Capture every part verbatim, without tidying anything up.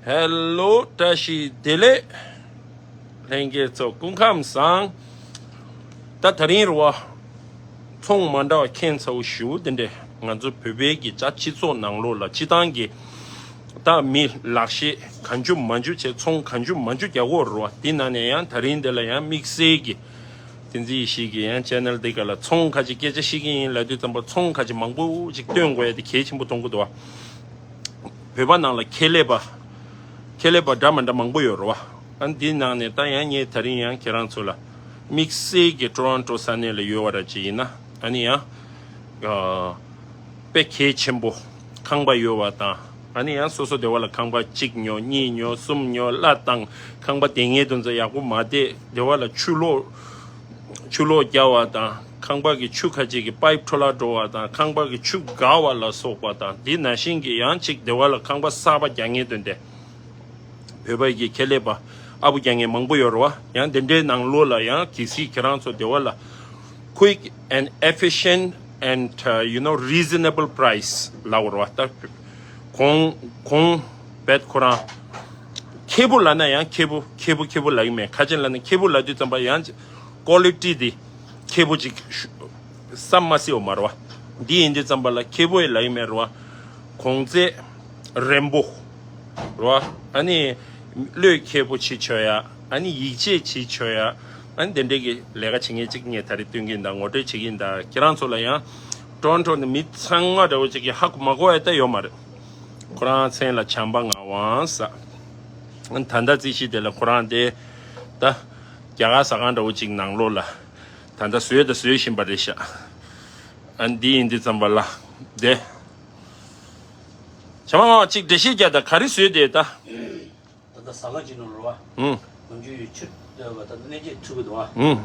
ཧེ་ལོ། བཀྲ་ཤིས་བདེ་ལེགས། ལྷན་རྒྱས་ཚོ་སྐུ་ཁམས་བཟང་། ད་དེ་རིང་རེད་བ། ཚོང་མ་འདྲ་བ་ཁྱད་མཚར་པོ་ཞེ་པོ་དེ་འདྲས། ང་ཚོ་བོད་པའི་གི་ད་སྤྱི་ཚོགས་ནང་ལོགས་ལ་སྤྱིར་བཏང་གི་ད་མི་ལག་ཤེས་གང་བྱུང་མང་བྱུང་བྱས། ཚོང་གང་བྱུང་མང་བྱུང་རྒྱག་གི་ཡོད་རེད་བ། དེ་ནང་ནས་ཡང་དེ་རིང་འདི་ལ་ཡང་དམིགས་བསལ་གྱི་བསྟན་འཛིན་ཡེ་ཤེས་ཀྱི་ཡང་ཆེ་ནལ་འདི་ག་ལ་ཚོང་ཁ་ཅིག་སྐད་ཆ་བཤད་ཀྱི་ཡིན་ལབ་དུས་ཙམ་པ། ཚོང་ཁ་ཅིག་མང་པོ་ཅིག་སྟོན་དགོས་ཡ་དེ་གལ་ཆེན་པོ་མཐོང་གི་འདུག་བ། བོད་པ་ནང་ལ་ཁེ་ལས་པ། ཁེ་ལས་པ་འདྲ་མི་འདྲ་མང་པོ་ཡོད་རེད་བ། ཨ་ནི་འདིའི་ནང་ནས་ད་ཡང་ངས་དེ་རིང་ཡང་ཁྱེད་རང་ཚོ་ལ་དམིགས་བསལ་གྱི་ཊོ་རོན་ཊོ་ས་གནས་ལ་ཡོད་པ་འདྲ་ཅིག་ཡིན་ན། ཨ་ནི་ཡང་ཨ་དཔེ་གལ་ཆེན་པོ་ཁང་པ་ཡོད་པ་དང་། ཨ་ནི་ཡང་སོ་སོ་སྡེ་བ་ལ་ཁང་པ་གཅིག་ཉོ། གཉིས་ཉོ། གསུམ་ཉོ། གླ་བཏང་། ཁང་པ་དེ་ངའི་དོན་ཚོ་ཡག་པོ་མ་བསྡད། སྡེ་བ་ལ་ཆུ་ལོག་ཆུ་ལོག་རྒྱག་པ་དང་། ཁང་པ་གི་ཆུ་ཁ་ཅིག་གི་པའིབ་འཕྲོ་བརླག་འགྲོ་བ་དང་། ཁང་པ་གི་ཆུ་འགག་པ་ལ་སོགས་པ་དང་། འདི་ནང་བཞིན་གྱི་ཡང་ཅིག་སྡེ་བ་ལ་ཁང་པ་གསར་པ་རྒྱག་མཁན་དོན་དེ། བོད་པ་གི་ཁེ་ལས་པ་ཨ་བུ་རྒྱག་མཁན་མང་པོ་ཡོད་རེད་བ། ཡང་དེ་འདྲའི་ནང་ལོགས་ལ་ཡང་གལ་སྲིད་ཁྱེད་རང་ཚོ་སྡེ་བ་ལ་quick and efficient and uh, you know, reasonable price ལབ་དགོས་རེད་བ། ད་གོང་གོང་བེད་ཁོ་རང་ཁེ་པོ་ལབ་ན་ཡང་ཁེ་པོ་ཁེ་པོ་ཁེ་པོ་ལབ་ཀྱི་མེད། ཁ་ཅིག་ལབ་ན་ཁེ་པོ་ལབ་དུས་ཙམ་པ་ཡང་ཀོ་ལི་ཊི་དེ་ཁེ་པོ་ཅིག་ཤུ་ས་མ་སི་འོ་མ་རེད་བ། འདི་ཡིན་དུས་ཙམ་པ་ལ་ཁེ་པོ་ཡི་ལབ་ཀྱི་མེད་རེད་བ། གོང་ཚད་རན་པོ་རེད་བ། ཨ་ནི་བློས་ཁེ་པོ་བྱེད་ཆོག་ཡ། ཨ་ནི་ཡིད་ཆེས་བྱེད་ཆོག་ཡ། ཨ་ནི་དེ་འདྲའི་གི་ལས་ཀ་བྱེད་མཁན་ཅིག་ངས་ད་རེས་སྟོན་གྱི་ཡིན། ད་ངོ་སྤྲོད་བྱེད་ཀྱི་ཡིན། ད་ཁྱེད་རང་ཚོ་ལ་ཡང་ཊོ་རོན་ཊོ་ནས་མི་ཚང་མ་འདྲ་བོ་ཅིག་གིས་ཧ་གོ་མ་གོ་ཡ་ད་ཡོད་མ་རེད། ཁོ་རང་མཚན་ལ་བྱམས་པ་ངག་དབང་ཟེར། ཨ་ནི་ད་ལྟ་རྩིས་གཞི་དེ་ལ་ཁོ་རང་དེ་ད་རྒྱ་གར་ཟ་ཁང་འདྲ་བོ་ཅིག་ནང་ལོགས་ལ་ད་ལྟ་བཟོས་དང་བཟོ་བཞིན་པ་རེད་ཤག་ཨ་ནི་འདི་ཡིན་དུས་ཙམ་པ་ལ་དེ། བྱམས་པ་ངག་དབང་ཅིག་འགྲེལ་བཤད་རྒྱག་དང་། ག་རེ་བཟོས་དེ་ད། ད་ལྟ་ཟ་ཁང་གཅིག་ནང་རེད་བ། ཨུམ། ང་ཚོའི་ཆུ་ལྟོས་པ་ད་ལྟ་གནས་འགྱེད་ཚུགས་ཀྱི་འདུག་བ། ཨུམ།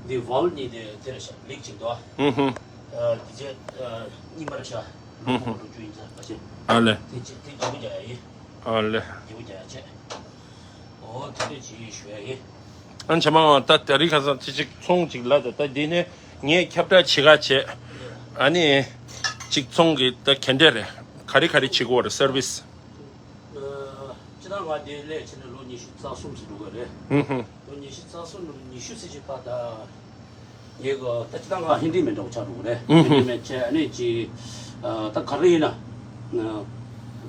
འདི་ཝལ་གཉིས་དེ་དེ་རེད་ཤག་ལིག་གཅིག་འདུག་བ། ཨུམ་ཧུམ། ཨ་དེ་རྗེས་ཨ་གཉིས་མ་རེད་ཤག་ཨུམ་ཧུམ། ལོ་འགྲོ་རྒྱུ་ཡིན་ས་ཕལ་ཆེར། ཨ་ལེ། དེ་རྗེས་དེ་རྒྱབ་རྒྱག་ཡ་ཡིན། ཨ་ལེ། རྒྱབ་རྒྱག་ཡ་བྱས། འོ་དེ་འདྲས་ཅིག་ཞུ་ཡ་ཡིན། ཨ་བྱས་མ་ད་དེ་རིང་ཁ་སང་དེ་ཅིག་ཚོང་ཅིག་ལ་ད་ད་འདི་ནས་ངས་ཁྱབ་བསྒྲགས་བྱེད་ག་བྱས། ཨ་ནི་ཅིག་ཚོང་གི་ད་ག་འདྲས་རེད། ག་རེ་ག་རེ་བྱེད་དགོས་རེད། སར་བིས། སྤྱིར་བཏང་ང་འདི་སླེབས་ཕྱིན་ནས་ལོ་ཉི་ཤུ་རྩ་གསུམ་ཙམ་འགྲོ་གི་རེད། ཨུ་ཧུ། ལོ་ཉི་ཤུ་རྩ་གསུམ་ནང་ཉི་ཤུ་ཙམ་ཅིག་ཕར་ད་ངའི་གི་ད་སྤྱིར་བཏང་ང་ཧིན་དི་མེན་འདྲ་བོ་ཆགས་འགྲོ་གི་རེད། ཨུ་ཧུ། ཧིན་དི་མེན་བྱས་ཨ་ནི་ཅིག་ཨ་ད་ག་རེ་ཡིན་ན་ཨ་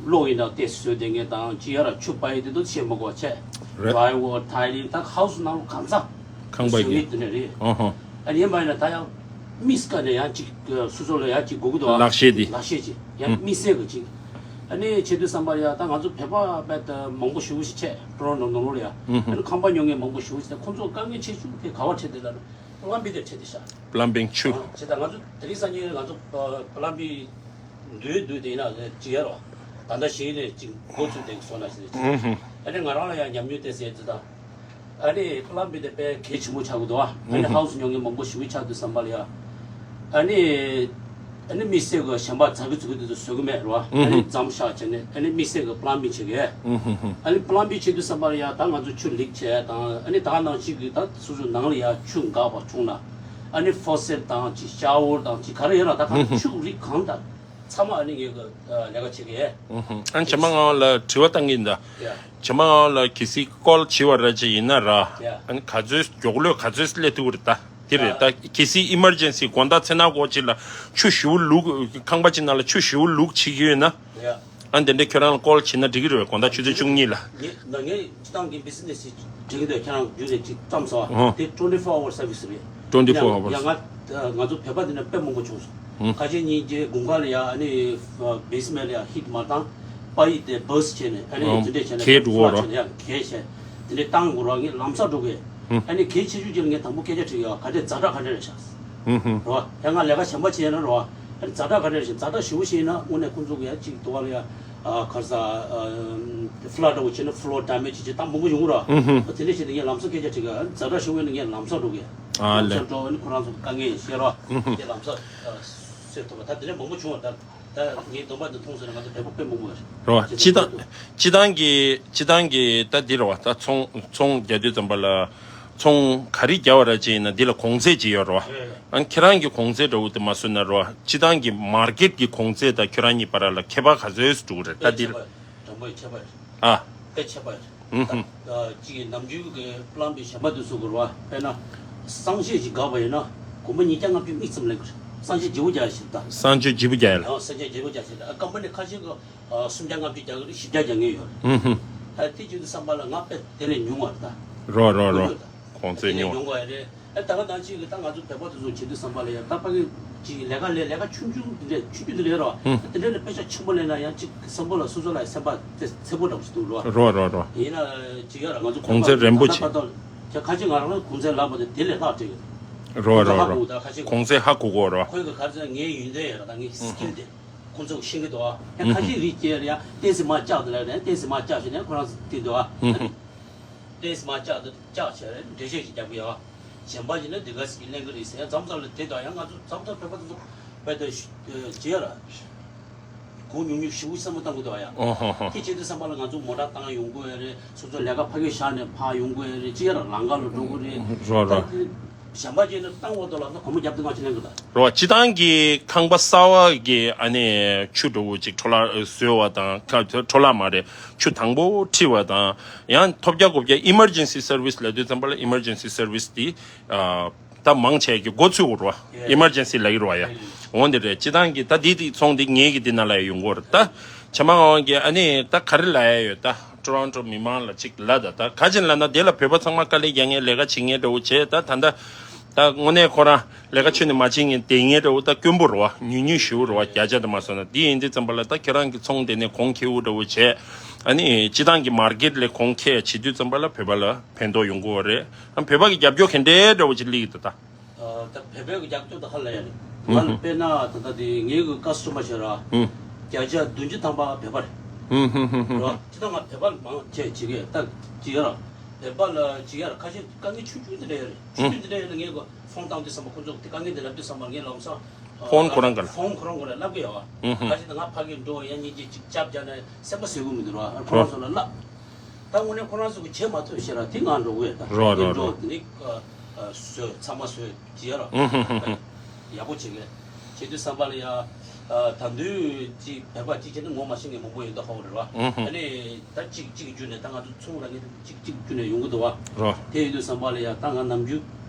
གློག་ཡིན་ན་ཏོག་ཙམ་བཟོས་བསྡད་མཁན་དང་ཅིག་ཡར་ཆུ་སྤར་ཡས་དེ་ཚོ་བྱེད་མ་དགོས་པ་བྱས། རེད། ཌ་རའི་ཝལ་ཊའི་ལིང་ད་ཧའུ་སི་ནང་ལོགས་གང་ཚང་ཁང་པ་བཟོ་གི་ཡས་དེ་འདྲ་རེད། ཨོ་ཧོ། ཨ་ནི་ཡིན་པ་ཡིན་ན་ད་ཡང་། དམིགས་བཀར་ནས་ཡང་ཅིག་སོ་སོ་ལ་ཡང་ཅིག་དགོས་ཀྱི་འདུག་ཨ། ལག་ཤེས་དེ། ལག་ཤེས་ཅིག་ཡང་ཨུ། དམིགས་བསལ་གྱི་ཅིག་ཨ་ནི་བྱེད་དུས་ཙམ་པར་ཡང་ད་ང་ཚོ་བོད་པ་རྦད་དེ་མང་པོ་ཞེ་པོ་ཞིག་བྱས་ཊོ་རོན་ཊོ་ནང་ལོགས་ལ་ཡང་ཨུ། ཨ་ནི་ཁང་པ་ཉོ་མཁན་མང་པོ་ཞེ་པོ་ཞིག་བྱས། ཁོང་ཚོ་དཀའ་ངལ་ཆེ་ཤོས་དེ་ག་པར་འཕྲད་དེ་ལ་པ་ལམ་བི་དེར་འཕྲད་དེ་ཤག་པ་ལམ་བིང་ཆུ། ཨ་བྱས་ད་ང་ཚོ་དེ་རིང་སང་ཉིན་ང་ཚོ་པ་ལམ་བི་འདུས་འདུས་དེ་ཡིན་ན་ཅིག་ཡར་བ་ད་ལྟ་ཞིག་ནས་ཅིག་འགོ་ཚུགས་དེ་སོང་ན་ཞིག་ཨུ། ཨ་ནི་ང་རང་ལ་ཡང་ཉམས་མྱོང་དེ་ཟེར་ཅིག་ད། ཨ་ནི་པ་ལམ་བི་དེ་དཔེ་གལ་ཆེན་པོ་ཆགས་ཀྱི་འདུག་ཨ། ཨ་ནི་ཧའུ་སི་ཉོ་མཁན་མང་པོ་ཞེ་པོ་ཆགས་དུས་ཙམ་པ་ལ་ཡ། ཨ་ནི་ཨ་ནི་དམིགས་བསལ་གྱི་གཞན་པ་ཛ་གི་ཛུ་གི་དེ་ཚོ་བཟོ་གི་མེད་རེད་བ། ཨ་ནི་ཨུ་ཧུ། ཛམ་ཤག་བྱས་ནས་ཨ་ནི་དམིགས་བསལ་གྱི་པ་ལམ་བིང་བྱེད་གི། ཨུ་ཧུ་ཧུ། ཨ་ནི་པ་ལམ་བིང་བྱེད་དུས་ཙམ་པ་ལ་ཡ་ད་ང་ཚོ་ཆུ་ལིག་བྱས་དང་ཨ་ནི་ད་ནང་བཞིན་གྱི་ད་སོ་སོ་ནང་ལ་ཡ་ཆུ་འགག་པ་བྱུང་ན། ཨ་ནི་ཕོ་སེཊ་དང་ཅིག་ཤ་ཝར་དང་ཅིག་ག་རེ་ཡོད་ན་ད་གང་ཨུ་ཧུ། ཆུ་རིགས་གང་དང་། ཚང་མ་ཨ་ནི་ངས་གི་ལས་ཀ་བྱེད་གི་ཡས། ཨུ་ཧུ། ཨ་ནི་བྱས་མ་ང་ལ་དྲི་བ་བཏང་གི་ཡིན་ད། ཡ། བྱས་མ་ང་ལ་གལ་སྲིད་ཀོལ་བྱེད་པ་ར་ཅིག་ཡིན་ན་ར། ཡ། ཨ་ནི་ག་ཚོད་མགྱོགས་ལོས་ག་ཚོད་སླེབས་ཐུབ་ཀྱི་རེད་ད། དེ་རེད་ད། གལ་སྲིད་ཨི་མར་ཇེན་སི་དགོང་དག་མཚན་ནག་གོ་ཅིག་ལ་ཆུ་ཞེ་པོ་བླུགས། ཁང་པ་ཅིག་ནང་ལ་ཆུ་ཞེ་པོ་བླུགས་བྱེད་ཀྱི་ཡོད་ན། ཡ། ཨ་ནི་དེ་འདྲ་ཁྱོད་རང་ལ་ཀོལ་བྱེད་ན་འགྲིག་གི་རེད་པས། དགོང་དག་ཆུ་ཚོད་བཅུ་གཉིས་ལ། ངས་ད་ངས་སྤྱིར་བཏང་གི་བི་ཛི་ནེ་སི་ཞིག་སྒྲིག་འདོད་ཁྱེད་རང་རྒྱུན་ནས་ཅིག་བཀྲམ་སོང་ཨ། ཨོ། དེ་ཊུ་ཝེན་ཊི་ཕོར་ཨ་ཝར་སར་བི་སི་རེད། ཊུ་ཝེན་ཊི་ཕོར་ཨ་ཝར། ཡང་ང་ང་ཚོ་བོད་པ་འདི་ནས་དཔེ་མང་པོ་བྱུང་སོང་། ཨོ། ཁ་ཆེ་གཉིས་ཀྱི་དགུན་ཁ་ལ་ཡ་ཨ་ནི་བེ་སི་མེན་ལ་ཡ་ཧིཊ་མ་བཏང་པ་ཡིས་དེ་བྷར་སི་བྱས་ནས་ཨ་ནི་ཨོ། དེ་འདྲས་བྱས་ནས་གས་འགྲོ་གི་རེད། ཡ་གས་བྱས་དེ་འདྲས་བཏང་དགོས་རེད། ངས་ལམ་སང་འགྲོ་གི། ཨོ། ཨ་ནི་གལ་ཆེ་ཤོས་ཅིག་ལ་ངས་དང་པོ་སྐད་ཆ་དྲིས་ཡོད། ག་འདྲས་ཛ་དྲག་ག་འདྲས་རེད་ཤག་ཨོ་ཧུ། རེད་བ། ཡང་ང་ལས་ཀ་གཞན་པ་བྱས་ན་རེད་བ། ཨ་ནི་ཛ་དྲག་ག་འདྲས་རེད་ཤག་ཛ་དྲག་ཞེ་པོ་ཞིག་ཡིན་ན་དངོས་གནས་ཁོང་ཚོ་གི་ཡ་གཅིག་དུ་བ་ལ་ཡ། ཨ་ག་རེ་ཟ། ཨ་ཕི་ལ་ཌ་འདྲ་བོ་བྱས་ན་ཕི་ལོར་ཌེ་མེཇ་བྱས་བྱས་ད་མང་པོ་ཡོང་གི་ར། ཨུ་ཧུ། ཨ་དེ་འདྲ་བྱས་ཏེ་ངས་ལམ་སང་སྐད་ཆ་དྲིས་ག་ཛ་དྲག་ཞུ་བས་ན་ངས་ལམ་སང་འགྲོ་གི། ཨ་ལམ་ལེ། སང་འགྲོ་ཨ་ནི་ཁོ་རང་ཚོ་དཀའ་ངལ་བཤད་རོགས། ཨུ་ཧུ། ངས་ལམ་སང་ཨ་སེལ་ཐུབ་པ་ད་དེ་འདྲ་མང་པོ་བྱུང་བ་ད་ད་ངའི་སྡོམ་པ་འདི་མཐོང་སོང་ན་ང་ཚོ་བོད་པ་དཔེ་མང་པོ་ཡོད་རེད། རོ་སྤྱི་བཏང་སྤྱི་བཏང་གི་སྤྱི་བཏང་གི་ད་འདི་རེད་བ། ད་ཚོང་ཚོང་རྒྱག་དུས་ཙམ་པ་ལ། ཚོང་ག་རེ་རྒྱག་པ་ར་ཅིག་ཡིན་ན་འདི་ལ་གོང་ཚད་ཅིག་ཡོད་རེད་བ། ཨ་ཁྱེད་རང་གི་གོང་ཚད་འདྲ་བོ་དེ་མ་བཟོས་ན་རོ། སྤྱི་བཏང་གི་མར་ཀེཊ་གི་གོང་ཚད་དང་ཁྱོད་རང་གཉིས་བར་ལ་ཁྱད་པར་ག་ཚོད་འདུག་རེད་ད་འདི་ལ། དྲང་པོ་ཡིན་ཁྱད་པར། ཨ། དཔེ་ཆེ་བ་རེད། ད་ཅིག་ནམ་རྒྱུན་གྱི་པླམ་བི་གཞན་པ་དེ་ཚོ་དགོས་ར་བ། དཔེར་ན་གསང་སྤྱོད་ཅིག་དགག་པ་ཡིན་ན་སྒོར་མོ་ཉིས་བརྒྱ་ལྔ་བཅུ་དམིགས་ཙམ་ལེན་དགོས་རེད། གསང་སྤྱོད་བརྗེ་པོ་རྒྱག་ཞིག་ད། གསང་སྤྱོད་བརྗེ་པོ་རྒྱག་ཡ་ལ། ཡང་གསང་སྤྱོད་བརྗེ་པོ་རྒྱག་ཞིག་ད། ཀམ་པ་ནི་ཁ་ཤས་ཀྱི་སུམ་བརྒྱ་ལྔ་བཅུ་རྒྱག་གི་རེད། བཞི་བརྒྱ་རྒྱག་མཁན་ཡོད་རེད། ད་དེ་བྱེད་དུས་ཙམ་པ་ལ་ང་དཔེ་དེ་ལས་ཉུང་བ་རེད་ད། རོ་རོ་རོ། གོང་ཚད་ཉུང་བ། ཉུང་བ་རེད། ཨ་ད་ག་ནང་བཞིན་གྱི་ད་ང་ཚོ་བོད་པ་དེ་ཚོ་བྱེད་དུས་ཙམ་པ་ལ་ཡང་ད་ཕ་གི་ཅིག་ལས་ཀ་ལས་ལས་ཀ་ཆུང་ཆུང་དེ་འདྲས་ཆུང་ཆུང་དེ་འདྲས་རོ། ཨ་དེ་འདྲས་ལ་དཔེ་ཆ་ཆེན་པོ་ལེན་ན་ཡང་ཅིག་བསམ་བློ་ལ་སོ་སོ་ལ་སེམས་པ་དེ་འཚེར་པོ་འདྲ་པོ་ཞིག་འདུག་རོ། རོ་རོ་རོ། ཡིན་ན་ཅིག་ཡ་ར་ང་ཚོ་གོང་ཚད་རན་པོ་ད་ཆེ། ད་ཁ་ཅིག་ང་རང་ལ་གོང་ཚད་ལབ་པ་དེ་དེ་ལས་ལྷག་བྲིས་ཡོད། རོ་རོ་རོ། ད་ཁ་ཅིག་གོང་ཚད་ཧ་གོ་གོ་རོ། ཁོའི་གི་ག་རེ་ཟེར་ངའི་ཡོན་ཏན་ཡོད་ར། ད་ངའི་སི་ཀིལ་དེ་ཁོང་ཚོ་ཤེས་ཀྱི་འདུག་ཨ། ཡང་ཁ་ཅིག་རིགས་སྐྱེས་ར་ཡང་ཏོག་ཙམ་མར་བཀྱག་དེ་ལ་ནས་ཏོག་ཙམ་མར་བཀྱག་བྱས་ནས་ཁོ་རང་ཚོ་བལྟས་འདུག་ཨ། ཏོག་ཙམ་མར་བཀྱག་དེ་བཀྱག་བྱས་འགྲེལ་བཤད་ཅིག་རྒྱག་གི་ཡོད། གཞན་པ་ཡིན་ན་འདི་ག་ཟིག་གི་གླེང་གི་རེད་ཟེར། ཡང་མཚམས་མཚམས་ལ་དེ་དང་ཡང་ང་ཚོ་མཚམས་མཚམས་བོད་པ་ཚོ་བོད་དུ་བྱེད་ཡ་ལ་གོང་ཉུང་ཉུང་ཞེ་པོ་བསམ་བློ་བཏང་གི་འདུག་ཡ། ཨོ་ཧོ་ཧོ། དེ་བྱེད་དུས་ཙམ་པ་ལ་ང་ཚོ་མོ་ཊ་བཏང་ཡོང་དགོས་ཡ་རེད། སོ་སོ་ལས་ཀ་ཕ་གིར་བཞག་ནས་ཕར་ཡོང་དགོས་ཡ་རེད། ཅི་ཡ་ལ་ལམ་ཁ་ལ་འགྲོ་དགོས་རེད། རོ་རོ། ད་དེ་གཞན་པ་བྱས་ན་བཏང་བ་དོ་ལ་ན་སྒོར་མོ་བརྒྱ་དང་ལྔ་བཅུ་ལེན་གི་ད། རོ། སྤྱི་བཏང་གི་ཁང་པ་གསར་བ་གི་ཨ་ནི་ཆུ་འདྲ་པོ་ཅིག་འཕྲོ་བརླག་བཟོས་པ་དང་། ཁ་འཕྲོ་བརླག་མ་རེད། ཆུ་དྭངས་པོ་འཁྲིལ་བ་དང་། ཡང་ཐོབ་རྒྱག་གོ་རྒྱག་emergency service ལབ་དུས་ཙམ་པ་ལ་emergency service དེ་ཨ་ད་མང་ཆེ་གི་འགོ་ཚུགས་རོ། emergency ལབ་ཀྱི་རོ་ཡ། འོ་འདི་རེད། སྤྱི་བཏང་གི་ད་འདི་དེ་ཚོང་འདི་ངེད་ཀྱི་འདི་ན་ལ་ཡ་ཡོང་གོ་རེད། ད་བྱམས་པ་ངག་དབང་གི་ཨ་ནི་ད་ག་རེ་ལབ་ཡ་ཡོད། ད་Toronto མི་མང་ལ་ཅིག་ལབ་ད། ད་ག་ཅིག་ལབ་ན་དེ་ལ་བོད་པ་ཚང་མ་དཀའ་ལས་རྒྱག་མཁན་ལས་ཀ་བྱེད་མཁན་འདྲ་པོ་བྱས། ད་ད་ད་ད་དངོས་གནས་ཁོ་རང་ལས་ཀ་ཁྱོན་ནས་མ་བྱེད་མཁན་དེ་ངའི་འདྲ་པོ་ད་དཀོན་པོ་རེད་བ། ཉུང་ཉུང་ཞེ་པོ་རེད་བ། བརྒྱ་ཆ་དུ་མ་སོང་ན། འདི་ཡིན་དུས་ཙམ་པ་ལ་ད་ཁྱེད་རང་གི་ཚོང་དེ་ནས་གོང་ཁེ་པོ་འདྲ་པོ་བྱས། ཨ་ནི་སྤྱི་བཏང་གི་མར་ཀེཊ་ལས་གོང་ཁེ་བྱེད་དུས་ཙམ་པ་ལ་བོད་པ་ལ་ཕན་ཐོགས་ཡོང་གི་ཡོད་རེད། ཨ་བོད་པ་གི་རྒྱབ་སྐྱོར་ག་འདྲའི་འདྲ་པོ་ཅིག་སླེབས་ཀྱི་འདུག་ད། ད་བོད་པའི་གི་རྒྱབ་སྐྱོར་ད་ཧ་ལས་ཡ་རེད། ང་ལ་དཔེར་ན་ད་ལྟ་དེ་ངའི་གི་ཀ་སི་ཊོ་མར་ཞིག་ར་བརྒྱ་ཆ་བདུན་ཅུ་ཐམ་པ་བོད་པ་རེད། རེད་བ། སྤྱི་བཏང་ང་བོད་པ་ལ་མང་ཆེ་བྱེད་ཀྱི་ད་ཅི་ཡ་ར། བོད་པ་ལ་ཅི་ཡ་ར་ཁ་ཤས་དཀའ་ངལ་ཆུང་ཆུང་དེ་འདྲ་ཡོད་རེད། ཆུང་ཆུང་དེ་འདྲ་ཡོད་ན་ངས་གོ་ཕོན་བཏང་དུས་ཙམ་པ་ཁོ་ཚོ་དེ་དཀའ་ངལ་དེ་ལབ་དུས་ཙམ་པ་ངས་ལམ་སང་ཕོན་ཁོ་རང་ག་ལ། ཕོན་ཁོ་རང་ག་ལ་ལབ་གི་ཡོད་བ། ཁ་ཤས་ད་ང་ཕ་གིར་འགྲོ་ཡ་གཉིས་ཀྱིས་ཅིག་ཅབ་བརྒྱབ་ན་སེམས་པ་བཟོད་གི་མི་འདུག་ར། ཁོ་རང་ཚོ་ལ་ལབ། ད་དངོས་གནས་ཁོ་རང་ཚོ་གིས་བྱེད་མ་ཐུབ་ཤེས་ར་དེ་ང་འགྲོ་གི་ཡོད་ད། རོ་རོ་དེ་རོ། འགྲོ་དེ་ནི་བཟོས་ཚང་མ་བཟོས་ཅི་ཡ་ར། ཡག་པོ་བྱེད་གི། བྱེད་དུས་ཙམ་པ་ལ་ཡ། ད་དུང་ཅིག་བོད་པ་གཅིག་བྱས་ན་ངོ་མ་ཤེས་མཁན་མང་པོ་ཡོད་མདོག་ཁ་པོ་རེད་བ། ཨ་ནི་ད་གཅིག་གཅིག་བརྒྱུད་ནས་ད་ང་ཚོ་ཚོང་ར་ངེས་གཅིག་གཅིག་བརྒྱུད་ནས་ཡོང་གི་འདུག་བ། རོ། དེ་ཡིན་དུས་ཙམ་པ་ལ་ཡ་ད་ང་ནམ་རྒྱུན་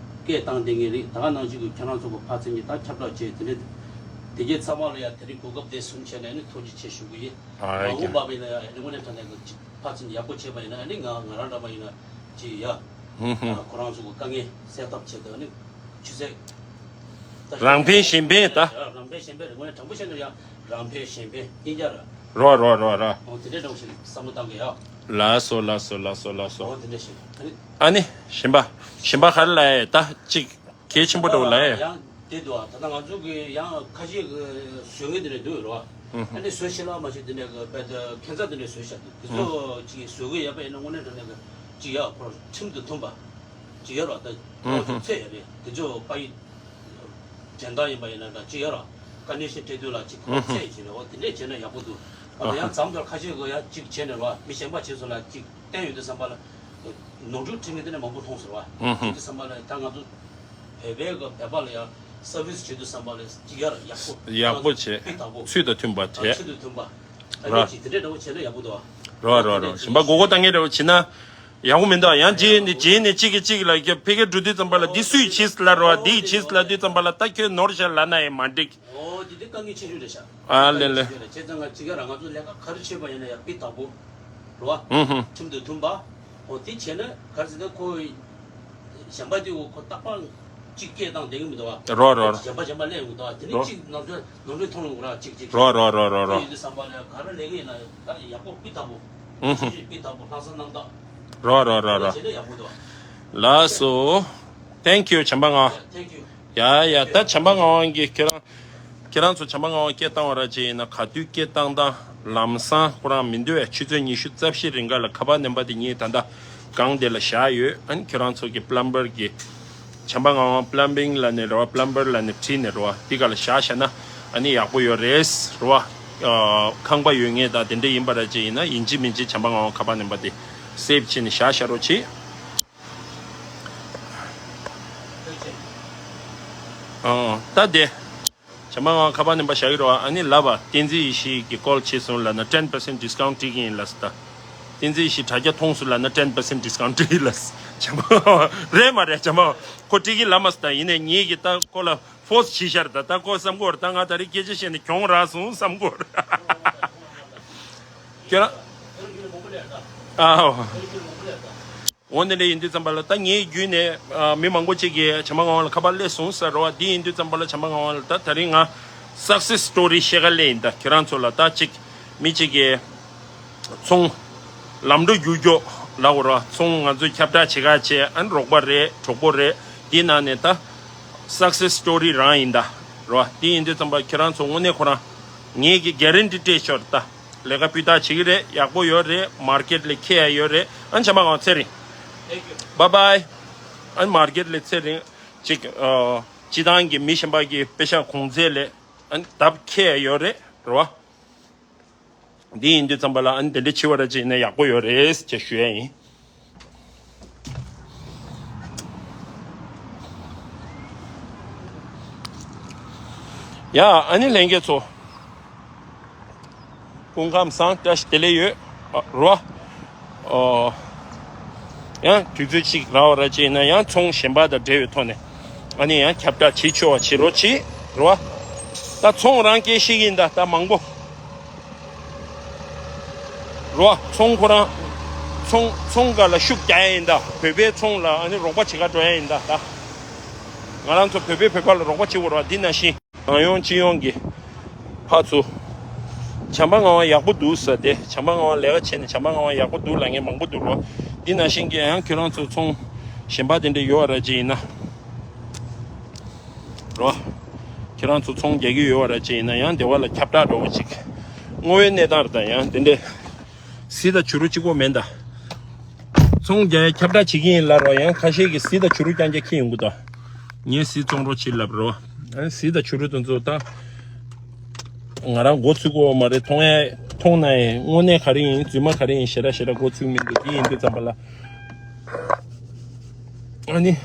སྐད་བཏང་བསྡད་མཁན་རེད། ད་ག་ནང་བཞིན་གྱི་ཁྱེད་རང་ཚོ་གི་ཕར་ཚུར་གཉིས་ད་ཁྱབ་བསྒྲགས་བྱས་དེ་འདྲ་དེ་གས་ཚང་མ་ལ་ཡ་དེ་རིང་གོ་སྐབས་དེ་གསུངས་བྱས་ནས་ནི་ཐུགས་རྗེ་ཆེ་ཞུ་གི་ཡིན། ཨ་མ་འོངས་པ་ཡིན་ན་ཡ་ཨ་ནི་དངོས་གནས་དྲང་གནས་གི་ཅིག་ཕར་ཚུར་ཡག་པོ་བྱས་པ་ཡིན་ན་ཨ་ནི་ང་ང་རང་འདྲ་མ་ཡིན་ན་ཅིག་ཡ། ཁོ་རང་ཚོ་གི་དཀའ་ངལ་སེལ་ཐབས་ཆེད་དུ་ཨ་ནི་ཆུ་ཚད། རང་ཕན་གཞན་ཕན་ད། རང་ཕན་གཞན་ཕན་རེད། དངོས་གནས་དྲང་པོ་བཤད་ན་ཡང་རང་ཕན་གཞན་ཕན་གཉིས་ཀ་རེད། རོ་རོ་རོ་རོ། འོ་དེ་འདྲའི་འདྲ་བོ་ཞིག་བསམ་བློ་བཏང་གི་ཡ། ལགས་སོ་ལགས་སོ་ལགས་སོ་ལགས་སོ། འོ་དེ་འདྲ་ཞིག་ཨ་ནི། ཨ་ནི་གཞན་པ། གཞན་པ་ག་རེ་ལབ་ཡ་ཡོད་ད་ཅིག་གལ་ཆེན་པོ་འདྲ་བོ་ལབ་ཡ་ཡོད། ཡང་དེ་འདུག་ཨ། ད་ལྟ་ང་ཚོ་གི་ཡང་ཁ་ཤས་ཀྱི་བཟོ་མཁན་དེ་འདྲ་འདུག་རོ། ཨ་ནི་བཟོ་ཤེས་ལ་མ་ཤེས་དེ་འདྲ་གི་དཔེ་ད་ཁྱད་མཚར་དེ་འདྲ་བཟོ་ཤག་འདུག་དེ་ཚོ་ཅིག་བཟོ་གི་ཡོད་པ་ཡིན་ན་དངོས་གནས་དྲང་གནས་གི་ཅིག་ཡ་ཁོ་རང་ཁྲིམས་དང་མཐུན་པ་ཅིག་ཡོད་རོ། ད་ཁོ་ཚོ་ཚད་ཡོད་རེད། དེ་ཚོ་པ་ཡི་འཇོན་ཐང་ཡིན་པ་ཡིན་ན་འདྲ་ཅིག་ཡོད་རོ། དཀའ་གནད་ཤིག་འཕྲད་དུས་ལ་ཅིག་ཁོ་ཚད་ཡོད་ཅིག་རེད། འོ་དེ་འདྲས་བྱས་ན་ཡག་པོ་འདུག་ཨ་ད་ཡང་མཚམས་འདིར་ཁ་ཤས་ཀྱིས་ཡང་ཅིག་བྱས་ནས་རོ། མི་གཞན་པ་བྱས་སོང་ལ་ཅིག་བསྟན་ཡོང་དུས་ཙམ་པ་ལ་ནོར་འཁྲུལ་འཕྲད་མཁན་དེ་འདྲ་མང་པོ་མཐོང་སོང་ར། ཨུ་ཧུ། དེ་དུས་ཙམ་པ་ལ་ད་ང་ཚོ་བོད་པའི་གི་བོད་པ་ལ་ཡང་སར་བིས་བྱེད་དུས་ཙམ་པ་ལ་ཅིག་ཡར་ཡག་པོ། ཡག་པོ་བྱེད། སྤུས་དག་པོ། ཚུལ་དང་མཐུན་པ་བྱེད། ཚུལ་དང་མཐུན་པ། ཨ་ར། ནི་ཅིག་དེ་འདྲའི་འདྲ་བོ་བྱས་ན་ཡག་པོ་འདུག་རོ་རོ་རོ། གཞན་པ་མགོ་སྐོར་བཏང་མཁན་འདྲ་བོ་བྱེད་ན་ཡག་པོ་མི་འདུག་ཡང་རྗེས་ནས་རྗེས་ནས་གཅིག་གིས་གཅིག་ལ་ཕ་གིར་འགྲོ་དུས་ཙམ་པ་ལ་འདི་སུས་བྱས་ལབ་རོ། འདིས་བྱས་ལབ་དུས་ཙམ་པ་ལ་ད་ཁྱོད་ནོར་བཞག་ལབ་ན་ཡང་མ་འགྲིག་འོ་དེ་དེ་དཀའ་ངལ་ཆེ་ཤོས་རེད་ཤག་ཨ་ལེ་ལེ། དཀའ་ངལ་ཆེ་ཤོས་རེད། བྱས་ཙང་ང་ཅིག་ཡ་ར་ང་ཚོ་ལས་ཀ་ག་རེ་བྱེད་པ་ཡིན་ན་ཡང་སྤུས་དག་པོ་རེད་བ། ཨུ་ཧུ། ཁྲིམས་དང་མཐུན་པ། འོ་དེ་བྱས་ན་ག་རེ་ཟེར་ན་ཁོ་གཞན་པ་དེ་འོ་ཁོ་རྟག་པར་གཅིག་སྐད་བཏང་བསྡད་ཀྱི་མི་འདུག་བ། རོ་རོ་རོ། གཞན་པ་གཞན་པ་སླེབས་ཡོང་གི་འདུག་བ། དེ་ནི་རོ། གཅིག་ནང་དོན་ནང་དོན་མཐོང་ཡོང་གི་ར་གཅིག་གཅིག་རོ་རོ་རོ་རོ་རོ། དེ་ཡིན་དུས་ཙམ་པ་ལ་ག་རེ་ལས་ཀ་ཡིན་ན་ད་ཡག་པོ་སྤུས་དག་པོ། ཨུ་ཧུ། ཤེས་ཤེས་སྤུས་དག་པོ་ལྷག་བསམ་རྣམ་དག་རོ་རོ་རོ་རོ། བྱས་ན་ཡག་པོ་འདུག་བ། ལགས་སོ། Thank you བྱམས་པ་ངག་དབང་། Thank you། ཡ་ཡ། ད་བྱམས་པ་ངག་དབང་གིས་ཁྱེད་རང་ཁྱེད་རང་ཚོ་བྱམས་པ་ངག་དབང་སྐད་བཏང་བ་ར་ཅིག་ཡིན་ན་ག་དུས་སྐད་བཏང་བཏང་ལམ་སང་ཁོ་རང་མི་འདུག་ཨེ། ཆུ་ཚོད་ཉི་ཤུ་རྩ་བཞི་རིང་ག་ལ་ཁ་པར་ནམ་པར་དེ་ངས་ད་ལྟ་སྒང་དེ་ལ་བཞག་ཡོད། ཨ་ནི་ཁྱེད་རང་ཚོ་གི་པླམ་བར་གི་བྱམས་པ་ངག་དབང་པླམ་བིང་ལབ་ནས་རེད་བ། པླམ་བར་ལབ་ནས་བྲིས་ནས་རེད་བ། འདི་ག་ལ་བཞག་བཞག་ན་ཨ་ནི་ཡག་པོ་ཡོད་རེད་རེད་བ། ཨ་ཁང་པ་ཡོད་མཁན་དང་དེ་འདྲ་ཡིན་པ་ར་ཅིག་ཡིན་ན་ཡིན་གཅིག་མིན་གཅིག་བྱམས་པ་ངག་དབང་ཁ་པར་ནམ་པར་དེ་སེབ་བྱས་ནས་བཞག་བཞག་རོགས་གྱིས། ཨང་། ད་དེ། བྱམས་པ་ངག་དབང་ཁ་པར་ནམ་པར་བཞག་གི་རེད་བ། ཨ་ནི་ལབ་པ་བསྟན་འཛིན་ཡེ་ཤེས་ཀྱིས་ཀོལ་བྱས་སོང་ལབ་ན་ten percent discount སྤྲད་ཀྱི་ཡིན་ལབ་སོང་ད། བསྟན་འཛིན་ཞིག་དྲ་རྒྱ་མཐོང་སོང་ལབ་ན་ten percent discount སྤྲད་ལ། བྱམས་པ་རེད་མ་རེད། བྱམས་པ་ཁོ་སྤྲད་ཀྱི་ལབ་མ་སོང་། ད་ཡིན་ནའི་ངེད་ཀྱིས་ད་ཁོ་ལ་force བྱས་ཤར། ད་ད་ཁོ་བསམ་གོ་ར། ད་ང་ད་རེས་སྐད་ཆ་བཤད་ནས་གྱོང་རག་སོང་བསམ་གོ་ར། ཁྱོད་རང་། ཨ། འོ་འདི་འདྲ་ཡིན་དུས་ཙམ་པ་ལ་ད་ངའི་བརྒྱུད་ནས་ཨ་མི་མང་པོ་ཅིག་གིས་བྱམས་པ་ངག་དབང་ལ་ཁ་པར་སླེབས་སོང་ཟེར་རོ། འདི་ཡིན་དུས་ཙམ་པ་ལ་བྱམས་པ་ངག་དབང་ལ་ད་ད་རིང་ང་success story བཤད་ག་སླེབས་ཡིན། ད་ཁྱེད་རང་ཚོ་ལ་ད་ཅིག་མི་ཅིག་གིས་ཚོང་ལམ་འགྲོ་རྒྱུག་རྒྱུག་ལབ་དགོས་རོ། ཚོང་ང་ཚོས་ཁྱབ་བསྒྲགས་བྱེད་ག་བྱས། ཨ་ནི་རོགས་པ་རེད། གྲོགས་པོ་རེད། འདི་ནང་ནས་ད་success story རང་ཡིན་ད་རོ། འདི་ཡིན་དུས་ཙམ་པ་ཁྱེད་རང་ཚོ་དངོས་གནས་ཁོ་རང་ངེད་ཀྱི་guarantee སྤྲད་ཆོག་རེད་ད། ལས་ཀ་སྤུས་དག་བྱེད་ཀྱི་རེད། ཡག་པོ་ཡོད་རེད། མར་ཀེཊ་ལ་ཁེ་ཡ་ཡོད་རེད། ཨ་ནི་བྱམས་པ་ངག་དབང་ཚེ་རིང་། Bye bye. ཨ་ནི་མར་ཀེཊ་ལ་ཚེ་རིང་ཅིག་ཨ་སྤྱི་བཏང་གི་མི་གཞན་པ་གི་པེ་ཤག་གོང་ཚད་ལས་ཨ་ནི་ལྡབ་ཁེ་ཡ་ཡོད་རེད་རེད་བ། འདི་ཡིན་དུས་ཙམ་པ་ལ་ཨ་ནི་དེ་འདྲ་བྱེད་པ་ར་ཅིག་ཡིན་ན་ཡག་པོ་ཡོད་རེད་ཅེས་ཞུ་ཡ་ཡིན། ཡ། ཨ་ནི་ལྷན་རྒྱས་ཚོ། སྐུ་ཁམས་བཟང་། བཀྲ་ཤིས་བདེ་ལེགས་ཡོད། ཨ། རོ། ཨོ། ཡང་དུས་ཚོད་ཅིག་རག་པ་ར་ཅིག་ཡིན་ན་ཡང་ཚོང་གཞན་པ་དང་འབྲེལ་བའི་ཐོག་ནས་ཨ་ནི་ཡང་ཁྱབ་བསྒྲགས་བྱེད་ཆོག་པ་བྱེད་རོགས་གྱིས། རོ། ད་ཚོང་རང་སྐད་ཤེས་ཀྱི་ཡིན་ད། ད་མང་པོ། རོ། ཚོང་ཁོ་རང་། ཚོང་ཚོང་སྒང་ལ་ཤུགས་རྒྱག་ཡ་ཡིན་ད། བོད་པའི་ཚོང་ལ་ཨ་ནི་རོགས་པ་བྱེད་ག་འགྲོ་ཡ་ཡིན་ད། ད་ང་རང་ཚོ་བོད་པས་བོད་པ་ལ་རོགས་པ་བྱེད་དགོས་ར། འདི་ནང་བཞིན་ནང་ཡོང་སྤྱི་ཡོངས་ཀྱི་ཕར་ཚུར་བྱམས་པ་ངག་དབང་ཡག་པོ་འདུག་ཟེར་ཏེ། བྱམས་པ་ངག་དབང་ལས་ཀ་བྱས་ནས་བྱམས་པ་ངག་དབང་ཡག་པོ་འདུག་ལབ་མཁན་མང་པོ་འདུག་རོ། འདི་ནང་བཞིན་གྱི་ཡང་ཁྱོད་རང་ཚོ་ཚོང་གཞན་པ་དེ་འདྲ་ཡོད་ར་ཅིག་ཡིན་ན། རོ། ཁྱེད་རང་ཚོ་ཚོང་རྒྱག་གི་ཡོད་པ་ར་ཅིག་ཡིན་ན་ཡང་སྡེ་བ་ལ་ཁྱབ་བསྒྲགས་འགྲོ་བ་ཅིག། དངོས་ཡོད་གནས་སྟངས་རེད་ད། ཡང་དེ་འདྲས་གཟི་དང་བྱུ་རུ་གཅིག་པོ་མིན་ད། ཚོང་རྒྱག་ཡ་ཁྱབ་བསྒྲགས་བྱེད་ཀྱི་ཡིན་ལབ་རོགས། ཡང་ཁ་ཤས་ཀྱིས་གཟི་དང་བྱུ་རུ་རྐྱང་རྐྱང་འཁྱེར་ཡོང་གི་འདུག། ངས་གཟི་བཙོང་རོགས་བྱེད་ལབ་རོགས། ཨ་ནི་གཟི་དང་བྱུ་རུ་དེ་ཚོ་ད་ང་རང་མགོ་ཚོས་ཀྱི་ཡོད་མ་རེད། མཐོང་ཡ་མཐོང་ན་ཡང་དངོས་གནས་ག་རེ་ཡིན། རྫུན་མ་ག་རེ་ཡིན་ཞེ་དྲག་ཞེ་དྲག་མགོ་ཚོས་ཀྱི་མི་འདུག། དེ་ཡིན་དུས་ཙམ་པ་ལ། ཨ་ནི།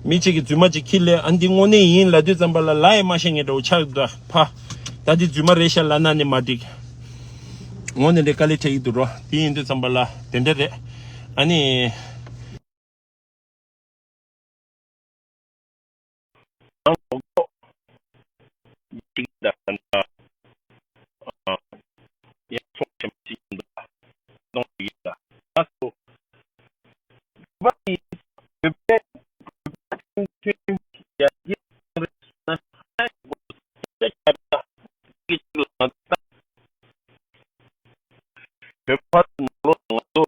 མི་གཅིག་གིས་རྫུན་མ་གཅིག་ཁྱེར་ལས། ཨ་འདི་དངོས་གནས་ཡིན་ལབ་དུས་ཙམ་པ་ལ་ལབ་ཡ་མ་ཤེས་མཁན་འདྲ་བོ་ཆགས་འདུག་ཕ། ད་འདི་རྫུན་མ་རེད་ཤག་ལབ་ན་ནི་མ་འགྲིག། དངོས་གནས་འདི་དཀའ་ལས་འཕྲད་ཀྱི་འདུག་རོ། དེ་ཡིན་དུས་ཙམ་པ་ལ་དེ་འདྲ་རེད། ཨ་ནི། ཡང་ལོག་ལོག་ཅིག་ད་ད་ཡང་ཚོགས་ཆེན་པོ་ཅིག་ཡིན་འདུག་གཏོང་གི་ཡིན་ད། ང་ཚོ་བོད་པའི་བོད་པའི་ཁྲིམས་མཐུན་ཡར་རྒྱས་གཏོང་རེས་སོང་ན་ཧ་ཡང་དགོས་ས་ཆ་ཁྱབ་ད་ཅིག་ལ་ང་ད། བོད་པ་ནང་ལོགས་ང་ཚོ་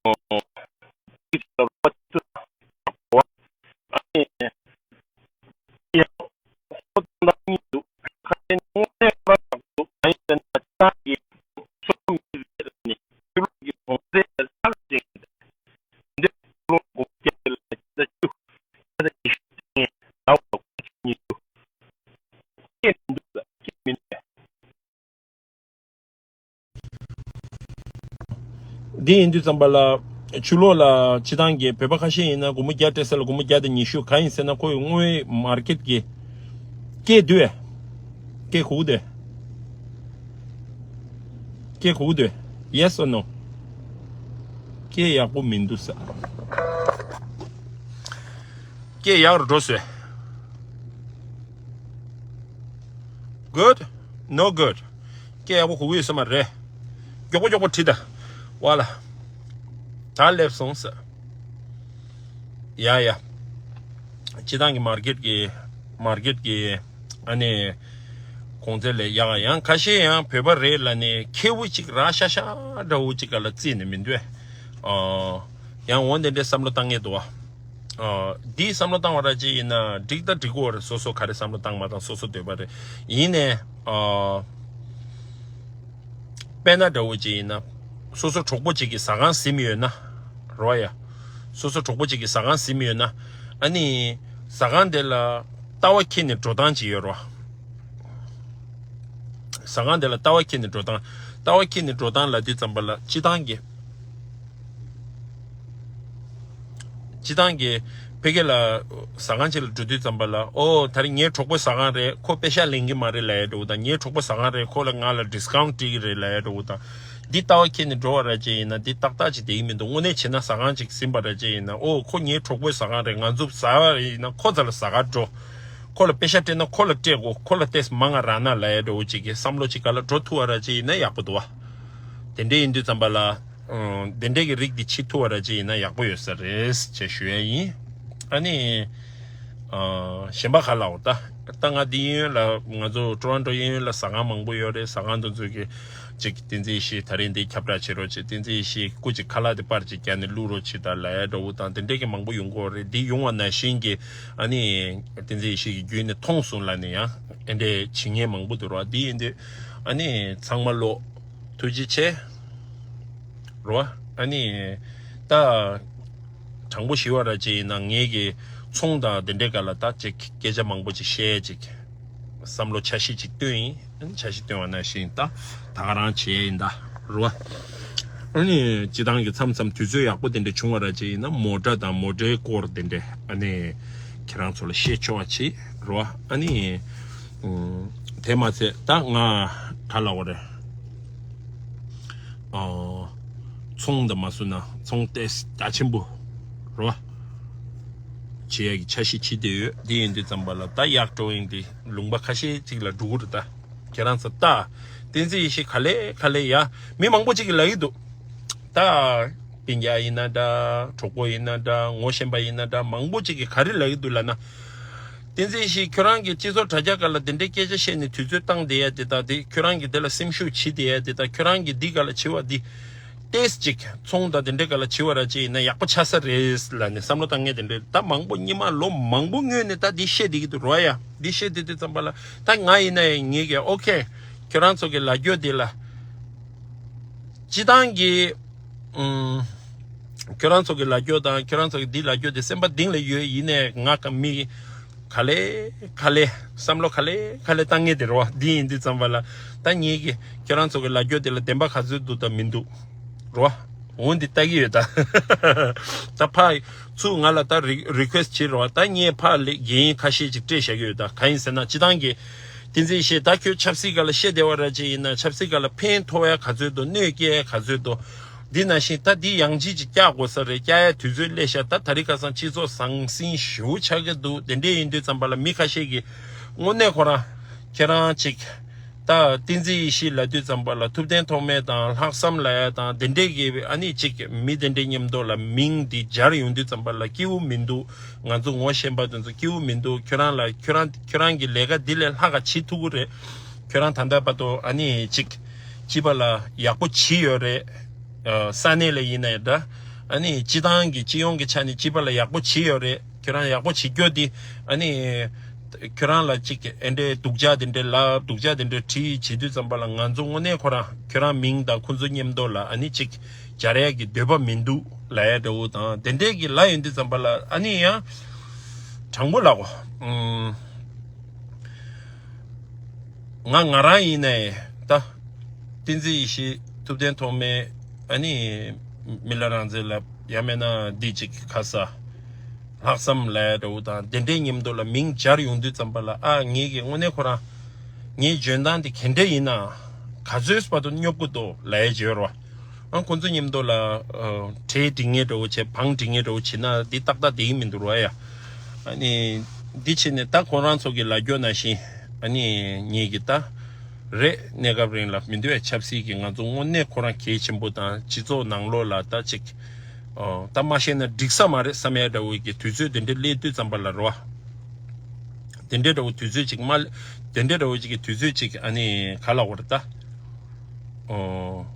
ཨོ་ཨོ་ཅིག་ལ་རོགས་པ་ཅིག་ཨ་ནི་ཡང་ཁོ་དང་གཉིས་འདུག། ཁ་ཆེ་དངོས་གནས་ཁོ་རང་ཡག་འདུག། གང་ཡིན་ཟེར་ན་ཅང་གི་ཚོགས་མི་རེད་ནས་ཆོས་ལུགས་ཀྱི་གོང་ཚད་ལ་ལྟ་ལ་ཅིག་འདི་ལོ་དགུ་བརྒྱ་ལ་ད་ཅུ་ད་ཅིག་ངས་ད་བ་ཁོ་ཆོས་གཉིས་འདུག། སྐད་མི་འདུག་ལ་སྐད་མི་འདུག། འདི་ཡིན་དུས་ཙམ་པ་ལ་ཕྱི་ལོགས་ལ་སྤྱི་བཏང་གི་བོད་པ་ཁ་ཤས་ཡིན་ན་སྒོར་མོ་བརྒྱ་སྤྲད་ས་ལ་སྒོར་མོ་བརྒྱ་དང་ཉི་ཤུ། གང་ཡིན་ཟེར་ན་ཁོ་ཡི་དངུལ་མར་ཀེཊ་གི་སྐད་འདུག་སྐད་གོ་གི་འདུག། སྐད་གོ་གི་འདུག། Yes or no? སྐད་ཡག་པོ་མི་འདུག་ས། སྐད་ཡག་རུ་འགྲོ་སོང་། Good? No good. སྐད་ཡག་པོ་གོ་གི་ཡོད་ས་མ་རེད། མགྱོགས་པོ་མགྱོགས་པོ་བྲིས་ད། ཝ་ལ། ད་སླེབས་སོང་ས། ཡ་ཡ། སྤྱི་བཏང་གི་མར་ཀེཊ་གི་མར་ཀེཊ་གི་ཨ་ནི་གོང་ཚད་ལས་ཡག་ཡང་ཁ་ཤས་ཡང་བོད་པ་རེད་ལབ་ནས་ཁེ་བོ་གཅིག་ར་ཤ་ཤ་འདྲ་བོ་གཅིག་ག་ལ་བརྩིས་ནས་མི་འདུག་ཨ། ཡང་འོ་འདི་འདྲའི་བསམ་བློ་བཏང་ངེས་འདུག་ཨ། ཨ། འདིའི་བསམ་བློ་བཏང་བ་ར་ཅིག་ཡིན་ན་འགྲིག་ད་འགྲིག་གོ་རེད། སོ་སོ་ག་རེ་བསམ་བློ་བཏང་མ་བཏང་སོ་སོ་འདོད་པ་རེད། ཡིན་ནའི་ཨ། དཔེར་ན་འདྲ་བོ་ཅིག་ཡིན་ན། སོ་སོ་གྲོགས་པོ་ཅིག་གི་ཟ་ཁང་ཟིན་ཡོད་ན། རོ་ཡ། སོ་སོ་གྲོགས་པོ་ཅིག་གི་ཟ་ཁང་ཟིན་ཡོད་ན། ཨ་ནི། ཟ་ཁང་དེ་ལ་ལྟ་བ་འཁྱེར་ནས་འགྲོ་སྟངས་ཅིག་ཡོད་རོ། ཟ་ཁང་དེ་ལ་ལྟ་བ་འཁྱེར་ནས་འགྲོ་སྟངས། ལྟ་བ་འཁྱེར་ནས་འགྲོ་སྟངས་ལབ་དུས་ཙམ་པ་ལ་སྤྱི་བཏང་གི་སྤྱི་བཏང་གི་ ཕ་གི་ལ་ཟ་ཁང་ཅིག་ལ་འགྲོ་དུས་ཙམ་པ་ལ། ཨོ་ད་རེས་ངའི་གྲོགས་པོའི་ཟ་ཁང་རེད། ཁོ་པེ་ཤག་ལེན་གྱི་མ་རེད་ལབ་ཡ་འདྲ་བོ་དང་། ངའི་གྲོགས་པོའི་ཟ་ཁང་རེད། ཁོ་ལ་ང་ལ་ཌི་སི་ཀའུན་ཊི་སྤྲད་ཀྱི་རེད་ལབ་ཡ་འདྲ་བོ་དང་། འདི་ལྟ་བ་ཁྱེར་ནས་འགྲོ་བ་ར་ཅིག་ཡིན་ན་འདི་ཏག་ཏག་ཅིག་བསྡད་ཀྱི་མི་འདུག་དངོས་གནས་བྱས་ན་ཟ་ཁང་ཅིག་ཟིན་པ་ར་ཅིག་ཡིན་ན། ཨོ་ཁོ་ངའི་གྲོགས་པོའི་ཟ་ཁང་རེད། ང་ཚོ་ཟ་བ་ཡིན་ན་ཁོ་རྩ་ལ་ཟ་གར་འགྲོ། ཁོ་ལ་པེ་ཤག་སྤྲད་ན་ཁོ་ལ་སྤྲད་དགོས། ཁོ་ལ་ཏོག་ཙམ་མང་ང་རག་ན་ལབ་ཡ་འདྲ་བོ་ཅིག་གི་བསམ་བློ་ཅིག་ག་ལ་འགྲོ་ཐུབ་པ་ར་ཅིག་ཡིན་ན་ཡག་པོ་འདུག་བ། དེ་འདྲ་ཡིན་དུས་ཙམ་པ་ལ། ཨང་། དེ་འདྲས་ཀྱི་རིགས་འདི་བྱེད་ཐུབ་པ་ར་ཅིག་ཡིན་ན་ཡག་པོ་ཡོད་ས་རེད་ཅེས་ཞུ་ཡ་ཡིན། ཨ་ནི། ཨ། གཞན་པ་ག་ལ་འོ་ད། ད་ང་འདི་གཡས་གཡོན་ལ་ང་ཚོ་ཊོ་རོན་ཊོ་གཡས་གཡོན་ལ་ཟ་ཁང་མང་པོ་ཡོད་རེད། ཟ་ཁང་དེ་ཚོ་གི་ཅིག་བསྟན་འཛིན་ཡེ་ཤེས་ད་རིང་འདི་ཁྱབ་བསྒྲགས་བྱེད་རོགས་བྱེད། བསྟན་འཛིན་ཡེ་ཤེས་སྐུ་ཅིག་ཁ་ལག་དེ་པར་ཅིག་བརྒྱབ་ནས་བླུག་རོགས་བྱེད་ད་ལབ་ཡ་འདྲ་བོ་དང་དེ་འདྲས་ཀྱི་མང་པོ་ཡོང་གི་ཡོད་རེད། འདི་ཡོང་བ་ནང་བཞིན་གྱི་ཨ་ནི་བསྟན་འཛིན་ཡེ་ཤེས་ཀྱི་བརྒྱུད་ནས་མཐོང་སོང་ལབ་ནས་ཡང་ཨེ་འདྲས་བྱེད་མཁན་མང་པོ་འདུག་ར། འདི་ཡིན་དུས་ཨ་ནི་ཚང་མ་ལོ། ཐུགས་རྗེ་ཆེ། རོ། ཨ་ནི། ད། དྲང་པོ་ཞུ་བ་ར་ཅིག་ཡིན་ན་ངེད་ཀྱི་ཚོང་དང་དེ་འདྲའི་སྒང་ལ་ད་ཅིག་སྐད་ཆ་མང་པོ་ཅིག་བཤད་ཅིག་བསམ་བློ་འཆར་གཞི་ཅིག་བཏོན་ཡིན། ཨ་ནི་འཆར་གཞི་བཏོན་པ་ནང་བཞིན་ད་ད་ག་རང་བྱས་ཡིན་ད། རོ། ཨ་ནི་སྤྱི་བཏང་གི་མཚམས་མཚམས་དུས་ཚོད་ཡག་པོ་དེ་འདྲ་བྱུང་བ་ར་ཅིག་ཡིན་ན་མོ་ཊ་དང་མོ་ཊའི་སྐོར་དེ་འདྲ་ཨ་ནི་ཁྱེད་རང་ཚོ་ལ་བཤད་ཆོག་པ་བྱེད། རོ། ཨ་ནི། ཨུམ། དེ་མ་ཚད་ད་ང་ག་ལབ་དགོས་རེད། ཨོ། ཚོང་དང་མ་བཟོས་ན་ཚོང་ཏོག་ཙམ་རྒྱ་ཆེན་པོ་རེད་བ། བྱེད་ཡག་གི་འཆར་གཞི་བྱེད་བསྡད་ཡོད། འདི་ཡིན་དུས་ཙམ་པ་ལ་ད་གཡག་ཀྲོ་ཡིན་འདི་ལུང་པ་ཁ་ཤས་ཅིག་ལ་འགྲོ་གི་རེད་ད། ཁྱེད་རང་ཚོ་ལྟ། བསྟན་འཛིན་ཡེ་ཤེས་ག་ལེ་ག་ལེ་ཡ། མི་མང་པོ་ཅིག་གིས་ལབ་ཀྱི་འདུག་ད། སྤུན་ཀྱག་ཡིན་ན་འདྲ། གྲོགས་པོ་ཡིན་ན་འདྲ། ངོ་ཤེས་པ་ཡིན་ན་འདྲ། མང་པོ་ཅིག་གིས་ག་རེ་ལབ་ཀྱི་འདུག་ལབ་ན། བསྟན་འཛིན་ཡེ་ཤེས་ཁྱོད་རང་གིས་སྤྱི་ཚོགས་དྲ་རྒྱ་སྒང་ལ་དེ་འདྲའི་སྐད་ཆ་བཤད་ནས་དུས་ཚོད་བཏང་བསྡད་ཡ་དེ་དག་དེ། ཁྱོད་རང་གིས་དེ་ལ་སེམས་ཤུགས་བྱེད་བསྡད་ཡ་དེ་དག་ཁྱོད་རང་གིས་འདི་སྒང་ལ་བྱེད་པ་འདི། ཏོག་ཙམ་ཅིག་ཚོང་དང་དེ་འདྲའི་སྒང་ལ་བྱེད་པ་ར་ཅིག་ཡིན་ན་ཡག་པོ་ཆགས་ས་རེད་ལབ་ནས་བསམ་བློ་བཏང་མཁན་དེ་འདྲ་ད་མང་པོ། སྔོན་མ་ལོ་མང་པོ་སྔོན་ནས་ད་འདི་བཤད་བསྡད་ཀྱི་འདུག་རོ་ཡ། འདི་བཤད་བསྡད་དུས་ཙམ་པ་ལ་ད་ང་ཡིན་ན་ཡང་ངེད་ཀྱིས་ཨོ་ཁེ། ཁྱོད་རང་ཚོ་གི་ལབ་རྒྱུ་འདི་ལ། སྤྱི་བཏང་གི་ཨུམ། ཁྱོད་རང་ཚོ་གི་ལབ་རྒྱུ་དང་ཁྱོད་རང་ཚོ་གི་འདི་ལབ་རྒྱུ་དེ་སེམས་པ་གཏིང་ལ་ཡོད། ཡིན་ནའི་ང་ག་མི་ག་ལེ་ག་ལེ་བསམ་བློ་ག་ལེ་ག་ལེ་བཏང་མཁན་དེ་རེད་བ། འདི་ཡིན་དུས་ཙམ་པ་ལ་ད་ངེད་ཀྱིས་ཁྱོད་རང་ཚོ་གི་ལབ་རྒྱུ་དེ་ལ་བདེན་པ་ག་ཚོད་འདུག་དང་མི་འདུག་རེད་བ། འོ་འདི་ལྟ་གི་ཡོད་ད། ད་ཕར་ཚུར་ང་ལ་ད་རི་རི་ཁུ་ཨེ་སི་བྱེད་རོགས། ད་ངས་ཕར་ལ་རྒན་ཁ་ཤས་ཅིག་སྤྲད་བཞག་གི་ཡོད་ད། ག་ཡིན་ཟེར་ན་སྤྱི་བཏང་གི་བསྟན་འཛིན་ཡེ་ཤེས་ད་ཁྱོད་ཆབ་སྲིད་སྒང་ལ་བཤད་བསྡད་པ་ར་ཅིག་ཡིན་ན་ཆབ་སྲིད་སྒང་ལ་ཕན་ཐོགས་ཡ་ག་ཚོད་འདུག་གནོད་སྐྱེལ་ཡ་ག་ཚོད་འདུག་འདི་ནང་བཞིན་ད་འདི་ཡང་ཅིག་ཅིག་བཀྱག་དགོས་ས་རེད། བཀྱག་ཡ་དུས་ཚོད་སླེབས་ཤག་ད་དེ་རིང་ཁ་སང་སྤྱི་ཚོགས་ཟང་ཟིང་ཞེ་པོ་ཆགས་ཀྱི་འདུག་དེ་འདྲས་ཡིན་དུས་ཙམ་པ་ལ་མི་ཁ་ཤས་ཀྱིས་དངོས་གནས་ཁོ་རང་ཁྱེད་རང་ཅིག་ད་བསྟན་འཛིན་ཡེ་ཤེས་ལབ་དུས་ཙམ་པ་ལ་ཐུབ་བསྟན་ཐོགས་མེད་དང་ལྷག་བསམ་ལབ་ཡ་དང་དེ་འདྲས་ཀྱི་ཨ་ནི་ཅིག་མི་དེ་འདྲས་མཉམ་དུ་ལ་མིང་འདི་སྦྱར་ཡོང་དུས་ཙམ་པ་ལ་སྐྱིད་པོ་མི་འདུག་ང་ཚོ་ངོ་ཤེས་པ་དེ་ཚོ་སྐྱིད་པོ་མི་འདུག་ཁྱོད་རང་ལ་ཁྱོད་རང་ཁྱོད་རང་གི་ལས་ཀ་འདི་ལས་ལྷག་ག་བྱེད་ཐུབ་ཀྱི་རེད། ཁྱོད་རང་ད་ལྟ་བར་དུ་ཨ་ནི་ཅིག་སྤྱི་པ་ལ་ཡག་པོ་བྱེད་ཡོད་རེད། ས་གནས་ལ་ཡིན་ན་ཡང་འདྲ། ཨ་ནི་སྤྱི་བཏང་གི་སྤྱི་ཡོངས་ཀྱི་ཆ་ནས་སྤྱི་པ་ལ་ཡག་པོ་བྱེད་ཡོད་རེད། ཁྱོད་རང་ཡག་པོ་བྱེད་རྒྱུ་འདི་ཨ་ནི་ཁྱོད་རང་ལ་ཅིག་ཨེ་འདྲའི་སྡུག་ཅག་དེ་འདྲའི་ལབ། སྡུག་ཅག་དེ་འདྲའི་བྲིས་བྱེད་དུས་ཙམ་པ་ལ་ང་ཚོ་དངོས་གནས་ཁོ་རང་ཁྱོད་རང་མིང་དང་ཁོ་ཚོ་མཉམ་དུ་ལ་ཨ་ནི་ཅིག་སྦྱར་ཡག་གི་འདོད་པ་མི་འདུག་ལབ་ཡ་འདྲ་བོ་དང་དེ་འདྲའི་གི་ལབ་ཡོང་དུས་ཙམ་པ་ལ་ཨ་ནི་ཡང་དྲང་པོ་ལབ་གོ་ཨུམ། ང་ང་རང་ཡིན་ནའི་ད། བསྟན་འཛིན་ཡེ་ཤེས་ཐུབ་བསྟན་ཐོགས་མེད་ཨ་ནི་མི་ལ་རང་བཙན་ལབ་ཡང་མིན་ན་འདི་ཅིག་ཁ་ས་ལྷག་བསམ་ལབ་ཡ་འདྲ་བོ་དང་དེ་འདྲའི་མཉམ་དུ་ལ་མིང་སྦྱར་ཡོང་དུས་ཙམ་པ་ལ་ཨ་ངེད་ཀྱི་དངོས་གནས་ཁོ་རང་ངའི་འཇོན་ཐང་དེ་ག་འདྲ་ཡིན་ན་ག་ཚོད་བར་དུ་སྙོབ་ཀྱི་འདུག་ལབ་ཡ་བརྗོད་རོགས། ཨ་ཁོང་ཚོ་མཉམ་དུ་ལ་གྲལ་སྒྲིག་ངེས་འདྲ་བོ་བྱས་བང་སྒྲིག་ངེས་འདྲ་བོ་བྱས་ན་འདི་ཏག་ཏག་བསྡད་ཀྱི་མི་འདུག་རོ་ཡ། ཨ་ནི་འདི་བྱས་ནས་ད་ཁོང་རང་ཚོ་གི་ལབ་རྒྱུ་ནང་བཞིན་ཨ་ནི་ངེད་ཀྱི་ད་རེད་གནས་སྐབས་རིང་ལ་མི་འདུག་ཡ། ཆབ་སྲིད་ཀྱི་ང་ཚོ་དངོས་གནས་ཁོ་རང་གལ་ཆེན་པོ་དང་སྤྱི་ཚོགས་ནང་ལོགས་ལ་ད་ཅིག་ད་མ་བཤད་ན་འགྲིག་ས་མ་རེད་བསམ་ཡ་འདྲ་བོ་གི་དུས་ཚོད་དེ་འདྲ་སླེབས་དུས་ཙམ་པ་ལ་རོ། དེ་འདྲའི་འདྲ་བོ་དུས་ཚོད་ཅིག་མ། དེ་འདྲའི་འདྲ་བོ་ཅིག་གི་དུས་ཚོད་ཅིག་ཨ་ནི་ག་ལ་བར་ད། ཨོ།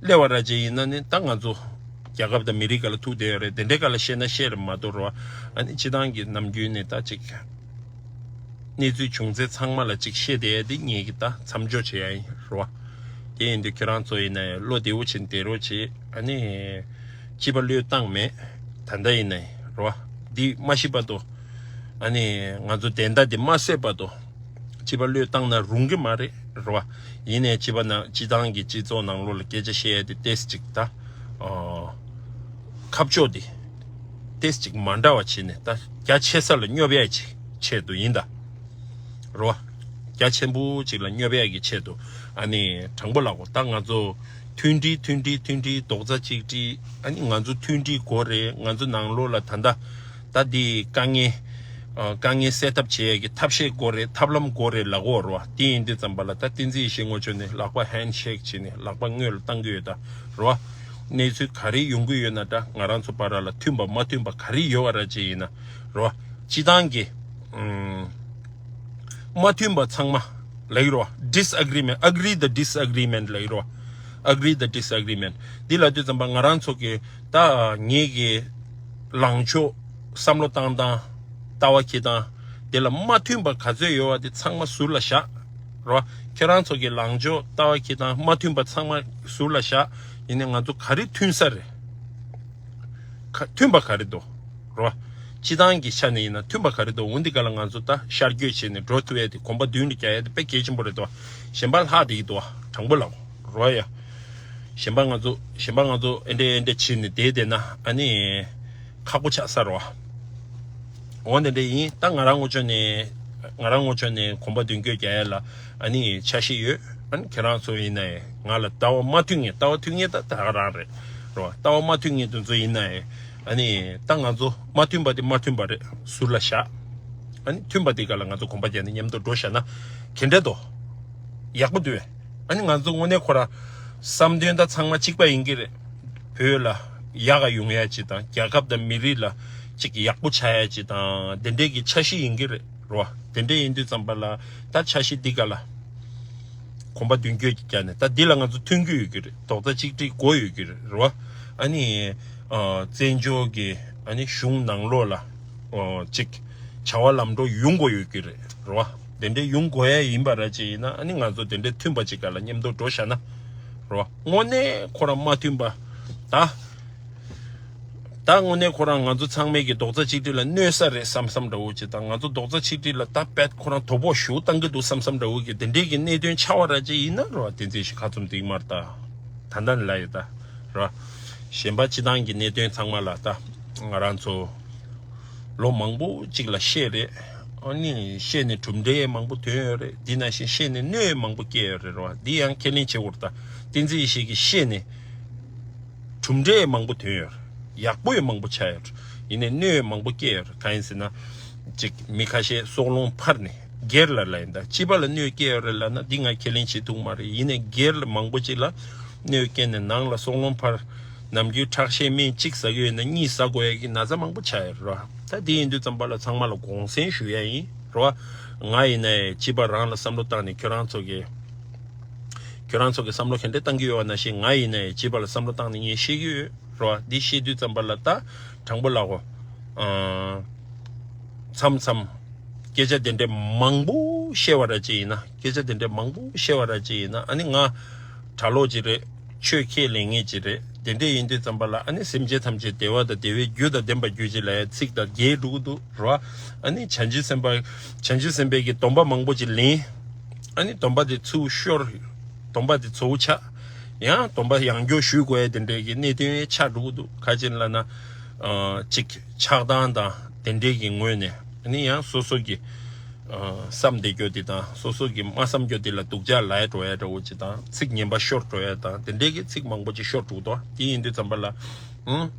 སླེབས་པ་ར་ཅིག་ཡིན་ན་ནི་ད་ང་ཚོ་རྒྱལ་ཁབ་དང་མི་རིགས་སྒང་ལ་ཐུག་བསྡད་ཡོད་རེད། དེ་འདྲའི་སྒང་ལ་བཤད་ན་བཤད་རེད་མ་གཏོགས་རོ། ཨ་ནི་སྤྱི་བཏང་གི་ནམ་རྒྱུན་ནས་ད་ཅིག་གནས་ཚུལ་བྱུང་ཚེ་ཚང་མ་ལ་ཅིག་བཤད་བསྡད་ཡ་དེ་ངེད་ཀྱི་ད་མཚམས་འཇོག་བྱེད་ཡ་ཡིན་རོ། དེ་ཡིན་དུས་ཁྱེད་རང་ཚོ་ཡིན་ན་ཡང་བློ་བདེ་བོ་བྱས་ནས་བསྡད་རོགས་བྱེད། ཨ་ནི། སྤྱི་པ་བློས་བཏང་མེད། ད་ལྟ་ཡིན་ནའི་རོ། འདི་མ་ཤི་བར་དུ། ཨ་ནི་ང་ཚོ་བདེན་མཐའ་འདི་མ་གསལ་བར་དུ། སྤྱི་པ་བློས་བཏང་ན་རུང་གི་མ་རེད་རོ། ཡིན་ནའི་སྤྱི་པ་ནང་སྤྱི་བཏང་གི་སྤྱི་ཚོགས་ནང་ལོགས་ལ་སྐད་ཆ་བཤད་ཡ་དེ་ཏོག་ཙམ་ཅིག་ད། ཨོ། ཁ་ཕྱོགས་དེ། ཏེས་ཅིག་མ་འདྲ་བ་བྱས་ནས་ད་རྒྱ་ཆེ་ས་ལ་སྙོབ་ཡ་ཅིག་ཆེད་དུ་ཡིན་ད། རོ། རྒྱ་ཆེན་པོ་ཅིག་ལ་སྙོབ་ཡ་གི་ཆེད་དུ། ཨ་ནི་དྲང་པོ་ལགས་གོ། ད་ང་ཚོ་མཐུན་སྒྲིལ་མཐུན་སྒྲིལ་མཐུན་སྒྲིལ་རྡོག་རྩ་གཅིག་སྒྲིལ། ཨ་ནི་ང་ཚོ་མཐུན་སྒྲིལ་དགོས་རེད། ང་ཚོ་ནང་ལོགས་ལ་ད་ལྟ་ད་འདི་དཀའ་ངལ་ཨ་དཀའ་ངལ་སེལ་ཐབས་བྱེད་ཡ་གི་ཐབས་ཤེས་དགོས་རེད། ཐབས་ལམ་དགོས་རེད་ལབ་ཀྱི་ཡོད་རེད་བ། དེ་ཡིན་དུས་ཙམ་པ་ལ་ད་བསྟན་འཛིན་ཡེ་ཤེས་ངོ་ཅོག་ནས་ལག་པ་ཧེན་ཤེག་བྱས་ནས་ལག་པ་སྔོན་ལ་བཏང་གི་ཡོད་ད། རེད་བ། གནས་ཚུལ་ག་རེ་ཡོང་གི་ཡོད་ན་འདྲ། ང་རང་ཚོ་བར་ལ་མཐུན་པ་མ་མཐུན་པ་ག་རེ་ཡོད་པ་ར་ཅིག་ཡིན་ན། རེད་བ། སྤྱི་བཏང་གི་ཨུམ། མ་མཐུན་པ་ཚང་མ་ལབ་ཀྱི་རེད་བ། disagreement, agree the disagreement ལབ་ཀྱི་རེད་བ། agree the disagreement འདི་ལབ་དུས་ཙམ་པ་ང་རང་ཚོ་གི་ད་ངེད་ཀྱི་ལངས་ཕྱོགས་བསམ་བློ་བཏང་སྟངས་ལྟ་བ་འཁྱེར་སྟངས་དེ་ལ་མ་མཐུན་པ་ག་ཚོད་ཡོད་པ་དེ་ཚང་མ་ཟུར་ལ་བཞག་རོ། ཁྱེད་རང་ཚོ་གི་ལངས་ཕྱོགས་ལྟ་བ་འཁྱེར་སྟངས་མ་མཐུན་པ་ཚང་མ་ཟུར་ལ་བཞག་ཡིན་ནའི་ང་ཚོ་ག་རེ་མཐུན་ས་རེད། ག་མཐུན་པ་ག་རེ་འདུག་རོ། སྤྱི་བཏང་གི་ཆ་ནས་ཡིན་ན་མཐུན་པ་ག་རེ་འདུག་འོ་འདི་ག་ལ་ང་ཚོ་ད་ཤར་བསྐྱོད་བྱས་ནས་འགྲོ་ཐུབ་ཡ་དེ་གོམ་པ་མདུན་ལ་རྒྱག་ཡ་དེ་དཔེ་གལ་ཆེན་པོ་རེད་དོ། གཞན་པ་ལྷག་བསྡད་ཀྱི་འདུག་བ། དྲང་པོ་ལབ་རོ་ཡ། གཞན་པ་ང་ཚོ་གཞན་པ་ང་ཚོ་ཨེ་འདྲས་ཨེ་འདྲས་བྱས་ནས་བསྡད་བསྡད་ན་ཨ་ནི་ཁག་པོ་ཆགས་ས་རོ། འོ་འདི་འདྲས་ཡིན། ད་ང་རང་ངོ་ཅོག་ནས་ང་རང་ངོ་ཅོག་ནས་གོམ་པ་མདུན་སྐྱོད་རྒྱག་ཡ་ལ་ཨ་ནི་འཆར་གཞི་ཡོད། ཨ་ནི་ཁྱེད་རང་ཚོ་ཡིན་ན་ཡང་ང་ལ་ལྟ་བ་མ་མཐུན་ངེས་ལྟ་བ་མཐུན་ངེས་ད་ད་ག་རང་རེད་རོ། ལྟ་བ་མ་མཐུན་ངེས་དེ་ཚོ་ཡིན་ན་ཡང་ཨ་ནི་ད་ང་ཚོ་མ་མཐུན་པ་དེ་མ་མཐུན་པ་རེད་ཟུར་ལ་བཞག་ཨ་ནི་མཐུན་པ་དེ་ག་ལ་ང་ཚོ་གོམ་པ་རྒྱག་ནས་མཉམ་དུ་འགྲོ་བཞག་ན་ག་འདྲས་འདུག་ཡག་པོ་འདུག་ཨ་ནི་ང་ཚོ་དངོས་གནས་ཁོ་རང་བསམ་དོན་ད་ཚང་མ་གཅིག་པ་ཡིན་གྱི་རེད། བོད་ལ་ཡག་ག་ཡོང་ཡ་ཅིག་དང་རྒྱལ་ཁབ་དང་མི་རིགས་ལ་ཅིག་ཡག་པོ་ཆགས་ཡ་ཅིག་དང་དེ་འདྲས་ཀྱི་འཆར་གཞི་ཡིན་གྱི་རེད་རོ། དེ་འདྲས་ཡིན་དུས་ཙམ་པ་ལ་ད་འཆར་གཞི་འདི་ག་ལ་གོམ་པ་མདུན་སྐྱོད་ཀྱི་རྒྱ་ནས་ད་འདི་ལ་ང་ཚོ་མཐུན་གྱི་ཡོད་ཀྱི་རེད། རྡོག་རྩ་གཅིག་སྒྲིལ་དགོས་ཡོད་ཀྱི་རེད་རོ། ཨ་ནི་ཨ་བཙན་བྱོལ་གྱི་ཨ་ནི་གཞུང་ནང་ལོགས་ལ་ཨོ་ཅིག་བྱ་བ་ལམ་འགྲོ་ཡོང་དགོས་ཡོད་ཀྱི་རེད་རོ། དེ་འདྲས་ཡོང་དགོས་ཡ་ཡིན་པ་ར་ཅིག་ཡིན་ན་ཨ་ནི་ང་ཚོ་དེ་འདྲས་མཐུན་པ་ཅིག་ག་ལ་མཉམ་དུ་འགྲོ་བཞག་ན་རོ། དངོས་གནས་ཁོ་རང་མ་མཐུན་པ་ད། ད་དངོས་གནས་ཁོ་རང་ང་ཚོ་ཚང་མས་ཀྱི་རྡོག་རྩ་གཅིག་སྒྲིལ་ལ་གནོད་ས་རེད་བསམ་བསམ་འདྲ་བོ་ཅིག་དང་ང་ཚོ་རྡོག་རྩ་གཅིག་སྒྲིལ་ལ་ད་དཔེ་ཁོ་རང་དོ་ཕོག་ཞེ་པོ་བཏང་གི་འདུག་བསམ་བསམ་འདྲ་བོ་གི་དེ་འདྲས་ཀྱི་གནད་དོན་ཆགས་པ་ར་ཅིག་ཡིན་ན་རོ། བསྟན་འཛིན་ཞིག་ཁ་བཙུམ་དེ་མར་ད་ད་ལྟ་ནས་ལབ་ཡོད་ད་རོ། གཞན་པ་སྤྱི་བཏང་གི་གནད་དོན་ཚང་མ་ལ་ད་ང་རང་ཚོ་ལོ་མང་པོ་ཅིག་ལ་བཤད་རེད། ཨ་ནི་བཤད་ནས་གྲུབ་འབྲས་མང་པོ་ཐོན་ཡོད་རེད། འདི་ནང་བཞིན་བཤད་ནས་གནོད་མང་པོ་སྐྱེལ་ཡོད་རེད་རོ། འདི་ཡང་ཁས་ལེན་བྱེད་དགོས་རེད་ད། བསྟན་འཛིན་ཡེ་ཤེས་ཀྱིས་བཤད་ནས། གྲུབ་འབྲས་མང་པོ་ཐོན་ཡོད། ཡག་པོ་ཡང་མང་པོ་ཆགས་ཡོད། ཡིན་ནའི་གནོད་ཡང་མང་པོ་སྐྱེལ་ཡོད། གང་ཡིན་ཟེར་ན། ཅིག་མི་ཁ་ཤས་སྲོག་རླུང་འཕར་ནས་སྒེར་ལ་ལབ་ཡིན་ད། སྤྱི་པ་ལ་གནོད་སྐྱེལ་ཡོད་རེད་ལབ་ན་འདི་ང་ཁས་ལེན་བྱེད་ཐུབ་མ་རེད། ཡིན་ནའི་སྒེར་ལ་མང་པོ་ཅིག་ལ་གནོད་སྐྱེལ་ནས་ནང་ལ་སྲོག་རླུང་འཕར། ནམ་རྒྱུན་ཁྲག་ཤེད་སྨན་གཅིག་ཟ་གི་ཡོད་ན་གཉིས་ཟ་དགོས་ཡ་གི་ན་ཚ་མང་པོ་ཆགས་ཡོད་རེད་བ། ད་འདི་ཡིན་དུས་ཙམ་པ་ལ་ཚང་མ་ལ་དགོངས་སེལ་ཞུ་ཡ་ཡིན་རེད་བ། ང་ཡིན་ནའི་སྤྱི་པ་རང་ལ་བསམ་བློ་བཏང་ནས་ཁྱོད་རང་ཚོ་གི་ཁྱོད་རང་ཚོ་གི་བསམ་བློ་ག་འདྲ་བཏང་གི་ཡོད་པ་ནང་བཞིན་ང་ཡིན་ནའི་སྤྱི་པ་ལ་བསམ་བློ་བཏང་ནས་ངས་བཤད་ཀྱི་ཡོད་རེད་བ། འདི་བཤད་དུས་ཙམ་པ་ལ་ད་དྲང་པོ་ལབ་གོ། ཨ། མཚམས་མཚམས་སྐད་ཆ་དེ་འདྲའི་མང་པོ་བཤད་པ་ར་ཅིག་ཡིན་ན་སྐད་ཆ་དེ་འདྲའི་མང་པོ་བཤད་པ་ར་ཅིག་ཡིན་ན་ཨ་ནི་ང་གྲྭ་ལོག་ཅིག་རེད། ཆོས་ཁས་ལེན་མཁན་ཅིག་རེད། དེ་འདྲ་ཡིན་དུས་ཙམ་པ་ལ་ཨ་ནི་སེམས་ཅན་ཐམས་ཅད་བདེ་བ་དང་བདེ་བའི་རྒྱུ་དང་ལྡན་པ་གྱུར་ཅིག་ལབ་ཡ་ཚིག་དང་རྒྱས་འགྲོ་གི་འདུག་རོ། ཨ་ནི་བྱང་ཆུབ་སེམས་དཔའ་བྱང་ཆུབ་སེམས་དཔའི་གི་སྡོམ་པ་མང་པོ་ཅིག་ལེན། ཨ་ནི་སྡོམ་པ་དེ་ཚུར་ཤོར། སྡོམ་པ་དེ་ཚུར་ཆག་ཡང་སྡོམ་པ་ཡང་བསྐྱར་ཞུ་དགོས་ཡ་དེ་འདྲའི་གི་གནད་དོན་ཆགས་འགྲོ་གི་འདུག་ག་ཅི་ལབ་ན། ཨ་ཅིག་ཆགས་སྡང་དང་དེ་འདྲའི་གི་ངོས་ནས་ཨ་ནི་ཡང་སོ་སོ་གི་ཨ་བསམ་བསྡད་རྒྱུ་དེ་དང་སོ་སོ་གི་མ་བསམ་རྒྱུ་དེ་ལ་སྡུག་ཅག་ལབ་འགྲོ་ཡ་འདྲ་བོ་ཅིག་དང་ཚིག་ངན་པ་ཤོར་འགྲོ་ཡ་དང་དེ་འདྲའི་གི་ཚིག་མང་པོ་ཅིག་ཤོར་འགྲོ་འདུག་དེ་ཡིན་དུས་ཙམ་པ་ལ་ཨང་།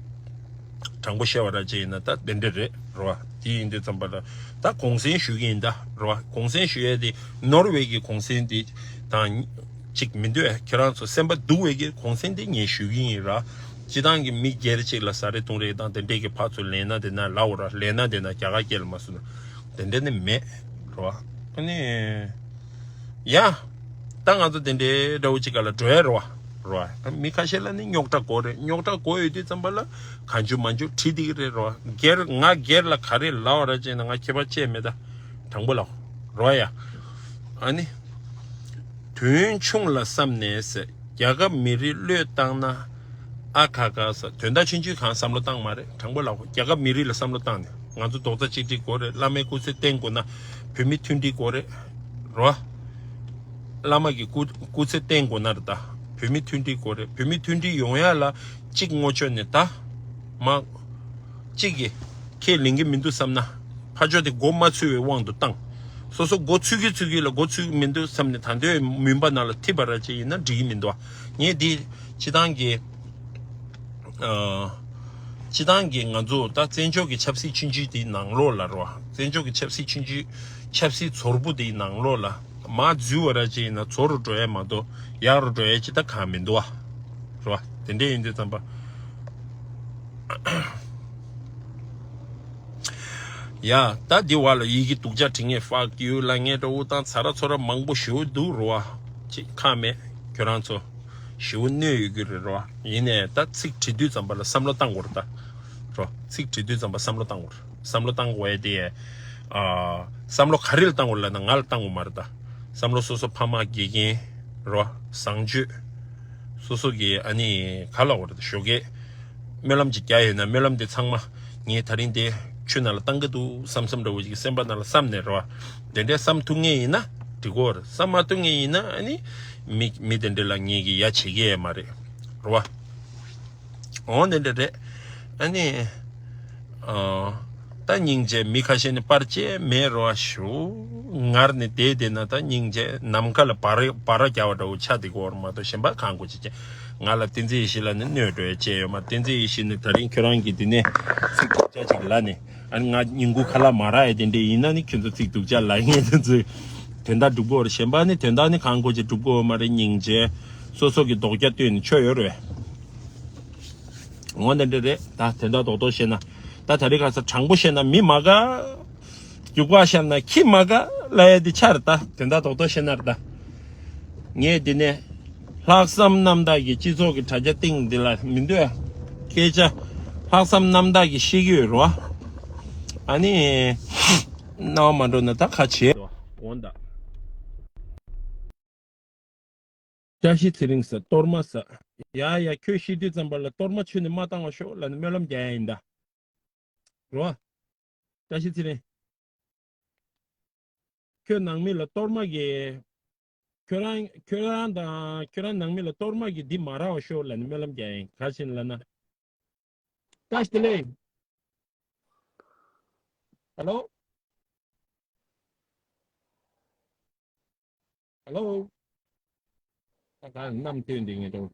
དྲང་པོ་བཤད་པ་ར་ཅིག་ཡིན་ན་ད་དེ་འདྲ་རེད་རོ། དེ་ཡིན་དུས་ཙམ་པ་ལ་ད་གུང་སེང་ཞུ་གི་ཡིན་ད་རོ། གུང་སེང་ཞུ་ཡ་དེ་ནོར་ཝེ་གི་གུང་སེང་དེ་དང་ཅིག་མི་འདུག་ཁྱེད་རང་ཚོ་སེམས་པ་སྡུག་བའི་གི་གུང་སེང་དེ་ངས་ཞུ་གི་ཡིན་ར། སྤྱི་བཏང་གི་མི་སྒེར་ཅིག་ལ་ཟ་རེ་བཏུང་རེ་དང་དེ་འདྲས་ཀྱི་ཕར་ཚུར་ལེན་ན་དེ་ན་ལའོ་ར་ལེན་ན་དེ་ན་རྒྱ་གར་སྐད་ལ་མ་སུ་ན་དེ་འདྲས་ནི་མེད་རོ། ཨ་ནི་ཡ། ད་ང་ཚོ་དེ་འདྲའི་འདྲ་བོ་ཅིག་ག་ལ་འགྲོ་ཡ་རོ་བ་རོ་བ། མི་ཁ་ཤས་ལ་ནི་རྙོག་དྲ་དགོས་རེད། རྙོག་དྲ་དགོས་ཡོད་དུས་ཙམ་པ་ལ་གང་བྱུང་མང་བྱུང་བྲིས་བསྡད་ཀྱི་རེད་རོ་བ། སྒེར་ང་སྒེར་ལ་ག་རེ་ལབ་པ་ར་ཅེ་ན་ང་ཁྱད་པར་ཅེས་མེད་ད། དྲང་པོ་ལབ་རོ་བ་ཡ། ཨ་ནི། དོན་ཆུང་ལ་བསམ་ནས་ཟེར། རྒྱལ་ཁབ་མི་རིགས་བློས་བཏང་ན་ཨ་ཁ་ཁ་ཟེར། དོན་དག་ཆུང་ཆུང་གང་བསམ་བློ་བཏང་མ་རེད། དྲང་པོ་ལབ་དགོས། རྒྱལ་ཁབ་མི་རིགས་ལ་བསམ་བློ་བཏང་ནས་ང་ཚོ་རྡོག་རྩ་གཅིག་སྒྲིལ་དགོས་རེད། བླ་མའི་སྐུ་ཚེ་བརྟན་དགོས་ན་བོད་མི་མཐུན་སྒྲིལ་དགོས་རེད། རོ། བླ་མ་གི་སྐུ་སྐུ་ཚེ་བརྟན་དགོས་ན་རེད་ད། བོད་མི་མཐུན་སྒྲིལ་དགོས་རེད། བོད་མི་མཐུན་སྒྲིལ་ཡོང་ཡ་ལ་གཅིག་ངོ་ཆོད་ནས་ད། མ། གཅིག་གིས་ཁས་ལེན་གྱི་མི་འདུག་བསམ་ན། ཕར་ཕྱོགས་དེ་མགོ་མ་ཚོས་པའི་དབང་དུ་བཏང་། སོ་སོ་མགོ་ཚོས་ཀྱི་ཚོས་ཀྱི་ལ་མགོ་ཚོས་ཀྱི་མི་འདུག་བསམ་ནས་ད་འདོད་མུན་པ་ནང་ལ་ཐིབས་པ་ར་ཅིག་ཡིན་ན་འགྲིག་གི་མི་འདུག་ངས་འདི་སྤྱི་བཏང་གི་ཨ། སྤྱི་བཏང་གི་ང་ཚོ་ད་བཙན་བྱོལ་གྱི་ཆབ་སྲིད་ཆུང་ཆུང་དེའི་ནང་ལོགས་ལ་རོ། བཙན་བྱོལ་གྱི་ཆབ་སྲིད་ཆུང་ཆུང་ཆབ་སྲིད་ཚོར་པོ་དེའི་ནང་ལོགས་ལ་མར་འཛུལ་བ་ར་ཅིག་ཡིན་ན་ཚོ་རུ་འགྲོ་ཡ་མ་གཏོགས་ཡག་རུ་འགྲོ་ཡ་ཅིག་ད་གང་མི་འདུག་བ། རོ། དེ་འདྲ་ཡིན་དུས་ཙམ་པ། ཡ། ད་འདི་བ་ལ་ཡི་གེ་སྡུག་ཅག་བྲིས་ངས་fuck you ལ་ངས་འདྲ་འུ་ཏང་ཚ་ར་ཚོ་ར་མང་པོ་ཞེ་པོ་འདུག་རོ་བ། ཅིག་ཁག་མེད། ཁྱོད་རང་ཚོ་ཞེ་པོ་གནོད་ཡོད་རྒྱུ་རེད་རོ་བ། ཡིན་ནས་ད་ཚིག་བྲིས་དུས་ཙམ་པ་ལ་བསམ་བློ་བཏང་དགོས་རེད་ད། རོ། ཚིག་བྲིས་དུས་ཙམ་པ་བསམ་བློ་བཏང་དགོས་རེད། བསམ་བློ་བཏང་དགོས་ཡ་དེ། ཨ། བསམ་བློ་ག་རེ་ལ་བཏང་དགོས་རེད་ལབ་ན་ང་ལ་བཏང་དགོས་མ་རེད་ད། བསམ་བློ་སོ་སོ་ཕ་མ་དགེ་རྒན་རོ་བ། བཟང་སྤྱོད། སོ་སོ་གི་ཨ་ནི་ག་ལ་འོ་རེད་ཞོགས་ཀས་སྨོན་ལམ་ཅིག་རྒྱག་ཡོད་ན་སྨོན་ལམ་དེ་ཚང་མ་ངས་ད་རིང་དེ་ཆུ་ནང་ལ་བཏང་གི་འདུག་བསམ་བསམ་འདྲ་བོ་ཅིག་སེམས་པ་ནང་ལ་བསམ་ནས་རེད་བ། དེ་འདྲའི་བསམ་ཐུབ་ངེས་ཡིན་ན་འགྲིག་གོ་རེད། བསམ་མ་ཐུབ་ངེས་ཡིན་ན་ཨ་ནི་མི་མི་དེ་འདྲ་ལ་ངེད་ཀྱི་ཡ་བྱེད་ཀྱི་ཡས་མ་རེད་རེད་བ། འོ་དེ་འདྲ་རེད། ཨ་ནི། ཨ། ད་སྙིང་རྗེ་མི་ཁ་ཤས་ནི་པར་ཅེས་མེད་རོ་ཞུ། ངར་ནི་བསྡད་བསྡད་ན་ད་སྙིང་རྗེ་ནམ་མཁའ་ལ་འབར་འབར་རྒྱག་པ་འདྲ་བོ་ཆགས་བསྡད་ཀྱི་ཡོད་རེད་མ་གཏོགས་གཞན་པ་གང་དགོས་ཅི་ཅི། ང་ལ་བསྟན་འཛིན་ཡེ་ཤེས་ལགས་ནི་གནོད་འགྲོ་ཡ་ཅེས་ཡོད་མ། བསྟན་འཛིན་ཡེ་ཤེས་ནི་ད་རིང་ཁྱོད་རང་གི་འདི་ནས་ཚིག་སྡུག་ཅག་ཅིག་ལབ་ནས་ཨ་ནི་ང་ཉིན་གུང་ཁ་ལག་མ་རག་ཡ་དེ་འདྲས་ཡིན་ན་ནི་ཁྱོད་ཚོ་ཚིག་སྡུག་ཅག་ལབ་ངེས་དེ་ཚོས་དོན་དག་འགྲུབ་ཀྱི་ཡོད་རེད། གཞན་པ་ནི་དོན་དག་ནི་གང་དགོས་ཅི་འགྲུབ་ཀྱི་ཡོད་མ་རེད། སྙིང་རྗེ་སོ་སོ་གི་རྡོག་རྒྱ་བཏོན་ནས་ཆོ་ཡོད་རེད། འོ་འདི་འདྲ་རེད་ད། དོན་དག་རྡོག་རྡོག་བཤད་ན། ད་ད་རེས་ཁ་སང་དྲང་པོ་བཤད་ན་མི་མ་དགའ། རྒྱུག་པ་བཤམས་ན་ཁྱི་མ་དགའ་ལབ་ཡ་འདི་ཆགས་རེད་ད། དོན་དག་རྡོག་རྡོག་བཤད་ན་རེད་ད། ངས་འདི་ནས་ལྷག་བསམ་རྣམ་དག་གིས་སྤྱི་ཚོགས་ཀྱི་དྲ་རྒྱ་སྟེང་འདི་ལ་མི་འདོད་ཡ། སྐད་ཆ་ལྷག་བསམ་རྣམ་དག་གིས་བཤད་ཀྱི་ཡོད་རེད་བ། ཨ་ནི། རྣ་བ་མ་འགྲོ་ན་ད་ཁ་བྱེད། འོ་ད། བཀྲ་ཤིས་ཚེ་རིང་ཟེར། གཏོར་མ་ཟེར། ཡ་ཡ་ཁྱོད་ཤི་དུས་ཙམ་པ་ལ་གཏོར་མ་ཁྱོད་ནས་མ་བཏང་བ་ཤོག་ལབ་ནས་སྨོན་ལམ་རྒྱག་ཡ་ཡིན་ད། རོ། བཀྲ་ཤིས་ཚེ་རིང་། ཁྱོད་ནང་མི་ལ་གཏོར་མ་གི། ཁྱོད་རང་ཁྱོད་རང་དང་ཁྱོད་རང་ནང་མི་ལ་གཏོར་མ་གི་འདི་མ་རག་བ་ཤོག་ལབ་ནས་སྨོན་ལམ་རྒྱག་ཡ་ཡིན། ག་ཞིག་ལབ་ན། བཀྲ་ཤིས་བདེ་ལེགས། ཧེ་ལོ། ཧེ་ལོ། ད་ག་གནམ་སྟོན་འདི་ངེས་འགྲོ།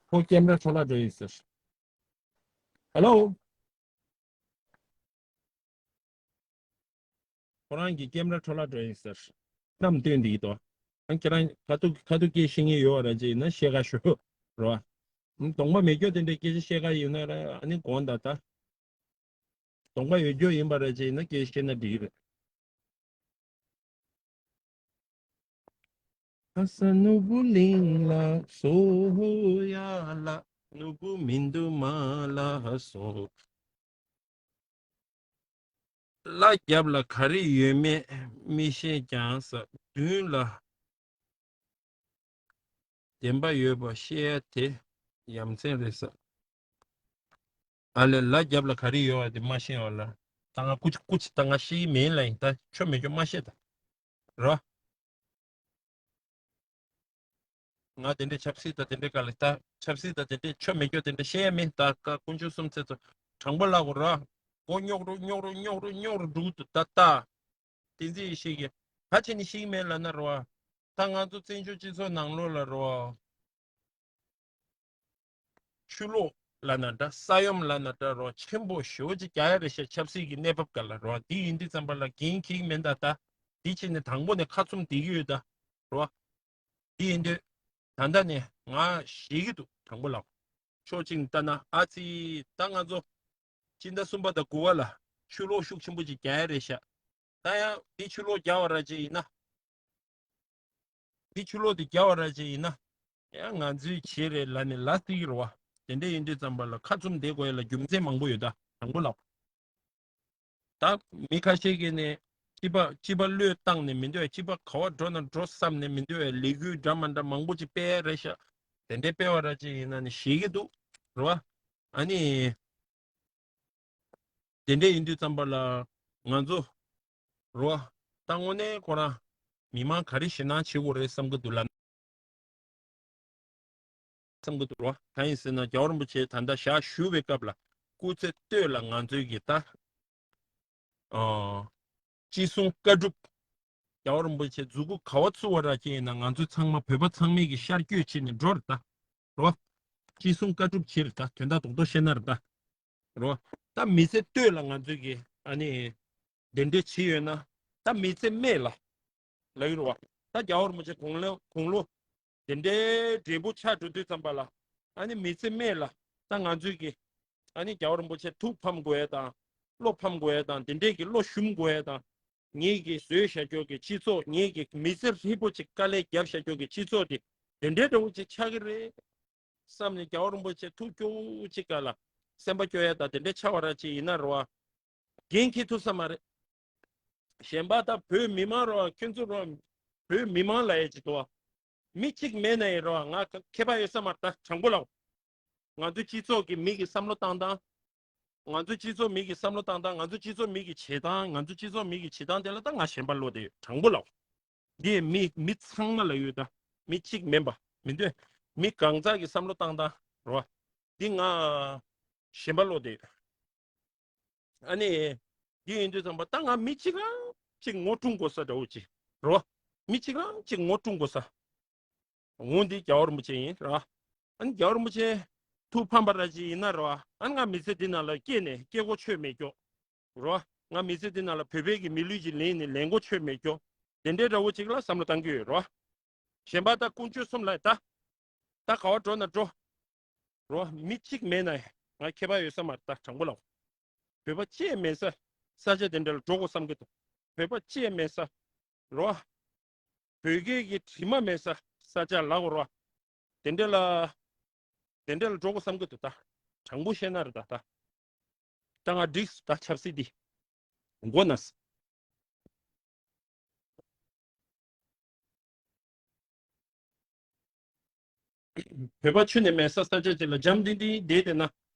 ཁོ་ཀེམ་ར་འཕྲོ་བརླག་འགྲོ་ཡིན་ཟེར། ཧེ་ལོ། ཁོ་རང་གི་ཀེམ་ར་འཕྲོ་བརླག་འགྲོ་ཡིན་ཟེར། གནམ་སྟོན་འདི་ཡིན་དོ། ཨང་ཁྱེད་རང་ཁ་ཐུག་ཁ་ཐུག་སྐད་ཤེས་ངེས་ཡོད་ར་ཅེ་ཡིན་ན་བཤད་ག་ཞུ། རོ། གདོང་པ་མེད་སྐྱོ་དེ་འདྲའི་སྐད་ཆ་བཤད་ག་ཡིན་ན་ར་ཨ་ནི་དགོངས་དག་ད། གདོང་པ་ཡོད་རྒྱུ་ཡིན་པ་རེད་ཅེ་ན་སྐད་བཤད་ན་འགྲིག་རེད། ཁ་ས་ནོར་བུ་གླིང་ལ་སོ་ཡ་ལ། ནོར་བུ་མི་འདུག་མ་ལ་སོ། ལ་རྒྱབ་ལ་ག་རེ་ཡོད་མེད་མི་ཤེས་ཀྱང་ས་མདུན་ལ། བདེན་པ་ཡོད་པ་བཤད་ཡ་དེ་ཡ་མཚན་རེད་ས། ཨ་ལས་ལ་རྒྱབ་ལ་ག་རེ་ཡོད་པ་དེ་མ་ཤེས་པ་ལ། ད་ང་ཀུ་ཅི་ཀུ་ཅི་ད་ང་ཤེས་ཀྱི་མེད་ལ་ཡིན་ད་ཆོ་མེད་ཆོ་མ་ཤེས་ད། རོ། ང་དེ་འདྲའི་ཆབ་སྲིད་ད་དེ་འདྲའི་ག་ལ་ད་ཆབ་སྲིད་ད་དེ་འདྲའི་ཆོ་མེད་ཆོ་དེ་འདྲ་བཤད་ཡ་མེད་ད་ཀ་དཀོན་མཆོག་གསུམ་ཚེ་ཚོ་དྲང་པོ་ལ་གོ་རོ། མགོ་རྙོག་རུ་རྙོག་རུ་རྙོག་རུ་རྙོག་རུ་འགྲོ་གི་འདུག་ད་ད། བསྟན་འཛིན་ཡེ་ཤེས་ཀྱིས་ག་བྱས་ནས་ཤེས་ཀྱི་མེད་ལབ་ན་རོ། ད་ང་ཚོ་བཙན་བྱོལ་སྤྱི་ཚོགས་ནང་ལོགས་ལ་རོ། ཆུ་ལོག་ལབ་ན་འདྲ་ས་ཡོམ་ལབ་ན་འདྲ་རོ་ཆེན་པོ་ཞེ་པོ་ཅིག་རྒྱག་ཡ་རེད་ཤག་ཆབ་སྲིད་ཀྱི་གནས་བབ་སྒང་ལ་རོ། འདི་ཡིན་དུས་ཙམ་པ་ལ་འགན་འཁྱེར་གྱི་མེད་ད་ད། འདི་བྱས་ནས་དང་པོ་ནས་ཁ་བཙུམ་བསྡད་ཀྱི་ཡོད་ད་རོ། འདི་ཡིན་དུས་ད་ལྟ་ནས་ང་ཞེད་ཀྱི་འདུག་དང་པོ་ལ། ཕྱོགས་གཅིག་ནས་ལྟ་ན་ཨ་ཙི་ད་ང་ཚོ་སྤྱི་ཟླ་གསུམ་པ་དང་དགུ་པ་ལ་ཆུ་ལོག་ཤུགས་ཆེན་པོ་ཅིག་རྒྱག་ཡ་རེད་ཤག་ད་ཡང་འདི་ཆུ་ལོག་རྒྱག་པ་ར་ཅིག་ཡིན་ན། འདི་ཆུ་ལོག་འདི་རྒྱག་པ་ར་ཅིག་ཡིན་ན། ཡང་ང་ཚོའི་བྱེད་རེད་ལབ་ནས་ལབ་སྲིད་ཀྱི་རེད་བ། དེ་འདྲ་ཡིན་དུས་ཙམ་པ་ལ་ཁ་བཙུམ་བསྡད་དགོས་ཡ་ལ་རྒྱུ་མཚན་མང་པོ་ཡོད་ད་དང་པོ་ལ། ད་མི་ཁ་ཤས་ཀྱིས་ནས་སྤྱི་པ་སྤྱི་པ་བློས་བཏང་ནས་མི་འདོད་ཡ། སྤྱི་པ་ག་བ་འགྲོ་ན་འགྲོ་བསམ་ནས་མི་འདོད་ཡ། ལས་འགུལ་འདྲ་མ་འདྲ་མང་པོ་ཅིག་སྤེལ་ཡ་རེད་ཤག་དེ་འདྲའི་སྤེལ་བ་ར་ཅིག་ཡིན་ན་ནི་ཞེད་ཀྱི་འདུག་རེད་བ། ཨ་ནི། དེ་འདྲ་ཡིན་དུས་ཙམ་པ་ལ་ང་ཚོ་རོ། ད་དངོས་གནས་ཁོ་རང་མི་མང་ག་རེ་ཞེད་སྣང་བྱེད་དགོས་རེད་བསམ་གྱི་འདུག་ལ། བསམ་གྱི་འདུག་རོ། གང་ཡིན་ཟེར་ན་རྒྱལ་བ་རིན་པོ་ཆེ་ད་ལྟ་ཞག་བཞུགས་པའི་སྐབས་ལ་ སྐུ་ཚེ་སྟོད་ལ་ང་ཚོའི་གི་ད། ཨ། ཅི་གསུང་བཀའ་སྒྲུབ། རྒྱལ་བ་རིན་པོ་ཆེ་མཛུབ་གུ་ག་བ་བཙུགས་པ་ར་ཅིག་ཡིན་ན་ང་ཚོ་ཚང་མ་བོད་པ་ཚང་མས་གི་ཤར་བསྐྱོད་བྱས་ནས་འགྲོ་རེད་ད། རོ། ཅི་གསུང་བཀའ་སྒྲུབ་བྱེད་རེད་ད། དོན་དག་རྡོག་རྡོག་བཤད་ན་རེད་ད། རོ། ད་མི་ཚེ་སྟོད་ལ་ང་ཚོས་གི་ཨ་ནི། དེ་འདྲས་བྱས་ཡོད་ན། ད་མི་ཚེ་སྨད་ལ། ལབ་ཡོད་རེད་བ། ད་རྒྱལ་བ་རིན་པོ་ཆེ་དགུང་ལོ་དགུང་ལོ། དེ་འདྲའི་བགྲེས་པོ་ཆགས་འགྲོ་དུས་ཙམ་པ་ལ། ཨ་ནི་མི་ཚེ་སྨད་ལ། ད་ང་ཚོས་གི། ཨ་ནི་རྒྱལ་བ་རིན་པོ་ཆེ་ཐུགས་ཕམ་དགོས་ཡ་དང་། བློ་ཕམ་དགོས་ཡ་དང་། དེ་འདྲས་ཀྱི་བློ་ཞུམ་དགོས་ཡ་དང་། ངེད་ཀྱིས་བཟོས་བཞག་ཀྱོག་གི་སྤྱི་ཚོགས། ངེད་ཀྱིས་མི་ཚེ་ཧྲིལ་པོ་ཅིག་དཀའ་ལས་བརྒྱབ་བཞག་ཀྱོག་གི་སྤྱི་ཚོགས་དེ། དེ་འདྲའི་འདྲ་བོ་ཅིག་ཆགས་ཀྱི་རེད། བསམ་ནས་རྒྱལ་བ་རིན་པོ་ཆེ་ཐུགས་སྐྱོ་བོ་ཅིག་ག་ལ། སེམས་པ་སྐྱོ་ཡ་དང་དེ་འདྲའི་ཆགས་པ་ར་ཅིག་ཡིན་ན་རེད་བ། འགན་འཁྱེར་ཐུབ་ས་མ་རེད། གཞན་པ་ད་བོད་མི་མང་རོ། ཁྱོད་ཚོ་རོ། བོད་མི་མང་ལ་ཡ་ཅིག་འདུག་བ། མི་གཅིག་མེད་ན་ཡིན་རོ། ང་ཁ་ཁྱད་པར་ཡོད་ས་མ་རེད་ད། དྲང་པོ་ལབ། ང་ཚོའི་སྤྱི་ཚོགས་ཀྱི་མི་གི་བསམ་བློ་བཏང་སྟངས། ང་ཚོའི་སྤྱི་ཚོགས་མི་གི་བསམ་བློ་བཏང་སྟངས། ང་ཚོའི་སྤྱི་ཚོགས་མི་གི་བྱེད་སྟངས། ང་ཚོའི་སྤྱི་ཚོགས་མི་གི་བྱེད་སྟངས་དེ་ལ་ད་ང་ཞེན་པ་བློ་དེ་ཡོད། དྲང་པོ་ལབ། འདི་མི་མི་ཚང་མ་ལ་ཡོད་ད། མི་གཅིག་མིན་པ་མི་འདོད། མི་གང་ཟག་གི་བསམ་བློ་བཏང་སྟངས་རོ། འདི་ང་ཞེན་པ་བློ་དེ་ཡོད། ཨ་ནི། འདི་ཡིན་དུས་ཙམ་པ་ད་ང་མི་གཅིག་རང་གཅིག་ངོ་སྲུང་དགོས་ས་འདྲ་བོ་ཅིག་རོ། མི་གཅིག་རང་གཅིག་ངོ་སྲུང་དགོས་ས། འོ་འདི་རྒྱལ་བ་རིན་པོ་ཆེ་ཡིན་ར། ཨ་ནི་རྒྱལ་བ་རིན་པོ་ཆེ་ཐུགས་ཕམ་པ་ར་ཅིག་ཡིན་ན་ར། ཨ་ནི་ང་མི་ཚེ་འདི་ནང་ལ་སྐྱེས་ནས་སྐྱེ་སྒོ་ཆོད་མེད་ཀྱོག་རོ། ང་མི་ཚེ་འདི་ནང་ལ་བོད་པའི་གི་མི་ལུས་ཅིག་ལེན་ནས་ལེན་སྒོ་ཆོད་མེད་ཀྱོག་དེ་འདྲའི་འདྲ་བོ་ཅིག་ལ་བསམ་བློ་བཏང་གི་ཡོད་རོ། གཞན་པ་ད་དཀོན་མཆོག་གསུམ་ལ་ད། ད་ག་བ་འགྲོ་ན་འགྲོ། རོ། མི་གཅིག་མེད་ན་ང་ཁྱད་པར་ཡོད་ས་མ་རེད་ད། དྲང་པོ་ལབ། བོད་པ་གཅིག་མེད་ས་ས་ཆ་དེ་འདྲ་ལ་འགྲོ་དགོས་བསམ་གི་འདུག་བོད་པ་གཅིག་མེད་ས། རོ། བོད་སྐད་ཀྱི་དྲི་མ་མེད་ས་ས་ཆ་ལ་གོ་རོ། དེ་འདྲ་ལ། དེ་འདྲ་ལ་འགྲོ་དགོས་བསམ་གི་འདུག་ད། དྲང་པོ་བཤད་ན་རེད་ད་ད། ད་ང་འགྲིགས་ད་ཆབ་སྲིད་འདི། མགོ་ན། བོད་པ་ཆུ་ནས་མེད་ས་ས་ཆ་ཅིག་ལ་འཇམ་ཐིང་ཐིང་བསྡད་བསྡད་ན་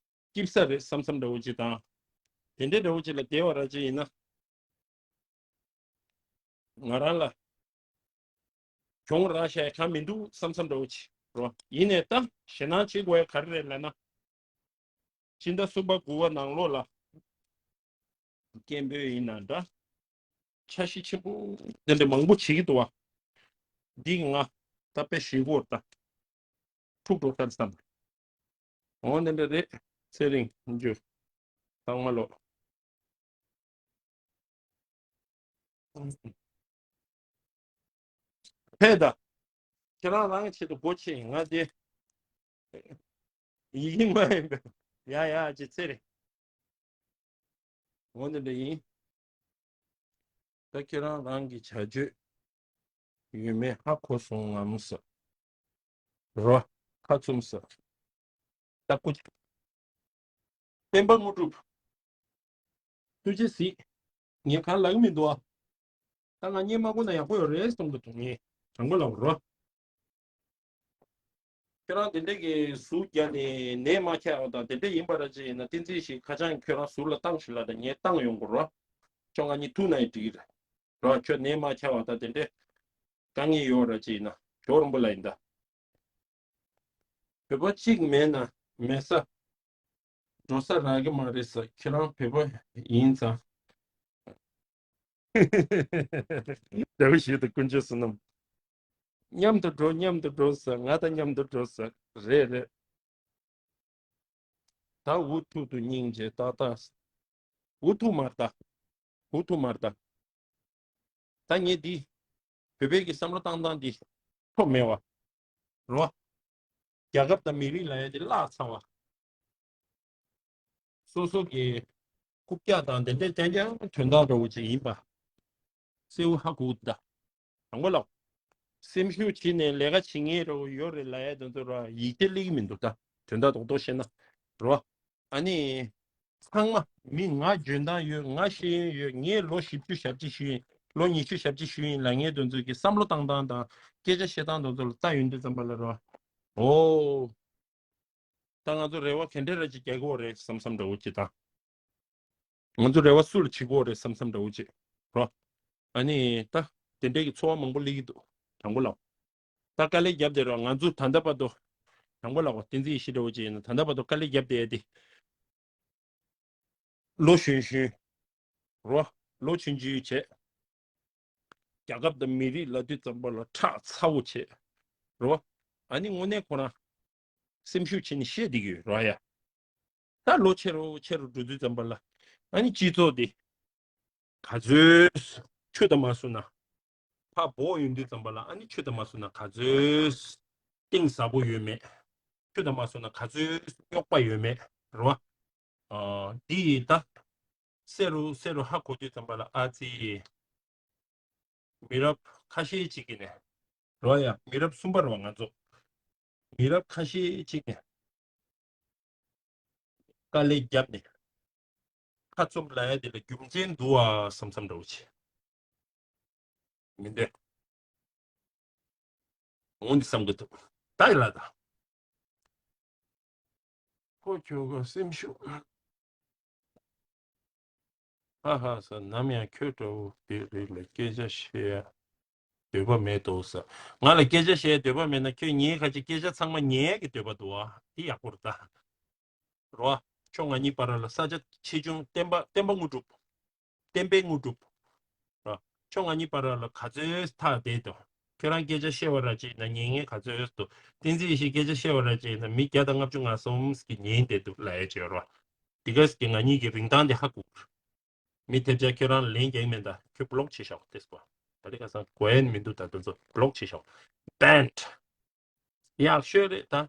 སྐྱིད་ས་རེད་བསམ་བསམ་འདྲ་བོ་ཅིག་དང་། དེ་འདྲའི་འདྲ་བོ་ཅིག་ལ་བསྡད་པ་ར་ཅིག་ཡིན་ན། ང་རང་ལ་གྱོང་རག་བཞག་གང་མི་འདུག་བསམ་བསམ་འདྲ་བོ་ཅིག་རོ། ཡིན་ནའི་ད་ཞེད་སྣང་བྱེད་དགོས་ཡ་ག་རེ་རེད་ལབ་ན། སྤྱི་ཟླ་གསུམ་པ་དགུ་པ་ནང་ལོགས་ལ། སྐད་འབོད་ཡིན་ན་འདྲ། འཆར་གཞི་ཆེན་པོ་དེ་འདྲ་མང་པོ་བྱེད་ཀྱི་འདུག་བ། འདི་ང་ད་དཔེ་ཞེ་པོ་ད། འཁྲུག་འགྲོ་ཁར་བསམ། འོ་དེ་འདྲ་རེད། ཚེ་རིང་འཇུ། ཚང་མ་ལོ། ཕེབས་ད། ཁྱེད་རང་རང་གི་ཆེད་དུ་སྒོ་ཕྱེ་ང་དེ། ཡིན་མ་ཡིན་པས། ཡ་ཡ་ཅི་ཚེ་རེད། འོ་འདི་འདྲ་ཡིན། ད་ཁྱེད་རང་རང་གི་བྱ་སྤྱོད་ཡོད་མེད་ཧ་གོ་སོང་ངམ་ཟེར། རོ། ཁ་བཙུམ་ཟེར། ད་སྐུ། བསྟན་པ་དངོས་གྲུབ། ཐུགས་རྗེ་གཟིགས། ངས་གང་ལབ་ཀྱི་མི་འདུག་ཨ། ད་ང་བརྙན་མ་བཀོད་ན་ཡག་པོ་ཡོད་རེད་བསམ་གྱི་འདུག་ངས་དྲང་པོ་ལབ་རོ། ཁྱེད་རང་དེ་འདྲས་ཀྱི་ཟུག་རྒྱག་ནས་ནད་མ་ཁྱག་པ་དང་དེ་འདྲས་ཡིན་པ་ར་ཅིག་ཡིན་ན་བསྟན་འཛིན་ཞིག་ཁ་བྱང་ཁྱོད་རང་ཟུར་ལ་བཏང་ཞིག་ལ་ད་ངས་བཏང་ཡོང་དགོས་རོ། ཁྱོད་ང་གཉིས་ཐུག་ན་ཡི་འགྲིག་རེད། རོ་ཁྱོད་ནད་མ་ཁྱག་པ་དང་དེ་འདྲས་དཀའ་ངལ་ཡོད་ར་ཅིག་ཡིན་ན་ཇོ་རིན་པོ་ལ་ཡིན་ད། བོད་པ་གཅིག་མེད་ན་མེད་ས། འགྲོ་ས་རག་གི་མ་རེད་ས། ཁྱེད་རང་བོད་པ་ཡིན་ཙང་། དེ་བཞིན་དུ་དཀོན་མཆོག་བསོད་ནམས། མཉམ་དུ་འགྲོ་མཉམ་དུ་འགྲོ་ས། ང་དང་མཉམ་དུ་འགྲོ་ས། རེད་རེད། ད་འུ་ཐུག་ཏུ་སྙིང་རྗེ་ཏག་ཏག་འུ་ཐུག་མར་ལྟ། འུ་ཐུག་མར་ལྟ། ད་ངས་འདི། བོད་པའི་གི་བསམ་བློ་བཏང་སྟངས་འདི། ཐོབ་མེད་བ། རོ། རྒྱལ་ཁབ་དང་མི་རིགས་ལ་ཡ་དེ་བརླག་ཚར་བ། སོ་སོ་གི་རྐུབ་བཀྱག་དང་དེ་འདྲས་རྐྱང་རྐྱང་དོན་དག་འདྲ་བོ་ཅིག་ཡིན་པ། གསལ་བོ་ཧ་གོ་ད། དང་པོ་ལ། སེམས་ཤུགས་བྱིན་ནས་ལས་ཀ་བྱེད་མཁན་འདྲ་བོ་ཡོད་རེད་ལབ་ཡ་དེ་ཚོ་ར་ཡིག་ཆ་སླེབས་ཀྱི་མི་འདུག་ད། དོན་དག་རྡོག་རྡོག་བཤད་ན། རོ། ཨ་ནི། ཚང་མ་མི་ང་འཇོན་ཐང་ཡོད། ང་ཤེས་ཡོན་ཡོད། ངས་ལོ་བཞི་བཅུ་ཞེ་གཅིག་ཞུས་ཡིན། ལོ་ཉི་ཤུ་ཞེ་གཅིག་ཞུས་ཡིན་ལབ་མཁན་དེ་ཚོ་གི་བསམ་བློ་བཏང་སྟངས་དང་སྐད་ཆ་བཤད་སྟངས་དེ་ཚོ་ལ་ལྟ་ཡོང་དུས་ཙམ་པ་ལ་རོ། ཨོ། ད་ང་ཚོ་རེ་བ་ག་འདྲ་རེ་ཅིག་རྒྱག་གི་ཡོད་རེད་བསམ་བསམ་འདྲ་བོ་ཅིག་དང་། ང་ཚོ་རེ་བ་སུ་ལ་བྱེད་ཀྱི་ཡོད་རེད་བསམ་བསམ་འདྲ་བོ་ཅིག་རོ། ཨ་ནི་ད་དེ་འདྲའི་གི་ཚོར་བ་མང་པོ་སླེབས་ཀྱི་འདུག་དྲང་པོ་ལབ། ད་དཀའ་ལས་བརྒྱབ་བསྡད་རོགས། ང་ཚོ་ད་ལྟ་བར་དུ། དྲང་པོ་ལབ་པ་བསྟན་འཛིན་ཡེ་ཤེས་འདྲ་བོ་ཅིག་ཡིན་ན་ད་ལྟ་བར་དུ་དཀའ་ལས་བརྒྱབ་བསྡད་དེ། ལོ་གཞོན་གཞོན། རོ། ལོ་ཆུང་ཆུང་བྱས། རྒྱལ་ཁབ་དང་མི་རིགས་ལབ་དུས་ཙམ་པ་ལ་ཁྲག་ཚ་བོ་བྱས། རོ། ཨ་ནི་དངོས་གནས་ཁོ་རང་སེམས་ཤུགས་ཆེ་ནས་བཤད་བསྡད་ཀྱི་ཡོད་རོ་ཡ། ད་ལོ་ཆེ་རུ་ཆེ་རུ་འགྲོ་དུས་ཙམ་པ་ལ། ཨ་ནི་སྤྱི་ཚོགས་དེ་ག་ཚོད་ཆུ་དང་མ་སོང་ན། ཕར་འབོག་ཡོང་དུས་ཙམ་པ་ལ་ཨ་ནི་ཆུ་དང་མ་སོང་ན་ག་ཚོད་གཏིང་ཟབ་པོ་ཡོད་མེད། ཆུ་དང་མ་སོང་ན་ག་ཚོད་རྙོག་པ་ཡོད་མེད་རེད་བ། ཨ། འདི་ད་གསལ་རུ་གསལ་རུ་ཧ་གོ་དུས་ཙམ་པ་ལ་ཨ་ཙི། མི་རབས་ཁ་ཤས་ཅིག་གིས་ནས་རེད་བ་ཡ། མི་རབས་གསུམ་པ་རེད་བ་ང་ཚོ། མི་རབས་ཁ་ཤས་ཅིག་ནས་དཀའ་ལས་བརྒྱབ་ནས་ཁ་བཙུམ་ལབ་ཡ་དེ་ལ་རྒྱུ་མཚན་འདུག་བ་བསམ་བསམ་འདྲ་བོ་བྱས། མི་འདོད། འོང་འདི་བསམ་གི་འདུག་ད་ཡི་ལ་ད། ཁོ་ཁྱོད་ག་སེམས་ཤུགས། ཧ་ཧ་ཟེར། ནམ་ཡང་ཁྱོད་འདྲ་བོ་དེ་རིགས་ལ་སྐད་ཆ་བཤད་ཡ་འདོད་པ་མེད་དོ་ཟེར། ང་ལ་སྐད་ཆ་བཤད་ཡ་འདོད་པ་མེད་ན་ཁྱོད་ཉན་ཁ་ཅིག་སྐད་ཆ་ཚང་མ་ཉན་ཡ་གི་འདོད་པ་འདུག་བ། དེ་ཡག་པོ་རེད་ད། རོ། ཁྱོད་ང་གཉིས་བར་ལ་ས་ཆ་ཆེ་ཆུང་བསྟན་པ་བསྟན་པ་དངོས་གྲུབ། བསྟན་པའི་དངོས་གྲུབ། རོ། ཁྱོད་ང་གཉིས་བར་ལ་ག་ཚོད་ཐག་བསྡད་དོ། ཁྱོད་རང་སྐད་ཆ་བཤད་པ་ར་ཅིག་ན་ཉན་མཁན་ག་ཚོད་འདུག་བསྟན་འཛིན་ཡེ་ཤེས་སྐད་ཆ་བཤད་པ་ར་ཅིག་ན་མི་བརྒྱ་དང་ལྔ་བཅུ་ང་གསུམ་གྱིས་ཉན་བསྡད་འདུག་ལབ་ཡ་ཅིག་ཡོད་རོ། དེ་ག་ཟེར་གྱི་ང་གཉིས་ཀྱི་རིན་ཐང་དེ་ཧ་གོ། མི་ཐེབས་ཆག་ཁྱོད་རང་ལན་རྒྱག་མེད་ད། ཁྱོད་བློག་བྱེད་ཤོག་དེ་སོ། ད་རེས་ཁ་སང་གོ་ཡན་མི་འདུག་ད་དེ་ཚོ་བློག་བྱེད་ཤོག Banned། ཡག་ཤོས་རེད་ད།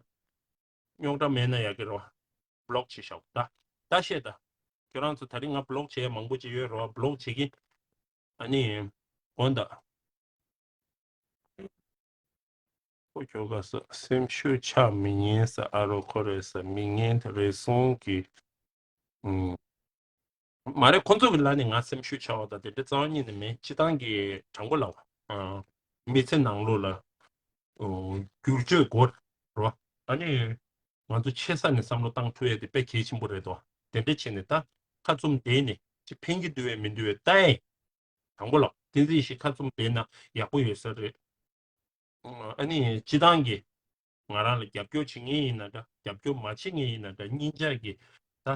རྙོག་དྲ་མེད་ན་ཡག་གི་རེད་བ། བློག་བྱེད་ཤོག་ད། ད་བཤད་ད། ཁྱོད་རང་ཚོ་ད་རེས་ང་བློག་བྱེད་ཡ་མང་པོ་ཅིག་ཡོད་རེད་བ། བློག་བྱེད་ཀྱི། ཨ་ནི། དགོངས་དག་ཁོ་ཁྱོ་ག་ས་སེམས་ཤུགས་ཆག་མི་ཉན་ས་ཨ་རོ་ཁོ་རེ་ས་མི་ངན་དེ་རེ་ཟུང་གི། ཨུམ། མ་རེད། ཁོ་ཚོ་གི་ལ་ནི་ང་སེམས་ཤུགས་ཆག་པ་དང་དེ་འདྲ་རྩ་བ་ཉིད་ནས་མེད། སྤྱི་བཏང་གི་དྲང་པོ་ལབ་པ། ཨ། མི་ཚེ་ནང་ལོགས་ལ། ཨོ། བསྒྱུར་བཅོས་དགོས་རེད་བ། ཨ་ནི། ང་ཚོ་ཆེ་ས་ནས་བསམ་བློ་བཏང་ཐུབ་ཡས་དེ་དཔེ་གལ་ཆེན་པོ་རེད་དོ། དེ་འདྲ་བྱས་ནས་ད་ཁ་བཙུམ་བསྡད་ནས་ཅི་ཕན་གྱི་འདུག་བས་མི་འདུག་བས་ལྟ་ཡས། དང་པོ་ལ་བསྟན་འཛིན་ཡེ་ཤེས་ཁ་བཙུམ་བསྡད་ན་ཡག་པོ་ཡོད་ས་རེད། ཨ་ནི་སྤྱི་བཏང་གི་ང་རང་ལ་རྒྱབ་སྐྱོར་བྱེད་མཁན་ཡིན་ན་འདྲ། རྒྱབ་སྐྱོར་མ་བྱེད་མཁན་ཡིན་ན་འདྲ། སྙིང་རྗེ་གི་ད་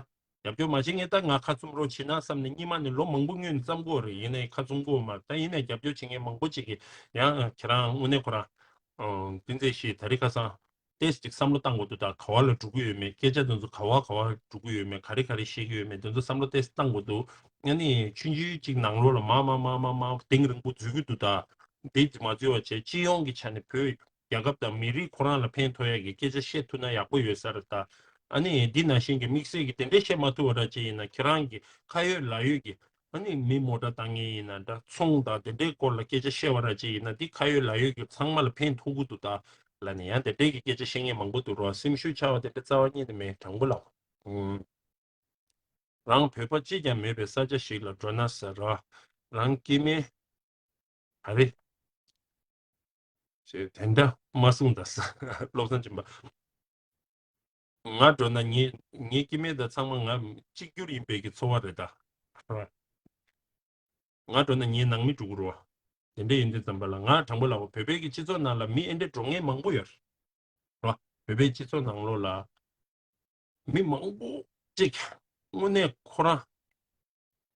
རྒྱབ་སྐྱོར་མ་བྱེད་མཁན་ད་ང་ཁ་བཙུམ་རོགས་བྱེད་ན་བསམ་ནས་སྙིང་མ་ནས་ལོ་མང་པོ་སྔོན་ནས་བསམ་གྱི་ཡོད་རེད། ཡིན་ནའི་ཁ་བཙུམ་གྱི་ཡོད་མ་རེད། ད་ཡིན་ནའི་རྒྱབ་སྐྱོར་བྱེད་མཁན་མང་པོ་ཅིག་གིས་ཡང་ཁྱེད་རང་དངོས་གནས་ཁོ་རང་བསྟན་འཛིན་ཡེ་ཤེས་ད་རེས་ཁ་སང་ཏོག་ཙམ་ཅིག་བསམ་བློ་བཏང་དགོས་འདུག་ད་ག་བ་ལ་འགྲོ་གི་ཡོད་མེད། སྐད་ཆ་དེ་ཚོ་ག་བ་ག་བ་འགྲོ་གི་ཡོད་མེད། ག་རེ་ག་རེ་བཤད་ཀྱི་ཡོད་མེད། དེ་ཚོ་བསམ་བློ་ཏོག་ཙམ་བཏང་དགོས་འདུག་ཨ་ནི་ཆུང་ཆུང་ཅིག་ནང་ལོགས་ལ་མར་མར་མར་མར་མར་གདེང་རིང་པོ་འཛུལ་གྱི་འདུག་ད་འདི་མ་འཛུལ་བ་བྱས། སྤྱི་ཡོངས་ཀྱི་ཆ་ནས་བོད་རྒྱལ་ཁབ་དང་མི་རིགས་ཁོ་རང་ལ་ཕན་ཐོགས་ཡ་གི་སྐད་ཆ་བཤད་ཐུབ་ན་ཡག་པོ་ཡོད་ས་རེད་ད། ཨ་ནི་འདི་ནང་བཞིན་གྱི་དམིགས་བསལ་གྱི་དེ་འདྲས་བཤད་མ་ཐུབ་པ་འདྲ་ཅིག་ཡིན་ན་ཁྱེད་རང་གི་ཁ་ཡོད་ལག་ཡོད་ཀྱི། ཨ་ནི་མི་མོ་ཊ་བཏང་མཁན་ཡིན་ན་འདྲ། ཚོང་དང་དེ་འདྲའི་སྐོར་ལ་སྐད་ཆ་བཤད་པ་ར་ཅིག་ཡིན་ན་འདི་ཁ་ཡོད་ལག་ཡོད་ཀྱི་ཚང་མ་ལ་ཕན་ཐོགས་ཀྱི་འདུག་ད་ལབ་ནས་ཡང་དེ་འདྲའི་གི་སྐད་ཆ་བཤད་མཁན་མང་པོ་འདུག་རོ། སེམས་ཤུགས་ཆག་པ་དེ་འདྲ་རྩ་བ་ཉིད་ནས་མེད། དྲང་པོ་ལབ། ཨུམ། རང་བོད་པ་གཅིག་ཀྱང་མེད་པའི་ས་ཆ་ཞིག་ལ་འགྲོ་ན་ཟེར་ར། རང་སྐྱེ་དམན། ག་རེ། ཞེས་དེ་འདྲ་མ་གསུངས་ད་ས། བློ་བཟང་སྦྱིན་པ། ང་འགྲོ་ན་ངའི་ངའི་སྐྱེ་དམན་དང་ཚང་མ་ང་གཅིག་གྱུར་ཡིན་པའི་གི་ཚོར་བ་རེད་ད། ང་འགྲོ་ན་ངའི་ནང་མི་འགྲོ་གི་རེད་བ། དེ་འདྲ་ཡིན་དུས་ཙམ་པ་ལ་ང་དྲང་པོ་ལབ་པ། བོད་པའི་གི་སྤྱི་ཚོགས་ནང་ལ་མི་ཨེ་འདྲ་འགྲོ་མཁན་མང་པོ་ཡོད་རེད་བ། བོད་པའི་སྤྱི་ཚོགས་ནང་ལོགས་ལ་མི་མང་པོ་ཅིག་དངོས་གནས་ཁོ་རང་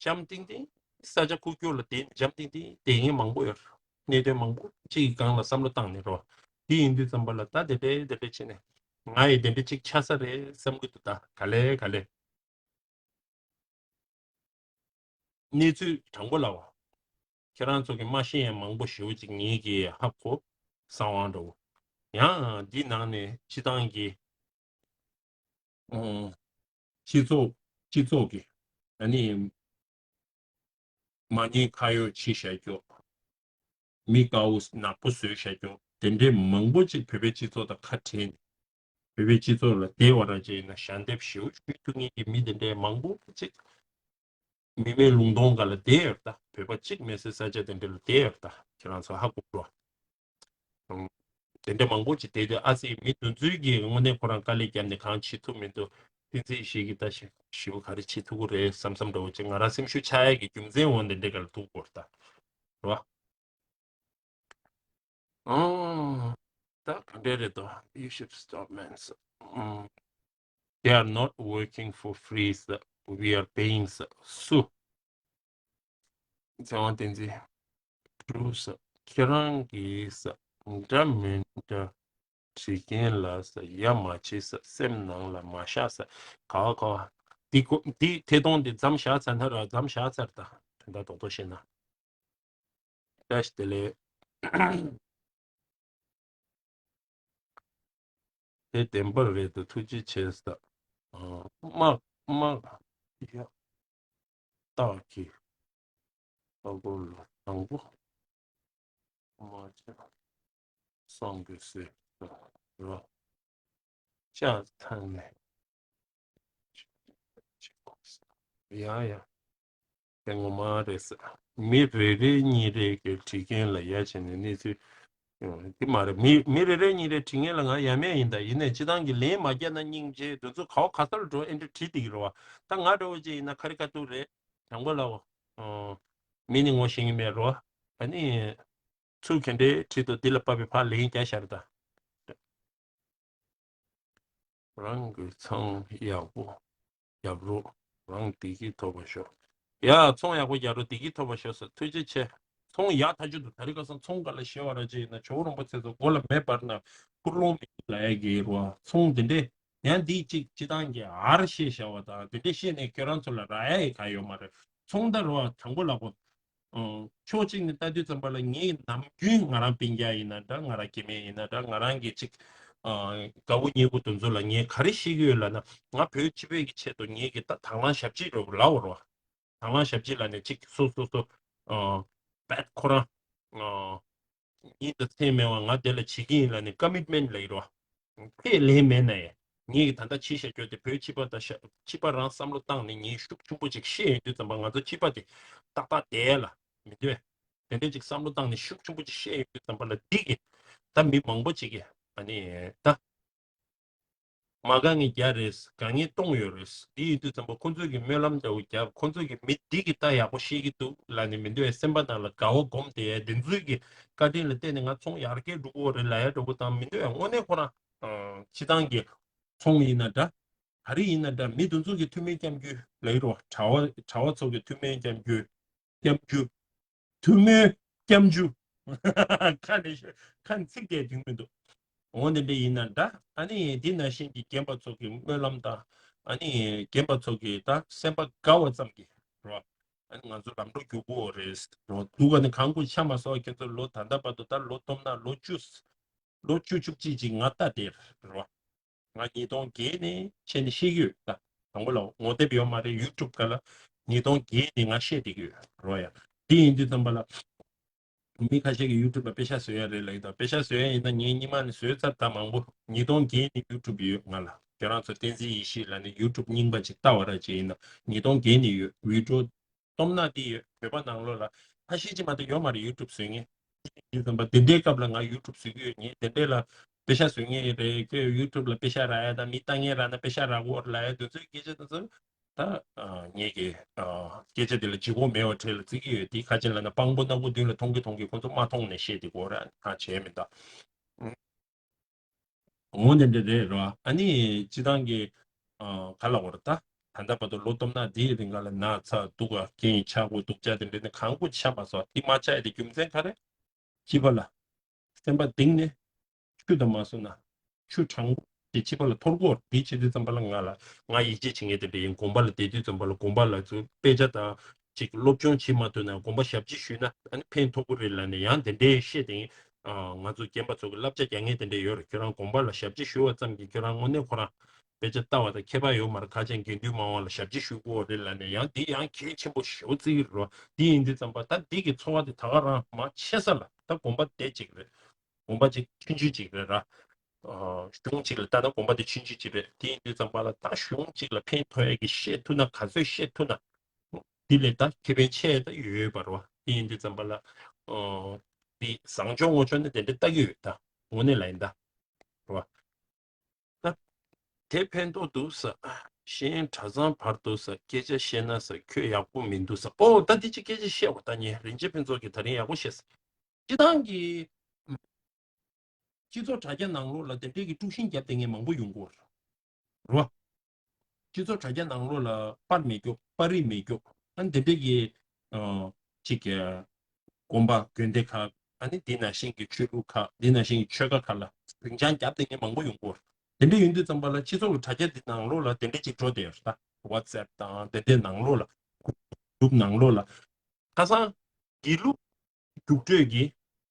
འཇམ་ཐིང་ཐིང་ས་ཆ་ཁུག་ཀྱོག་ལ་བསྡད་ནས་འཇམ་ཐིང་ཐིང་བསྡད་མཁན་མང་པོ་ཡོད་རེད། གནད་དོན་མང་པོ་ཅིག་གི་སྒང་ལ་བསམ་བློ་བཏང་ནས་རོ། དེ་ཡིན་དུས་ཙམ་པ་ལ་ད་དེ་འདྲའི་དེ་འདྲ་བྱས་ནས་ང་ཡི་དེ་འདྲ་ཅིག་ཆགས་ས་རེད་བསམ་གྱི་འདུག་ད་ག་ལེ་ག་ལེ། གནས་ཚུལ་དྲང་པོ་ལབ་པ། ཁྱེད་རང་ཚོ་གི་མ་ཤེས་ཡ་མང་པོ་ཞེ་པོ་ཅིག་ངེད་ཀྱིས་ཧ་གོ། གསང་བ་འདྲ་བོ། ཡང་འདི་ནང་ནས་སྤྱི་བཏང་གི་ཨོ། སྤྱི་ཚོགས་སྤྱི་ཚོགས་ཀྱི་ཨ་ནི་མ་ཉེས་ཁ་གཡོགས་བྱས་བཞག་རྒྱུ། མི་དཀར་པོ་ནག་པོ་བཟོས་བཞག་རྒྱུ་དེ་འདྲའི་མང་པོ་ཅིག་བོད་པའི་སྤྱི་ཚོགས་དང་ཁ་བྲལ་ནས། བོད་པའི་སྤྱི་ཚོགས་ལ་བསྡད་པ་ར་ཅིག་ཡིན་ན་ཞལ་འདེབས་ཞེ་པོ་ཞུ་ཐུབ་མཁན་གྱི་མི་དེ་འདྲའི་མང་པོ་ཅིག་མི་མེད་ལུང་སྟོང་སྒང་ལ་བསྡད་ཡོད་ད། བོད་པ་གཅིག་མེད་སའི་ས་ཆ་དེ་འདྲ་ལ་བསྡད་ཡོད་ད། ཁྱེད་རང་ཚོ་ཧ་གོ་འགྲོ། ཨང་། དེ་འདྲ་མང་པོ་ཅིག་བསྡད་དུས་ཨ་ཙི་མི་དེ་ཚོའི་གི་དངོས་གནས་ཁོ་རང་དཀའ་ལས་བརྒྱབ་ནས་གང་བྱེད་ཐུབ་མི་འདུག་བསྟན་འཛིན་ཡེ་ཤེས་ཀྱིས་ད་ཞིབ་ཞིབ་ག་རེ་བྱེད་ཐུབ་ཀྱི་རེད་བསམ་བསམ་འདྲ་བོ་ཅིག་ང་རང་སེམས་ཤུགས་ཆག་ཡས་ཀྱི་རྒྱུ་མཚན་འོ་འདི་འདྲ་ག་ལ་ཐུག་གོ་རེད་ད། རེད་བ། ཨང་། ད་ག་འདྲ་རེད་དོ། You should stop, man. ཨང་། They are not working for free. we are paying ས་སུ། ཚེ་དབང་བསྟན་འཛིན། གྲུ་ས། ཁྱེད་རང་གིས་ས། འདྲ་མི་འདྲ་བྲིས་མཁན་ལ་ས་ཡ་མ་བྱེད་ས། སེམས་ནང་ལ་མ་བཞག་ས། ག་བ་ག་བ། འདི་གོ་འདི་ཐད་གཏོང་འདི་མཚམས་བཞག་ཚར་ན་ར་མཚམས་བཞག་ཚར་ད། དོན་དག་རྡོག་རྡོག་བཤད་ན། བཀྲ་ཤིས་བདེ་ལེགས། དེ་བདེན་པར་རེད་དོ། ཐུགས་རྗེ་ཆེ་ས། དམག་དམག་ཡ་སྟག་གི་ཨ་གོ་ལ་དང་པོ་མ་ཆེ་སང་གི་སེ་ར་ཅག་ཐང་ནས་ཡ་ཡ། དེ་ངོ་མ་རེད་ཟེར། མི་རེ་རེ་གཉིས་རེ་གི་བྲིས་མཁན་ལ་ཡ་བྱས་ནས་གནས་ཚུལ་ཡོང་། དེ་མ་རེད། མི་མི་རེ་རེ་གཉིས་རེ་བྲིས་མཁན་ལ་ང་ཡ་མེད་ཡིན། ད་ཡིན་ནའི་སྤྱི་བཏང་གི་ལན་མ་བརྒྱབ་ན་སྙིང་རྗེ། དེ་ཚོ་ག་བ་ག་ས་ལ་འགྲོ་ཨེ་འདྲ་བྲིས་བསྡད་ཀྱི་རེད་བ། ད་ང་འདྲ་བོ་ཅིག་ཡིན་ན་ཁ་རི་ཁ་ཐུག་རེད། དྲང་པོ་ལབ་འོ། མི་ནི་ངོ་ཤེས་ཀྱི་མེད་རེད་བ། ཨ་ནི་ཚུར་ག་འདྲའི་བྲིས་འདུག་འདི་ལ་དཔག་པའི་ཕར་ལན་རྒྱག་ཤར་ད། རང་གི་ཚོང་ཡག་པོ་རྒྱབ་རོགས། རང་བདེ་སྐྱིད་ཐོབ་པ་ཤོག་ཡ། ཚོང་ཡག་པོ་རྒྱག་རོགས། བདེ་སྐྱིད་ཐོབ་པ་ཤོག་ཟེར། ཐུགས་རྗེ་ཆེ། ཚོང་ཡག་ཐག་ཆོད་འདུག་ད་རེས་ཁ་སང་ཚོང་ག་ལ་ཞེ་བ་ར་ཅིག་ཡིན་ན་ཇོ་བོ་རིན་པོ་ཆེ་ཚོ་མགོ་ལ་མེ་འབར་ན་འཁུར་ལོང་མི་འདུག་ལབ་ཡ་གི་རོ། ཚོང་དེ་འདྲས་ཡང་འདི་གཅིག་སྤྱི་བཏང་གི་ཨར་ཤེས་བྱ་བ་དང་དེ་འདྲས་བཤད་ནས་ཁྱོད་རང་ཚོ་ལ་རག་ཡ་ཡི་ག་ཡོད་མ་རེད། ཚོང་ད་རོ་དྲང་པོ་ལབ་གོ་ཕྱོགས་གཅིག་ནས་ལྟ་དུས་ཙམ་པ་ལ་ངས་ནམ་རྒྱུན་ང་རང་སྤུན་ཀྱག་ཡིན་ན་འདྲ། ང་རང་སྐྱེ་དམན་ཡིན་ན་འདྲ། ང་རང་གི་ཅིག་དགའ་བོ་ཉེ་བོ་དེ་ཚོ་ལ་ངས་ག་རེ་བཤད་ཀྱི་ཡོད་ལབ་ན། ང་བོད་སྤྱི་པའི་གི་ཆེད་དུ་ངས་གི་ད་དང་བླངས་ཞབས་ཕྱི་རོགས་ལབ་འོ་རོ། དང་བླངས་ཞབས་ཕྱི་ལབ་ནས་ཅིག་སོ་སོ་སོ་བད་ཁོ་རང་ཉིད་དུ་མཚན་མེད་པ་ང་དེ་ལ་བྱེད་ཀྱི་ཡིན་ལབ་ནས་ཀ་མིཊ་མེན་ཊི་ལབ་ཡོད་རོ། ཁས་ལེན་མེད་ན་ཡང་ངེད་ཀྱི་ད་ལྟ་ཕྱི་བཤད་རྒྱུ་དེ་བོད་སྤྱི་པ་དང་ཤ་སྤྱི་པ་རང་བསམ་བློ་བཏང་ནས་ངས་ཤུགས་ཆེན་པོ་ཅིག་བཤད་ཡོང་དུས་ཙམ་པ་ང་ཚོ་སྤྱི་པ་དེ་ཏག་ཏག་བསྡད་ལ་མི་འདོད། དེ་འདྲ་ཅིག་བསམ་བློ་བཏང་ནས་ཤུགས་ཆེན་པོ་ཅིག་བཤད་ཡོང་དུས་ཙམ་པ་ལ་འདི་གི་ད་མི་མང་པོ་ཅིག་གིས་ཨ་ནི་ད་མ་དགའ་ངེས་བརྒྱ་རེད། དགའ་ངེས་སྟོང་ཡོད་རེད། འདི་ཡིན་དུས་ཙམ་པ་ཁོ་ཚོས་ཀྱི་སྨོན་ལམ་འདྲ་བོ་བརྒྱབ། ཁོ་ཚོས་ཀྱི་མི་འདི་གི་ད་ཡག་པོ་བཤད་ཀྱི་འདུག་ལབ་ནས་མི་འདོད་སེམས་པ་ནང་ལ་དགའ་བ་སྒོམ་བསྡད་ཡ་འདི་ཚོའི་གི་བཀའ་དྲིན་ལ་བརྟེན་ནས་ང་ཚོང་ཡར་རྒྱས་འགྲོ་གི་ཡོད་རེད་ལབ་ཡ་འདྲ་བོ་དང་མི་འདོད་ཡ། དངོས་གནས་ཁོ་རང་སྤྱི་བཏང་གི་ཚོང་ཡིན་ན་འདྲ། ག་རེ་ཡིན་ན་འདྲ། མི་དེ་ཚོ་གི་ཐུགས་སྨོན་སྐྱབས་འཇུག་ལབ་ཀྱི་རེད་བ། གྲྭ་བ་གྲྭ་བ་ཚོ་གི་ཐུགས་སྨོན་སྐྱབས་འཇུག་སྐྱབས་འཇུག་ཐུགས་སྨོན་སྐྱབས་འཇུག་ཁ་ནས་ཤོད། ཁ་ནས་ཚིག་དེ་འདོན་མི་འདུག་འོ་དེ་འདྲ་ཡིན་ན་འདྲ། ཨ་ནི་འདི་ནང་བཞིན་གྱི་རྒན་པ་ཚོ་གི་སྨོན་ལམ་དང་། ཨ་ནི་རྒན་པ་ཚོ་གི་ད་སེམས་པ་དགའ་བ་ཙམ་གྱིས་རེད་བ། ཨ་ནི་ང་ཚོ་ལམ་འགྲོ་རྒྱུག་གི་ཡོད་རེད་རེད་བ། འདུག་ག་ནི་གང་དགོས་ཆ་མ་སོགས་ཁྱེད་ཚོ་ལོ་ད་ལྟ་བར་དུ་ད་ལོ་སྟོབས་ན་ལོ་བཅུ། ལོ་བཅུ་བཅུ་གཅིག་ཅིག་ང་ལྟ་དེར་རེད་བ། ང་ཉིས་སྟོང་བརྒྱད་ནས་བྱས་ནས་ཤེས་ཀྱི་ཡོད་ད། དང་པོ་ལ་ངོ་དེབ་ཡོད་མ་རེད། ཡུ་ཊུབ་སྒང་ལ་ཉིས་སྟོང་བརྒྱད་ནས་ང་བཤད་བསྡད་ཀྱི་ཡོད་རོ་ཡ། དེ་ཡིན་དུས་ཙམ་པ་ལ་མི་ཁ་ཤས་ཀྱིས་ཡུ་ཊུབ་ལ་པེ་ཤག་བཟོ་ཡ་རེད་ལབ་ཀྱི་འདུག་པེ་ཤག་བཟོ་ཡ་ཡིན་ན་ངས་སྔོན་མ་ནས་བཟོས་ཚར་ད་མང་པོ། ཉིས་སྟོང་བརྒྱད་ནས་ཡུ་ཊུབ་ཡོད་ང་ལ། ཁྱེད་རང་ཚོ་བསྟན་འཛིན་ཡེ་ཤེས་ལབ་ནས་ཡུ་ཊུབ་རྙིང་པ་ཅིག་ལྟ་བ་ར་ཅིག་ཡིན་ན་ཉིས་སྟོང་བརྒྱད་ནས་ཡོད། བི་ཌི་ཡོ་སྟོབས་ན་དེ་ཡོད། བོད་པ་ནང་ལོགས་ལ་ཁ་ཤས་ཅིག་མ་གཏོགས་ཡོད་མ་རེད་ཡུ་ཊུབ་བཟོ་མཁན། དེ་ཙམ་པ་དེ་འདྲའི་སྐབས་ལ་ང་ཡུ་ཊུབ་བཟོ་གི་ཡོད། ངས་དེ་འདྲའི་ལ་པེ་ཤག་བཟོ་མཁན་རེད། ཁྱོད་ཡུ་ཊུབ་ལ་པེ་ཤག་རག་ཡ་དང་མི་ལྟ་མཁན་རག་ན་པེ་ཤག་རག་གི་ཡོད་རེད་ལབ་ཡ་དེ་ཚོའི་སྐད་ཆ་དེ་ཚོ་ད་ངས་ཀྱི་སྐད་ཆ་དེ་ལ་ལྗིད་ཁོག་མེད་པ་གྲས་ལ་བརྩི་གི་ཡོད། དེ་ཁ་ཆེན་ལ་ན་སྤང་པོ་སྣ་ཁུག་མདུན་ལ་མཐོང་གི་མཐོང་གི་ཁོ་ཚོ་མ་མཐོང་ནས་བཤད་དེ་གོ་ར་ཁ་བྱས་མི་འདུག་འོ་དེ་འདྲ་རེད་རོ། ཨ་ནི་སྤྱི་བཏང་གི་ཨ་ག་ལ་བར་ད་ད་ལྟ་བར་དུ་ལོ་སྟོབས་ན་དེའི་རིང་ག་ལ་ན་ཚ་སྡུག་ག་རྐྱེན་ཆག་སྒོ་སྡུག་ཅག་དེ་འདྲ་ནི་གང་དགོས་ཆགས་མ་སོང་། དེ་མ་ཆགས་ཡ་དེ་རྒྱུ་མཚན་ག་རེ། སྤྱི་པ་ལ་སེམས་པ་གཏིང་ནས་ཆུ་དང་མ་སོང་ན་ཆུ་གྲང་པོ་དེ་སྤྱི་པ་ལ་འཐོར་གོ། དེ་བྱེད་དུས་ཙམ་པ་ལ་ང་ལ་ང་ཡིད་ཆེས་བྱེད་མཁན་དེ་འདྲ་ཡིན། དགོན་པ་ལ་བསྡད་དུས་ཙམ་པ་ལ་དགོན་པ་ལ་ཚུར་དཔེ་ཆ་དང་ཅིག་སློབ་སྦྱོང་བྱེད་མ་ཐུབ་ན་དགོན་པ་ཞབས་ཕྱི་ཞུས་ན་ཨ་ནི་ཕན་ཐོགས་ཀྱི་རེད་ལབ་ནས་ཡང་དེ་འདྲའི་བཤད་དེ། ང་ཚོ་རྒན་པ་ཚོ་གི་བསླབ་བྱ་རྒྱག་མཁན་དེ་འདྲ་ཡོད་རེད། ཁྱོད་རང་དགོན་པ་ལ་ཞབས་ཕྱི་ཞུ་བ་ཙམ་གྱིས་ཁྱོད་རང་དངོས་གནས་ཁོ་རང་དཔེ་ཆ་ལྟ་བ་དང་ཁྱད་པར་ཡོད་མ་རེད། ཁ་ཆེན་དགེ་འདུན་མང་བ་ལ་ཞབས་ཕྱི་ཞུ་དགོས་རེད་ལབ་ནས་ཡང་འདི་ཡང་གལ་ཆེན་པོ་ཞེ་པོ་བརྩི་གི་རེད་བ། འདི་ཡིན་དུས་ཙམ་པ་ད་འདི་གི་འཚོ་བ་དེ་ད་ག་རང་མ་ཆད་ས་ལ་ད་དགོན་པ་དེ་གཅིག་རེད། དགོན་པ་གཅིག་ཆུང་ཆུང་གཅིག་རེད་ར། གཞུང་གཅིག་ལ་ལྟ་ན་དགོན་པ་དེ་ཆུང་ཆུང་གཅིག་རེད། དེ་ཡིན་དུས་ཙམ་པ་ལ་ད་གཞུང་གཅིག་ལ་ཕན་ཐོགས་ཡས་ཀྱི་བཤད་ཐུབ་ན་ག་ཚོད་བཤད་ཐུབ་ན། འདི་ལས་ད་ཁེ་ཕན་ཆེ་ད་ཡོད་པ་རེད་བ། དེ་ཡིན་དུས་ཙམ་པ་ལ། འདི་བཟང་ཕྱོགས་ངོ་ཕྱོགས་ནས་དེ་འདྲ་ལྟ་གི་ཡོད་ད། དངོས་གནས་ལ་ཡིན་ད། རེད་བ། ད། དེ་ཕན་ཐོགས་འདུག་ས། གཞན་གྲྭ་ཚང་བར་དུ་ས་སྐད་ཆ་བཤད་ན་ས་ཁྱོད་ཡག་པོ་མི་འདུག་ས། ཨོ་ད་འདི་ཅི་སྐད་ཆ་བཤད་འོ་ད་ཉེ་རིན་ཆེན་ཕུན་ཚོགས་ཀྱིས་ད་རིང་ཡག་པོ་བཤད་ས། སྤྱི་བཏང་གི་སྤྱི་ཚོགས་དྲ་རྒྱ་ནང་ལོགས་ལ་དེ་འདྲའི་གི་དཀྲུག་ཤིང་བརྒྱབ་བསྡད་མཁན་མང་པོ་ཡོང་གི་ཡོད་རེད་བ། སྤྱི་ཚོགས་དྲ་རྒྱ་ནང་ལོགས་ལ་པར་མེད་རྒྱུ། པར་རིས་མེད་རྒྱུ། ཨ་ནི་དེ་འདྲ་གི་ཨ་ཅིག་གི་དགོན་པ་དགོན་སྡེ་ཁག། ཨ་ནི་དེ་ནང་བཞིན་གྱི་ཆོས་ལུགས་ཁག། དེ་ནང་བཞིན་གྱི་ཆོལ་ཁ་ཁག་ལ་སྡིངས་ཆ་བརྒྱབ་བསྡད་མཁན་མང་པོ་ཡོང་གི་ཡོད་རེད། དེ་འདྲ་ཡིན་དུས་ཙམ་པ་ལ་སྤྱི་ཚོགས་ལ་དྲ་རྒྱ་འདི་ནང་ལོགས་ལ་དེ་འདྲ་ཅིག་འགྲོ་བསྡད་ཡོད་རེད་ད། WhatsApp་དང་དེ་འདྲའི་ནང་ལོགས་ལ། group་ནང་ལོགས་ལ། ཁ་སང་དགེ་ལུགས་རྒྱུགས་སྤྲོད་ཀྱི་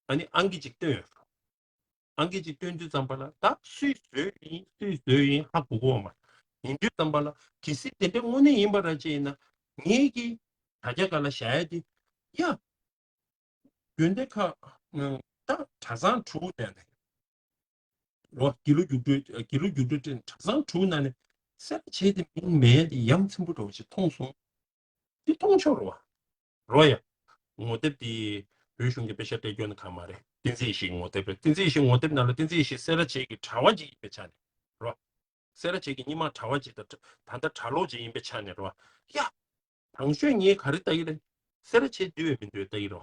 ཨ་ནི་ཨང་ཀི་ཅིག་བཏོན་ཡོད། ཨང་ཀི་ཅིག་བཏོན་དུས་ཙམ་པ་ལ་ད་སུས་བཟོས་ཡིན་སུས་བཟོས་ཡིན་ཧ་གོ་གི་ཡོད་མ་རེད། ཡིན་དུས་ཙམ་པ་ལ་གལ་སྲིད་དེ་འདྲ་དངོས་གནས་ཡིན་པ་ར་ཅིག་ཡིན་ན། ངེད་ཀྱིས་དྲ་རྒྱ་སྒང་ལ་བཞག་ཡ་དེ། ཡ། དགོན་སྡེ་ཁག་ད་གྲྭ་ཚང་དྲུག་ནས་ནས་རོ། དགེ་ལུགས་རྒྱུགས་སྤྲོད་དགེ་ལུགས་རྒྱུགས་སྤྲོད་ཁྲིད་གྲྭ་ཚང་དྲུག་ནང་ནས་སེ་ར་བྱེས་དེ་མིང་མེད་དེ་ཡ་མཚན་པོ་འདྲ་བོ་ཞིག་མཐོང་སོང་། དེ་མཐོང་ཆོག་རོ། རོ་ཡ། ངོ་དེབ་དེ་བོད་གཞུང་གི་དཔེ་ཆ་སྤྲད་རྒྱུ་ནི་གང་མ་རེད། བསྟན་འཛིན་ཡེ་ཤེས་ངོ་དེབ་རེད། བསྟན་འཛིན་ཡེ་ཤེས་ངོ་དེབ་ནང་ལ་བསྟན་འཛིན་ཡེ་ཤེས་སེ་ར་བྱེས་ཀྱི་གྲྭ་བ་ཅིག་ཡིན་པའི་ཆ་ནས་རོ། སེ་ར་བྱེས་ཀྱི་རྙིང་མ་གྲྭ་བ་ཅིག་དང་ད་ལྟ་གྲྭ་ལོག་ཅིག་ཡིན་པའི་ཆ་ནས་རོ། ཡ། དང་ཤོས་ངས་ག་རེ་ལྟ་གི་རེད། སེ་ར་བྱེས་འདུལ་བའི་མི་འདུལ་ལྟ་གི་རོ།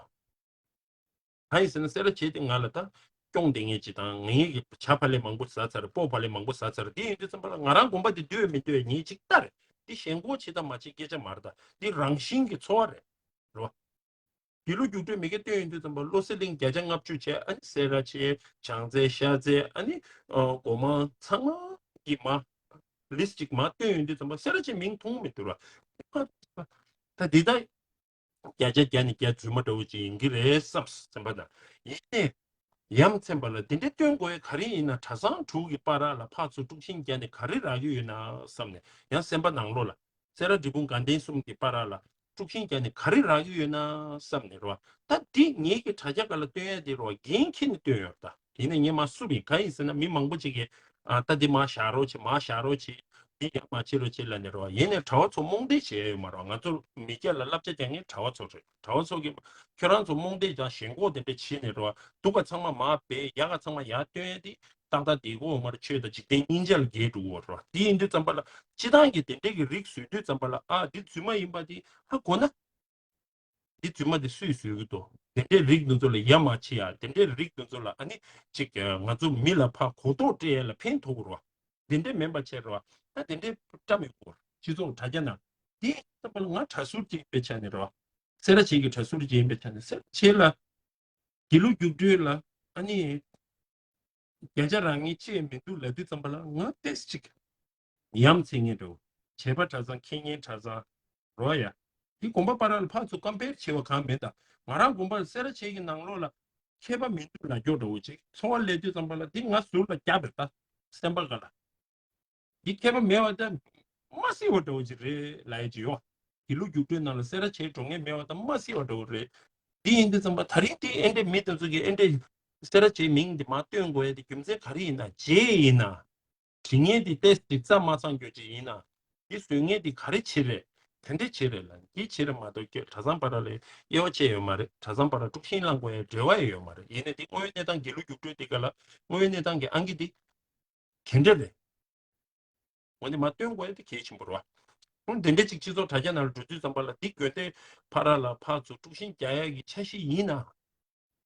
གང་ཡིན་ཟེར་ན་སེ་ར་བྱེས་དེ་ང་ལ་ད་སྐྱོང་བསྡད་མཁན་ཅིག་དང་། ངས་ཇ་ཕ་ལེ་མང་པོ་ཟ་ཚར། སྤོ་ཕ་ལེ་མང་པོ་ཟ་ཚར། དེ་ཡིན་དུས་ཙམ་པ་ལ་ང་རང་དགོན་པ་དེ་འདུལ་བའི་མི་འདུལ་བའི་ངས་ཅིག་ལྟ་རེད། འདི་ཞེན་ཁོག་ཆེ་ད་མ་ཆེ་སྐད་ཆ་མ་རེད་ད། འདི་རང་བཞིན་གྱི་འཚོ་བ་རེད། རེད་བ། དགེ་ལུགས་རྒྱུགས་སྤྲོད་མི་སྒེར་བཏོན་ཡོང་དུས་ཙམ་པ་བློ་གསལ་གླིང་བརྒྱ་ཆ་ལྔ་བཅུ་བྱས། ཨ་ནི་སེ་ར་བྱེས། བྱང་རྩེ། ཤར་རྩེ། ཨ་ནི་ཨ་སྒོ་མང་ཚང་མ་གི་མ་ལིས་ཅིག་མ་བཏོན་ཡོང་དུས་ཙམ་པ་སེ་ར་བྱེས་མིང་མཐོང་མི་འདུག་ར། ད་འདི་ད་བརྒྱ་ཆ་བརྒྱ་ནས་བརྒྱ་རྫུན་མ་འདྲ་བོ་ཅིག་ཡིན་གྱི་རེད་བསམ་སེམས་པ་དང་། ཡིན་ནའི་ཡ་མཚན་པ་ལ་དེ་འདྲ་བཏོན་དགོས་ག་རེ་ཡིན་ན། གྲྭ་ཚང་དྲུག་གི་བར་ལ་ཕར་ཚུར་དཀྲུག་ཤིང་རྒྱག་ནས་ག་རེ་རག་གི་ཡོད་ན་བསམ་ནས། ཡང་སེམས་པ་ནང་ལོགས་ལ། སེ་ར་འབྲས་སྤུངས་དགའ་ལྡན་གསུམ་གྱི་བར་ལ་དཀྲུག་ཤིང་རྒྱག་ནས་ག་རེ་རག་གི་ཡོད་ན་བསམ་ནས་རོ། ད་འདི་ངེད་ཀྱི་དྲ་རྒྱ་སྒང་ལ་བཏོན་ཡ་དེ་རོ། འགན་འཁྱེར་ནས་བཏོན་ཡོད་ད། ཡིན་ན་ངས་མར་བསུབས་ཡིན། གང་ཡིན་ཟེར་ན་མི་མང་པོ་ཅིག་གིས་ཨ་ད་འདི་མར་བཞག་རོགས་བྱེད། མར་བཞག་རོགས་བྱེད། འདི་ཡར་མ་བྱེད་རོགས་བྱེད་ལབ་ནས་རོ། ཡིན་ནའི་གྲྭ་བ་ཚོ་རྨོངས་དད་བྱས་ཡོད་མ་རོ། ང་ཚོ་མི་སྐྱ་ལ་བསླབ་བྱ་རྒྱག་མཁན་གྲྭ་བ་ཚོ་རེད། གྲྭ་བ་ཚོ་གིས་ཁྱོད་རང་ཚོ་རྨོངས་དད་དང་ཞེན་ཁོག་དེ་འདྲ་བྱས་ནས་རོ། སྡུག་ག་ཚང་མ་མར་སྦས། ཡག་ག་ཚང་མ་ཡར་བཏོན་ཡ་དེ་ཏག་ཏག་བསྡད་ཀྱི་ཡོད་མ་རེད། ཆོས་དང་འཇིག་རྟེན་སྙིང་རྗེ་ལ་འགལ་འགྲོ་གི་ཡོད་རེད་བ། དེ་ཡིན་དུས་ཙམ་པ་ལ་སྤྱི་བཏང་གི་དེ་འདྲས་ཀྱི་རིགས་བཟོས་དུས་ཙམ་པ་ལ། ཨ་འདི་རྫུན་མ་ཡིན་པ་དེ་ཧ་གོ་ན། འདི་རྫུན་མ་འདི་སུས་བཟོས་ཀྱི་འདུག་དེ་འདྲས་རིགས་འདི་ཚོ་ལ་ཡ་མ་བྱེད་ཡ། དེ་འདྲས་རིགས་འདི་ཚོ་ལ་ཨ་ནི་ཅིག་ང་ཚོ་མི་ལ་ཕར་གོ་རྟོགས་སྤྲད་ཡ་ལ་ཕན་ཐོགས་ཀྱི་རེད་བ། དེ་འདྲས་མིན་པ་བྱས་རེད་བ། ད་དེ་འདྲས་བཀྲམ་ཡོད་གོ། སྤྱི་ཚོགས་དྲ་རྒྱ་ནང་། དེ་ལྟ་བུ་ལ་ང་གྲྭ་ཟུར་ཅིག་ཡིན་པའི་ཆ་ནས་རེད་བ། སེ་ར་བྱེས་ཀྱི་གྲྭ་ཟུར་ཅིག་ཡིན་པའི་ཆ་ནས་སེ་ར་བྱེས་ལ། དགེ་ལུགས་རྒྱུགས་སྤྲོད་ལ་ཨ་ནི་བརྒྱ་ཆ་རག་མཁན་ཅིག་མི་འདུག་ལབ་དུས་ཙམ་པ་ལ་ང་ཏོག་ཙམ་ཅིག་ཡ་མཚན་ངན་འདྲ་བོ། བྱེས་པ་གྲྭ་ཚང་། ཁེ་ཉེན་གྲྭ་ཚང་། རོ་ཡ། འདི་དགོན་པ་བར་ལ་ཕར་ཚུར་ཀམ་པེར་བྱེད་པ་གང་མེད་ད། ང་རང་དགོན་པ་སེ་ར་བྱེས་ཀྱི་ནང་ལོགས་ལ་མཁས་པ་མི་འདུག་ལབ་རྒྱུ་འདྲ་བོ་ཅིག་ཚོར་བ་སླེབས་དུས་ཙམ་པ་ལ་འདི་ང་ཟུར་ལ་བརྒྱབ་པ་རེད་ད། སེམས་པ་སྒང་ལ། འདི་མཁས་པ་མེད་པ་ད་མ་སྲིད་པ་འདྲ་བོ་ཅིག་རེད་ལབ་ཡ་ཅིག་ཡོད། དགེ་ལུགས་རྒྱུགས་སྤྲོད་ནང་ལ་སེ་ར་བྱེས་འགྲོ་མཁན་མེད་པ་ད་མ་སྲིད་པ་འདྲ་བོ་རེད། འདི་ཡིན་དུས་ཙམ་པ་ད་རིང་འདི་ཨེ་འདྲས་མི་དེ་ཚོ་གིས་ཨེ་འདྲས་སེ་ར་བྱེས་མིང་འདི་མར་བཏོན་དགོས་ཡ་དེ་རྒྱུ་མཚན་ག་རེ་ཡིན་ན། བྱེས་ཡིན་ན། བྲིས་མཁན་དེ་ཏོག་ཙམ་རྩ་མ་ཚང་རྒྱུ་ཅིག་ཡིན་ན། འདི་བཟོས་མཁན་དེ་ག་རེ་བྱེད་རེད། དེ་འདྲས་བྱེད་རེད་ལབ། འདི་བྱེད་རེད་མ་གཏོགས་ཁྱོད་གྲྭ་ཚང་བར་ལ་དབྱེ་བ་ཕྱེ་ཡོད་མ་རེད། གྲྭ་ཚང་བར་ལ་དཀྲུག་ཤིང་བསླང་དགོས་ཡ་འབྲེལ་བ་ཡང་ཡོད་མ་རེད། ཡིན་ནའི་འདི་དངོས་ཡོད་གནས་སྟངས་དགེ་ལུགས་རྒྱུགས་སྤྲོད་འདི་ག་ལ་དངོས་ཡོད་གནས་སྟངས་ཀྱི་ཨང་ཀི་འདི་ག་འདྲ་རེད། འོ་འདི་མར་བཏོན་དགོས་ཡ་དེ་གལ་ཆེན་པོ་རེད་བ། འོ་འདི་འདྲ་ཅིག་སྤྱི་ཚོགས་དྲ་རྒྱ་ནང་ལ་འགྲོ་དུས་ཙམ་པ་ལ་འདི་དགོན་སྡེ་ཕར་ལ་ཕར་ཚུར་དཀྲུག་ཤིང་རྒྱག་ཡ་གི་འཆར་གཞི་ཡིན་ན།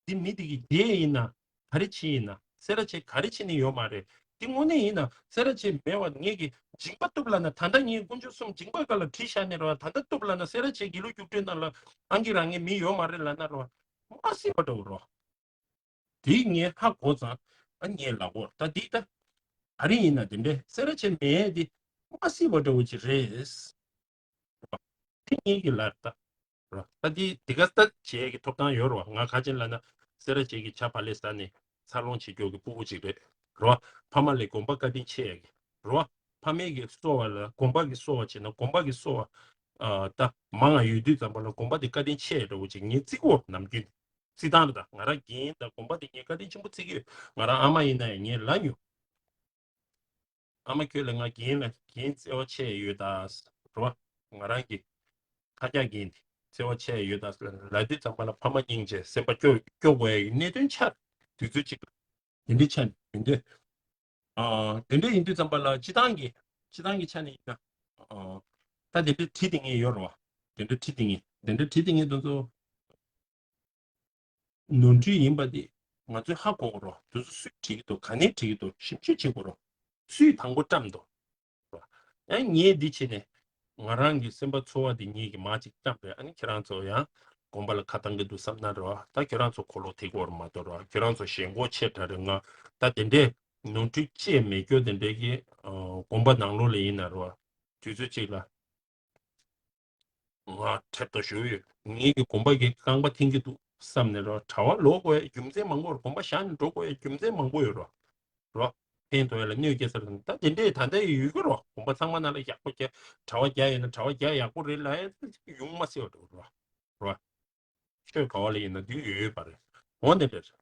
འདི་མི་དེ་གི་བྱེས་ཡིན་ན། ག་རེ་བྱེད་ཡིན་ན། སེ་ར་བྱེས་ག་རེ་བྱེད་ནི་ཡོད་མ་རེད། འདི་དངོས་གནས་ཡིན་ན་སེ་ར་བྱེས་མེད་པ་ངེད་ཀྱི་འཇིགས་པ་གཏུབ་ལབ་ན། ད་ལྟ་ངས་དཀོན་མཆོག་གསུམ་འཇིགས་པ་སྒང་ལ་བྲིས་བཞག་ནས་རེད་བ། ད་ལྟ་གཏུབ་ལབ་ན་སེ་ར་བྱེས་དགེ་ལུགས་རྒྱུགས་སྤྲོད་ནང་ལ་ཨང་ཀི་རག་མཁན་མི་ཡོད་མ་རེད་ལབ་ན་རེད་བ། མ་སྲིད་པ་འདྲ་བོ་རེད་བ། དེ་ངས་ཧ་གོ་ཙང་ཨ་ངས་ལབ་གོ། ད་འདི་ད་ག་རེ་ཡིན་ན་དེ་འདྲས་སེ་ར་བྱེས་མེད་དེ་མ་སྲིད་པ་འདྲ་བོ་ཅིག་རེད། དེ་ངེད་ཀྱི་ལར་ལྟ། རོ། ད་དེ་དེ་ག་ལྟ་བྱེད་ཀྱི་ཐོབ་ཐང་ཡོད་རོ། ང་ཁ་ཆེན་ལ་ན་སེ་ར་བྱེས་ཀྱི་ཇ་ཕ་ལེ་ཟ་ནས་འཚར་ལོངས་བྱེད་རྒྱུ་གི་ཕྲུ་གུ་ཅིག་རེད། རོ། ཕ་མ་ལས་དགོན་པ་བཀའ་དྲིན་ཆེ་ཡ་གི། རོ། ཕ་མེས་ཀྱི་གསོ་བ་ལ་དགོན་པ་གི་གསོ་བ་བྱེད་ན་དགོན་པ་གི་གསོ་བ་ཨ་ད་མང་ང་ཡོད་དུས་ཙམ་པ་ལ་དགོན་པ་དེ་བཀའ་དྲིན་ཆེ་ཡ་འདྲ་བོ་ཅིག་ངས་བརྩི་གོ་ནམ་རྒྱུན། བརྩི་སྟངས་རེད་ད། ང་རང་རྒན་ད་དགོན་པ་དེ་ངས་བཀའ་དྲིན་ཆེན་པོ་བརྩི་གི་ཡོད། ང་རང་ཨ་མ་ཡིན་ན་ཡང་ངས་ལབ་མྱོང་། ཨ་མ་ཁྱོད་ལ་ང་རྒན་ལ་རྒན་བརྩེ་བ་ཆེ་ཡོད་ད། རོ། ང་རང་གི་ཁ་རྒྱག་རྒན་དེ་བརྩེ་བ་ཆེ་ཡོད་ད་ལབ་དུས་ཙམ་པ་ལ་ཕ་མ་སྙིང་རྗེ་སེམས་པ་སྐྱོ་སྐྱོ་དགོས་ཡ་གི་གནད་དོན་ཆགས། དུས་ཚོད་གཅིག་ལ་དེ་འདྲའི་ཆགས་ནས་མི་འདོད། ཨ་དེ་འདྲ་ཡིན་དུས་ཙམ་པ་ལ་སྤྱི་བཏང་གི་སྤྱི་བཏང་གི་ཆ་ནས་ཡིན་ན་ཨ་ད་དེ་འདྲ་བྲིས་དེ་ངས་ཡོད་རོ། དེ་འདྲ་བྲིས་དེ་ངས་དེ་འདྲ་བྲིས་དེ་ངས་དེ་ཚོ། ནོར་འཁྲུལ་ཡིན་པ་དེ་ང་ཚོས་ཧ་གོ་དགོས་རོ། དེ་ཚོ་སུས་བྲིས་ཀྱི་འདུག་ག་ནས་བྲིས་ཀྱི་འདུག་ཞིབ་འཇུག་བྱེད་དགོས་རོ། སུས་དང་པོ་བཀྲམ་འདུག་ཨ་ངས་འདི་བྱས་ནས་ང་རང་གི་སེམས་པ་ཚོར་བ་འདི་ངེད་ཀྱིས་མར་ཅིག་བརྐྱངས་པས། ཨ་ནི་ཁྱེད་རང་ཚོ་ཡང་དགོན་པ་ལ་ཁ་བཏང་གི་འདུག་བསམ་ན་རེད་བ། ད་ཁྱེད་རང་ཚོ་འཁོར་ལོ་དེ་སྐོར་མ་གཏོགས་རེད་བ། ཁྱེད་རང་ཚོ་ཞེན་ཁོག་ཆེ་དྲགས་རེད། ང་ད་དེ་འདྲའི་ནོར་འཁྲུལ་ཅི་ཡང་མེད་རྒྱུ་དེ་འདྲའི་གི་ཨ་དགོན་པ་ནང་ལོགས་ལ་ཡིན་ན་རེད་བ། དུས་ཚོད་གཅིག་ལ། ང་ཁྲེབ་ཏོ་ཞུ་ཡོད། ངེད་ཀྱི་དགོན་པ་གི་རྐང་པ་འཐེན་གྱི་འདུག་བསམ་ནས་རོ། གྲྭ་བ་ལོག་དགོས་ཡ་རྒྱུ་མཚན་མང་པོ་ཡོད་རོ། དགོན་པ་བཞག་ནས་འགྲོ་དགོས་ཡ་རྒྱུ་མཚན་མང་པོ་ཡོད་རོ། རོ། ཕན་ཐོགས་ཡ་ལ་གནོད་སྐྱེལ་ས་རེད། ད་དེ་འདྲས་ད་ལྟ་ཡོད་ཀྱི་རོ། དགོན་པ་ཚང་མ་ནང་ལ་ཡག་པོ་རྒྱག་གྲྭ་བ་རྒྱག་ཡོད་ན་གྲྭ་བ་རྒྱག་ཡག་པོ་རེད་ལབ་ཡ་ཡོང་མ་སྲིད་པ་འགྲོ་རོ། རོ། ཆོས་ག་བ་ལ་ཡིན་ན་དུས་ཡོད་ཡོད་པ་རེད། འོ་འདི་འདྲ་རེད།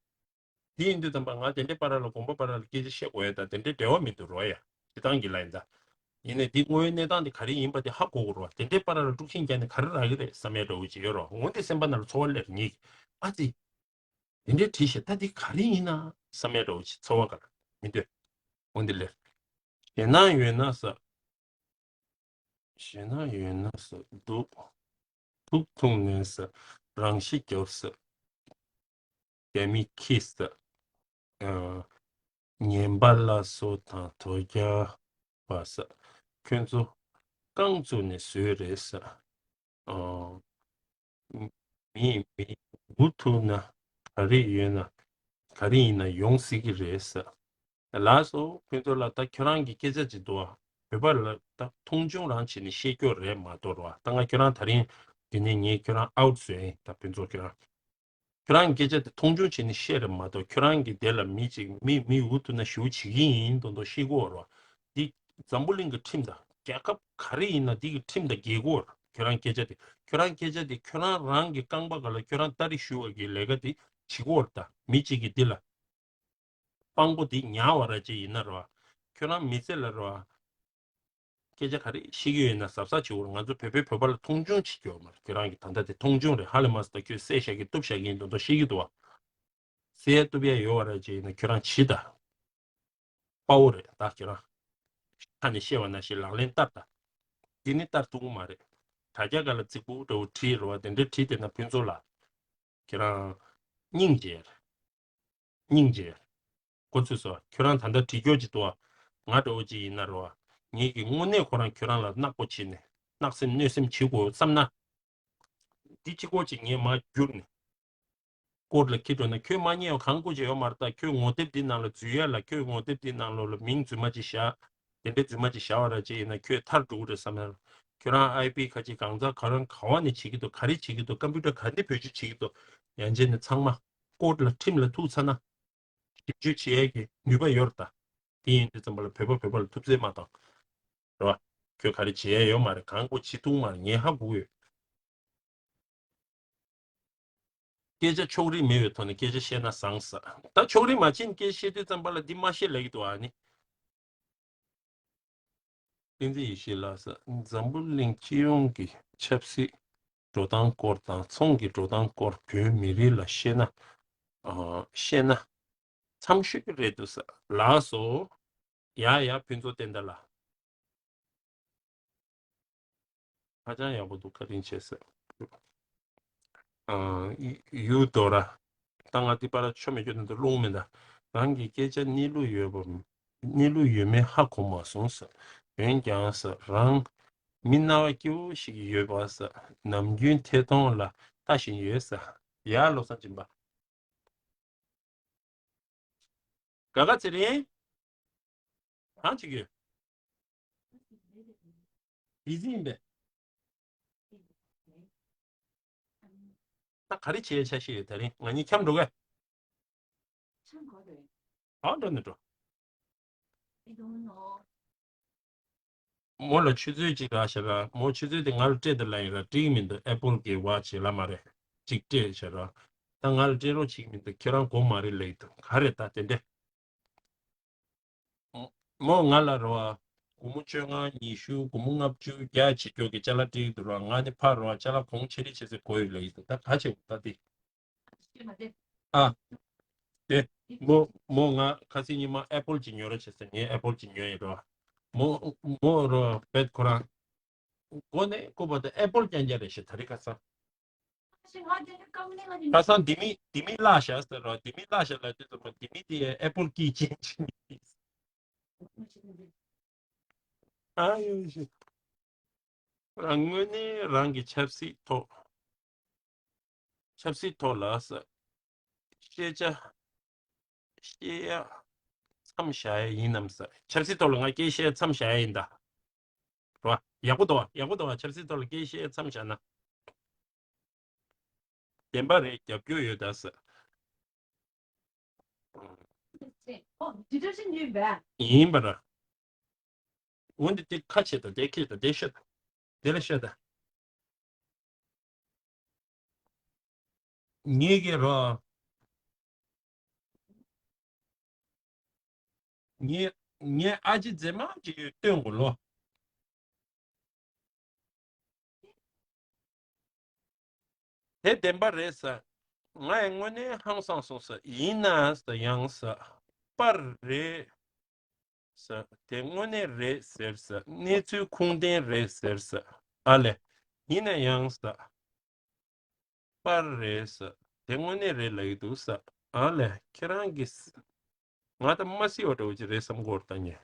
དེ་ཡིན་དུས་ཙམ་པ་ང་དེ་འདྲའི་བར་ལ་དགོན་པ་བར་ལ་སྐད་ཆ་བཤད་དགོས་ཡ་ད་དེ་འདྲའི་འབྲེལ་བ་མི་འདུག་རོ་ཡ། སྤྱི་བཏང་གི་ལ་ཡིན་ད། ཡིན་ནའི་འདི་དངོས་ཡོད་གནས་སྟངས་དེ་ག་རེ་ཡིན་པ་དེ་ཧ་གོ་དགོས་རོ། དེ་འདྲའི་བར་ལ་དཀྲུག་ཤིང་རྒྱག་ནས་ག་རེ་རག་གི་རེད་བསམ་ཡ་འདྲ་བོ་ཅིག་ཡོད་རོ། འོ་འདི་སེམས་པ་ནང་ལ་ཚོར་བ་སླེབས་ངེས། ཨ་ཙི། དེ་འདྲའི་བྲིས་ཤག་ད་འདི་ག་རེ་ཡིན་ན་བསམ་ཡ་འདྲ་བོ་ཅིག་ཚོར་བ་ག་ལ་མི་འདོད། འོ་འདི་ལེར། ཞེད་སྣང་ཡོད་ན་ཟ། ཞེད་སྣང་ཡོད་ན་ཟ། སྡུག་ཐུག་འཐུང་ནས་ཟ། རང་ཤི་རྒྱོབ་ཟ། རྒྱ་མི་ཁྱི་ཟ། ཨ། ངན་པ་སླར་གསོ་དང་དོ་རྒྱག་པ་ཟ། ཁྱོད་ཚོ་རྐང་བཙུགས་ནས་བཟོས་རེད་ཟ། ཨ། མི་མི་འུ་ཐུག་ན་ག་རེ་ཡོད་ན་ག་རེ་ཡིན་ན་ཡོང་སྲིད་ཀྱི་རེད་ཟ། ལགས་སོ། ཕུན་ཚོགས་ལགས། ད་ཁྱོད་རང་གི་སྐད་ཆ་ཅིག་འདུག་ཨ། བོད་པ་ལ་ད་མཐོང་ཆུང་རང་བྱས་ནས་བཤད་རྒྱུ་རེད་མ་གཏོགས་ར། ད་ང་ཁྱོད་རང་ད་རིང་འདི་ནས་ངས་ཁྱོད་རང་ཨའུ་ཊི་བཟོས་ཡིན། ད་ཕུན་ཚོགས་ཁྱོད་རང་ཁྱོད་རང་གི་སྐད་ཆ་དེ་མཐོང་ཆུང་བྱས་ནས་བཤད་རེད་མ་གཏོགས། ཁྱོད་རང་གི་དེ་ལ་མི་གཅིག་མི་མི་འུ་ཐུག་ན་ཞུ་བྱེད་ཀྱི་ཡིན་མདོག་མདོག་བཤད་ཀྱི་ཡོད་ར། འདི་འཛམ་བུ་གླིང་གི་ཁྲིམས་དང་རྒྱལ་ཁབ་ག་རེ་ཡིན་ན་འདི་གི་ཁྲིམས་དང་འགལ་གྱི་ཡོད་ར། ཁྱོད་རང་སྐད་ཆ་དེ་ཁྱོད་རང་སྐད་ཆ་དེ་ཁྱོད་རང་རང་གི་རྐང་པ་སྒང་ལ་ཁྱོད་རང་སྟ་རེ་ཞུ་བ་གི་ལས་ཀ་དེ་བྱེད་ཀྱི་ཡོད་ར། ད་མི་གཅིག་གིས་འདི་ལ་དཔང་པོ་འདི་ཉར་བ་ར་ཅིག་ཡིན་ན་ར། ཁྱོད་རང་མི་ཚེ་ལ་ར། སྐད་ཆ་ག་རེ་བཤད་ཀྱི་ཡོད་ན་གཟབ་གཟབ་བྱེད་དགོས། ང་ཚོ་བོད་པས་བོད་པ་ལ་མཐོང་ཆུང་བྱེད་ཀྱི་ཡོད་མ་རེད། ཁྱོད་རང་གིས་ད་ལྟ་དེ་མཐོང་ཆུང་རེད། ཧ་ལས་མ་སོང་། ད་ཁྱོད་བསད་བཞག་གི་གཏུབ་བཞག་གི་ཡིན་མདོག་མདོག་བཤད་ཀྱི་འདུག་བ། བསད་ཡ་གཏུབ་ཡ་ཡོད་པ་ར་ཅིག་ཡིན་ན་ཁྱོད་རང་བྱེད་ད། དཔའ་བོ་རེད་ད་ཁྱོད་རང་། ཁ་ནས་བཤད་པ་ནང་བཞིན་ལག་ལེན་བསྟར་ད། འདི་ནི་བསྟར་ཐུབ་ཀྱི་མ་རེད། དྲ་རྒྱ་སྒང་ལ་རྫིག་པོ་འདྲ་བོ་བྲིས་རེད་བ། དེ་འདྲ་བྲིས་བསྡད་ན་ཕུན་ཚོགས་ལགས། ཁྱོད་རང་སྙིང་རྗེ་རེད། སྙིང་རྗེ། ཁོ་ཚོས་སོ་ཁྱོད་རང་ད་ལྟ་བྲིས་རྒྱུ་ཅིག་འདུག་ཨ། ང་འདྲ་བོ་ཅིག་ཡིན་ན་རེད་བ། ངེད་ཀྱིས་དངོས་གནས་ཁོ་རང་ཁྱོད་རང་ལ་བརྣག་པོ་བྱས་ནས་བརྣག་སེམས་གནོད་སེམས་བྱེད་དགོས་བསམ་ན། འདི་གཅིག་པོ་ཅིག་ངས་མར་བསྒྱུར་ནས་ཀོར་ལ་འཁྱེར་འགྲོ་ན་ཁྱོད་མ་རྙེད་པ་གང་དགོས་ཅིག་ཡོད་མ་རེད། ད་ཁྱོད་ངོ་དེབ་འདི་ནང་ལ་འཛུལ་ཡ་ལ་ཁྱོད་ངོ་དེབ་འདི་ནང་ལོགས་ལ་མིང་རྫུན་མ་ཅིག་བཞག་དེ་འདྲའི་རྫུན་མ་ཅིག་བཞག་པ་ར་ཅིག་ཡིན་ན་ཁྱོད་ཐར་འགྲོ་གི་རེད་བསམ་ན། ཁྱོད་རང་ཨའི་པི་ག་ཅིག་གང་ཚ་ག་རང་ག་བ་ནས་བྱེད་ཀྱི་འདུག་ག་རེ་བྱེད་ཀྱི་འདུག་ཀམ་པུ་ཊར་ག་འདྲ་བེད་སྤྱོད་བྱེད་ཀྱི་འདུག་ཡང་བྱས་ནས་ཚང་མ་ཀོར་ལ་ཁྲིམས་ལ་ཐུག་ཚར་ན། ཞིབ་འཇུག་བྱེད་ཡས་ཀྱི་ནུས་པ་ཡོད་རེད་ད། དེ་ཡིན་དུས་ཙམ་པ་ལ་བོད་པ་བོད་པ་ལ་ཐུབ་ཚོད་མ་བཏང་། རེད་བ། ཁྱོད་ག་རེ་བྱེད་ཡས་ཡོད་མ་རེད། གང་དགོས་བྱེད་ཐུབ་མ་རེད། ངས་ཧ་གོ་ཡོད། སྐད་ཆ་ཕྱོགས་རིས་མེད་པའི་ཐོག་ནས་སྐད་ཆ་བཤད་ན་བཟང་ས། ད་ཕྱོགས་རིས་མ་བྱས་ནས་སྐད་ཆ་བཤད་དུས་ཙམ་པ་ལ་འདི་མ་བཤད་ལབ་ཀྱི་འདུག་ཨ་ནི། བསྟན་འཛིན་ཡེ་ཤེས་ལགས་སོ། འཛམ་བུ་གླིང་སྤྱི་ཡོངས་ཀྱི་ཆབ་སྲིད་འགྲོ་སྟངས་སྐོར་དང་ཚོང་གི་འགྲོ་སྟངས་སྐོར་བོད་མི་རིགས་ལ་བཤད་ན། ཨ། བཤད་ན་འཚམས་ཤོས་རེད་འདུག་ས། ལགས་སོ། ཡ་ཡ་ཕུན་ཚོགས་བསྟན་དར་ལགས། ཧ་ཅང་ཡག་པོ་འདུག་བཀའ་དྲིན་ཆེ་ཟེར། ཨ། ཡུ་དོ་ར། ད་ང་འདི་པར་ཆོ་མེད་ཁྱོད་འདི་རླུང་མེད་ད། རང་གི་སྐད་ཆ་གནས་ལུགས་ཡོད་པ། གནས་ལུགས་ཡོད་མེད་ཧ་གོ་མ་སོང་ཟེར། འོན་ཀྱང་ཟེར་རང་མི་རྣ་བ་སྐྱིད་པོ་ཞིག་ཡོད་པ་ཟེར། ནམ་རྒྱུན་ཐད་གཏོང་ལ་ལྟ་བཞིན་ཡོད་ཟེར། ཡ་བློ་བཟང་སྦྱིན་པ། ག་ག་ཚེ་རིང་། གང་བྱེད་ཀྱི་ཡོད། བི་ཟི་ཡིན་པས། ད་ག་རེ་བྱེད་ཡ་འཆར་གཞི་ཡོད། དེ་རིང་ང་གཉིས་འཁྱམ་འགྲོ་གས། ཨ་འགྲོ་ནི་འགྲོ། མོ་ལ་ཆུ་ཚོད་ཅིག་རག་ཤག་ར། མོ་ཆུ་ཚོད་དེ་ང་ལ་སྤྲད་དང་ལབ་ཡིན་ར། འགྲིག་མི་འདུག་ཨེ་པོལ་གྱི་ཝ་ཆི་ལབ་མ་རེད། ཅིག་སྤྲད་ཤག་ར། ད་ང་ལ་སྤྲད་རོགས་བྱེད་ཀྱི་མི་འདུག་ཁྱེད་རང་དགོས་མ་རེད་ལབ་ཀྱི་འདུག་ག་རེ་ད་དེ་འདྲས། མོ་ང་ལ་རེད་བ། སྒོར་མོ་བཅོ་ལྔ་ཉི་ཤུ་སྒོར་མོ་ལྔ་བཅུ་བརྒྱ་བྱེད་སྐྱོར་གྱི་ཅ་ལག་སྤྲད་ཀྱི་འདུག་ར། ང་ནི་ཕར་རེད་བ། ཅ་ལག་གོང་ཆེ་རིགས་བྱེད་ཚེ་དགོས་ཡོད་ལབ་ཀྱི་འདུག་ད་ག་བྱེད་དགོས་ད་དེ། ཨ། དེ། མོ་མོ་ང་ཁ་སང་ཉི་མ་ཨེ་པོལ་གྱི་ཉོ་རོགས་བྱེད་ཟེར། ངས་ཨེ་པོལ་གྱི་ཉོས་ཡིན་ར། མོ་མོ་ར་བེད་ཁོ་རང་། མགོ་ནས་སྐུ་པ་དང་ཨེ་པོལ་རྐྱང་རྐྱང་རེད་ཤག་ད་རེས་ཁ་སང་། ཁ་སང་ལྡེ་མིག་ལྡེ་མིག་བརླག་ཤག་ཟེར་ར། ལྡེ་མིག་བརླག་ཤག་ལབ་དུས་ཙམ་པ་ལྡེ་མིག་དེ་ཨེ་པོལ་གྱི་ཅན་ཅིག་ཨ་ཡོ་ཤི། རང་དངོས་གནས་རང་གི་ཆབ་སྲིད་ཐོག་ཆབ་སྲིད་ཐོག་ལ་ས་ཤེས་བྱ་ཤེས་ཡ་མཚམས་བཞག་ཡ་ཡིན་ནམ་ས། ཆབ་སྲིད་ཐོག་ལ་ང་སྐད་བཤད་མཚམས་བཞག་ཡ་ཡིན་ད། རོ། ཡག་པོ་འདུག་བ། ཡག་པོ་འདུག་བ། ཆབ་སྲིད་ཐོག་ལ་སྐད་བཤད་མཚམས་བཞག་ན། བདེན་པ་རེད། རྒྱབ་སྐྱོར་ཡོད་ད་ས། ཡིན་པ་ར། འོན་ཏེ་དེ་ཁ་ཆེ་ད་དེ་ཁེ་ད་དེ་ཤ་ད་དེ་ལ་ཤ་ད། ངེད་ཀྱི་རོ། ངེད་ངེད་ཨ་ཅེ་མཛེས་མ་ཅིག་སྟོན་དགོས་ལོ། དེ་བདེན་པ་རེད་ས། ང་ཡང་དངོས་གནས་ཧང་སངས་སོང་ས། ཡིན་ན་ས་ཡང་ས། པར་རེད་ས། དེ་དངོས་གནས་རེད་ཟེར་ས། གནས་ཚུལ་ཁུངས་ལྡན་རེད་ཟེར་ས། ཨ་ལས། ཡིན་ན་ཡང་ས། པར་རེད་ས། དེ་དངོས་གནས་རེད་ལབ་ཀྱི་འདུག་ས། ཨ་ལས། ཁྱེད་རང་གི་ས། ང་ད་མ་སྲིད་པ་འདྲ་བོ་ཅིག་རེད་བསམ་གྱི་ཡོད་རེད་ད་ངས།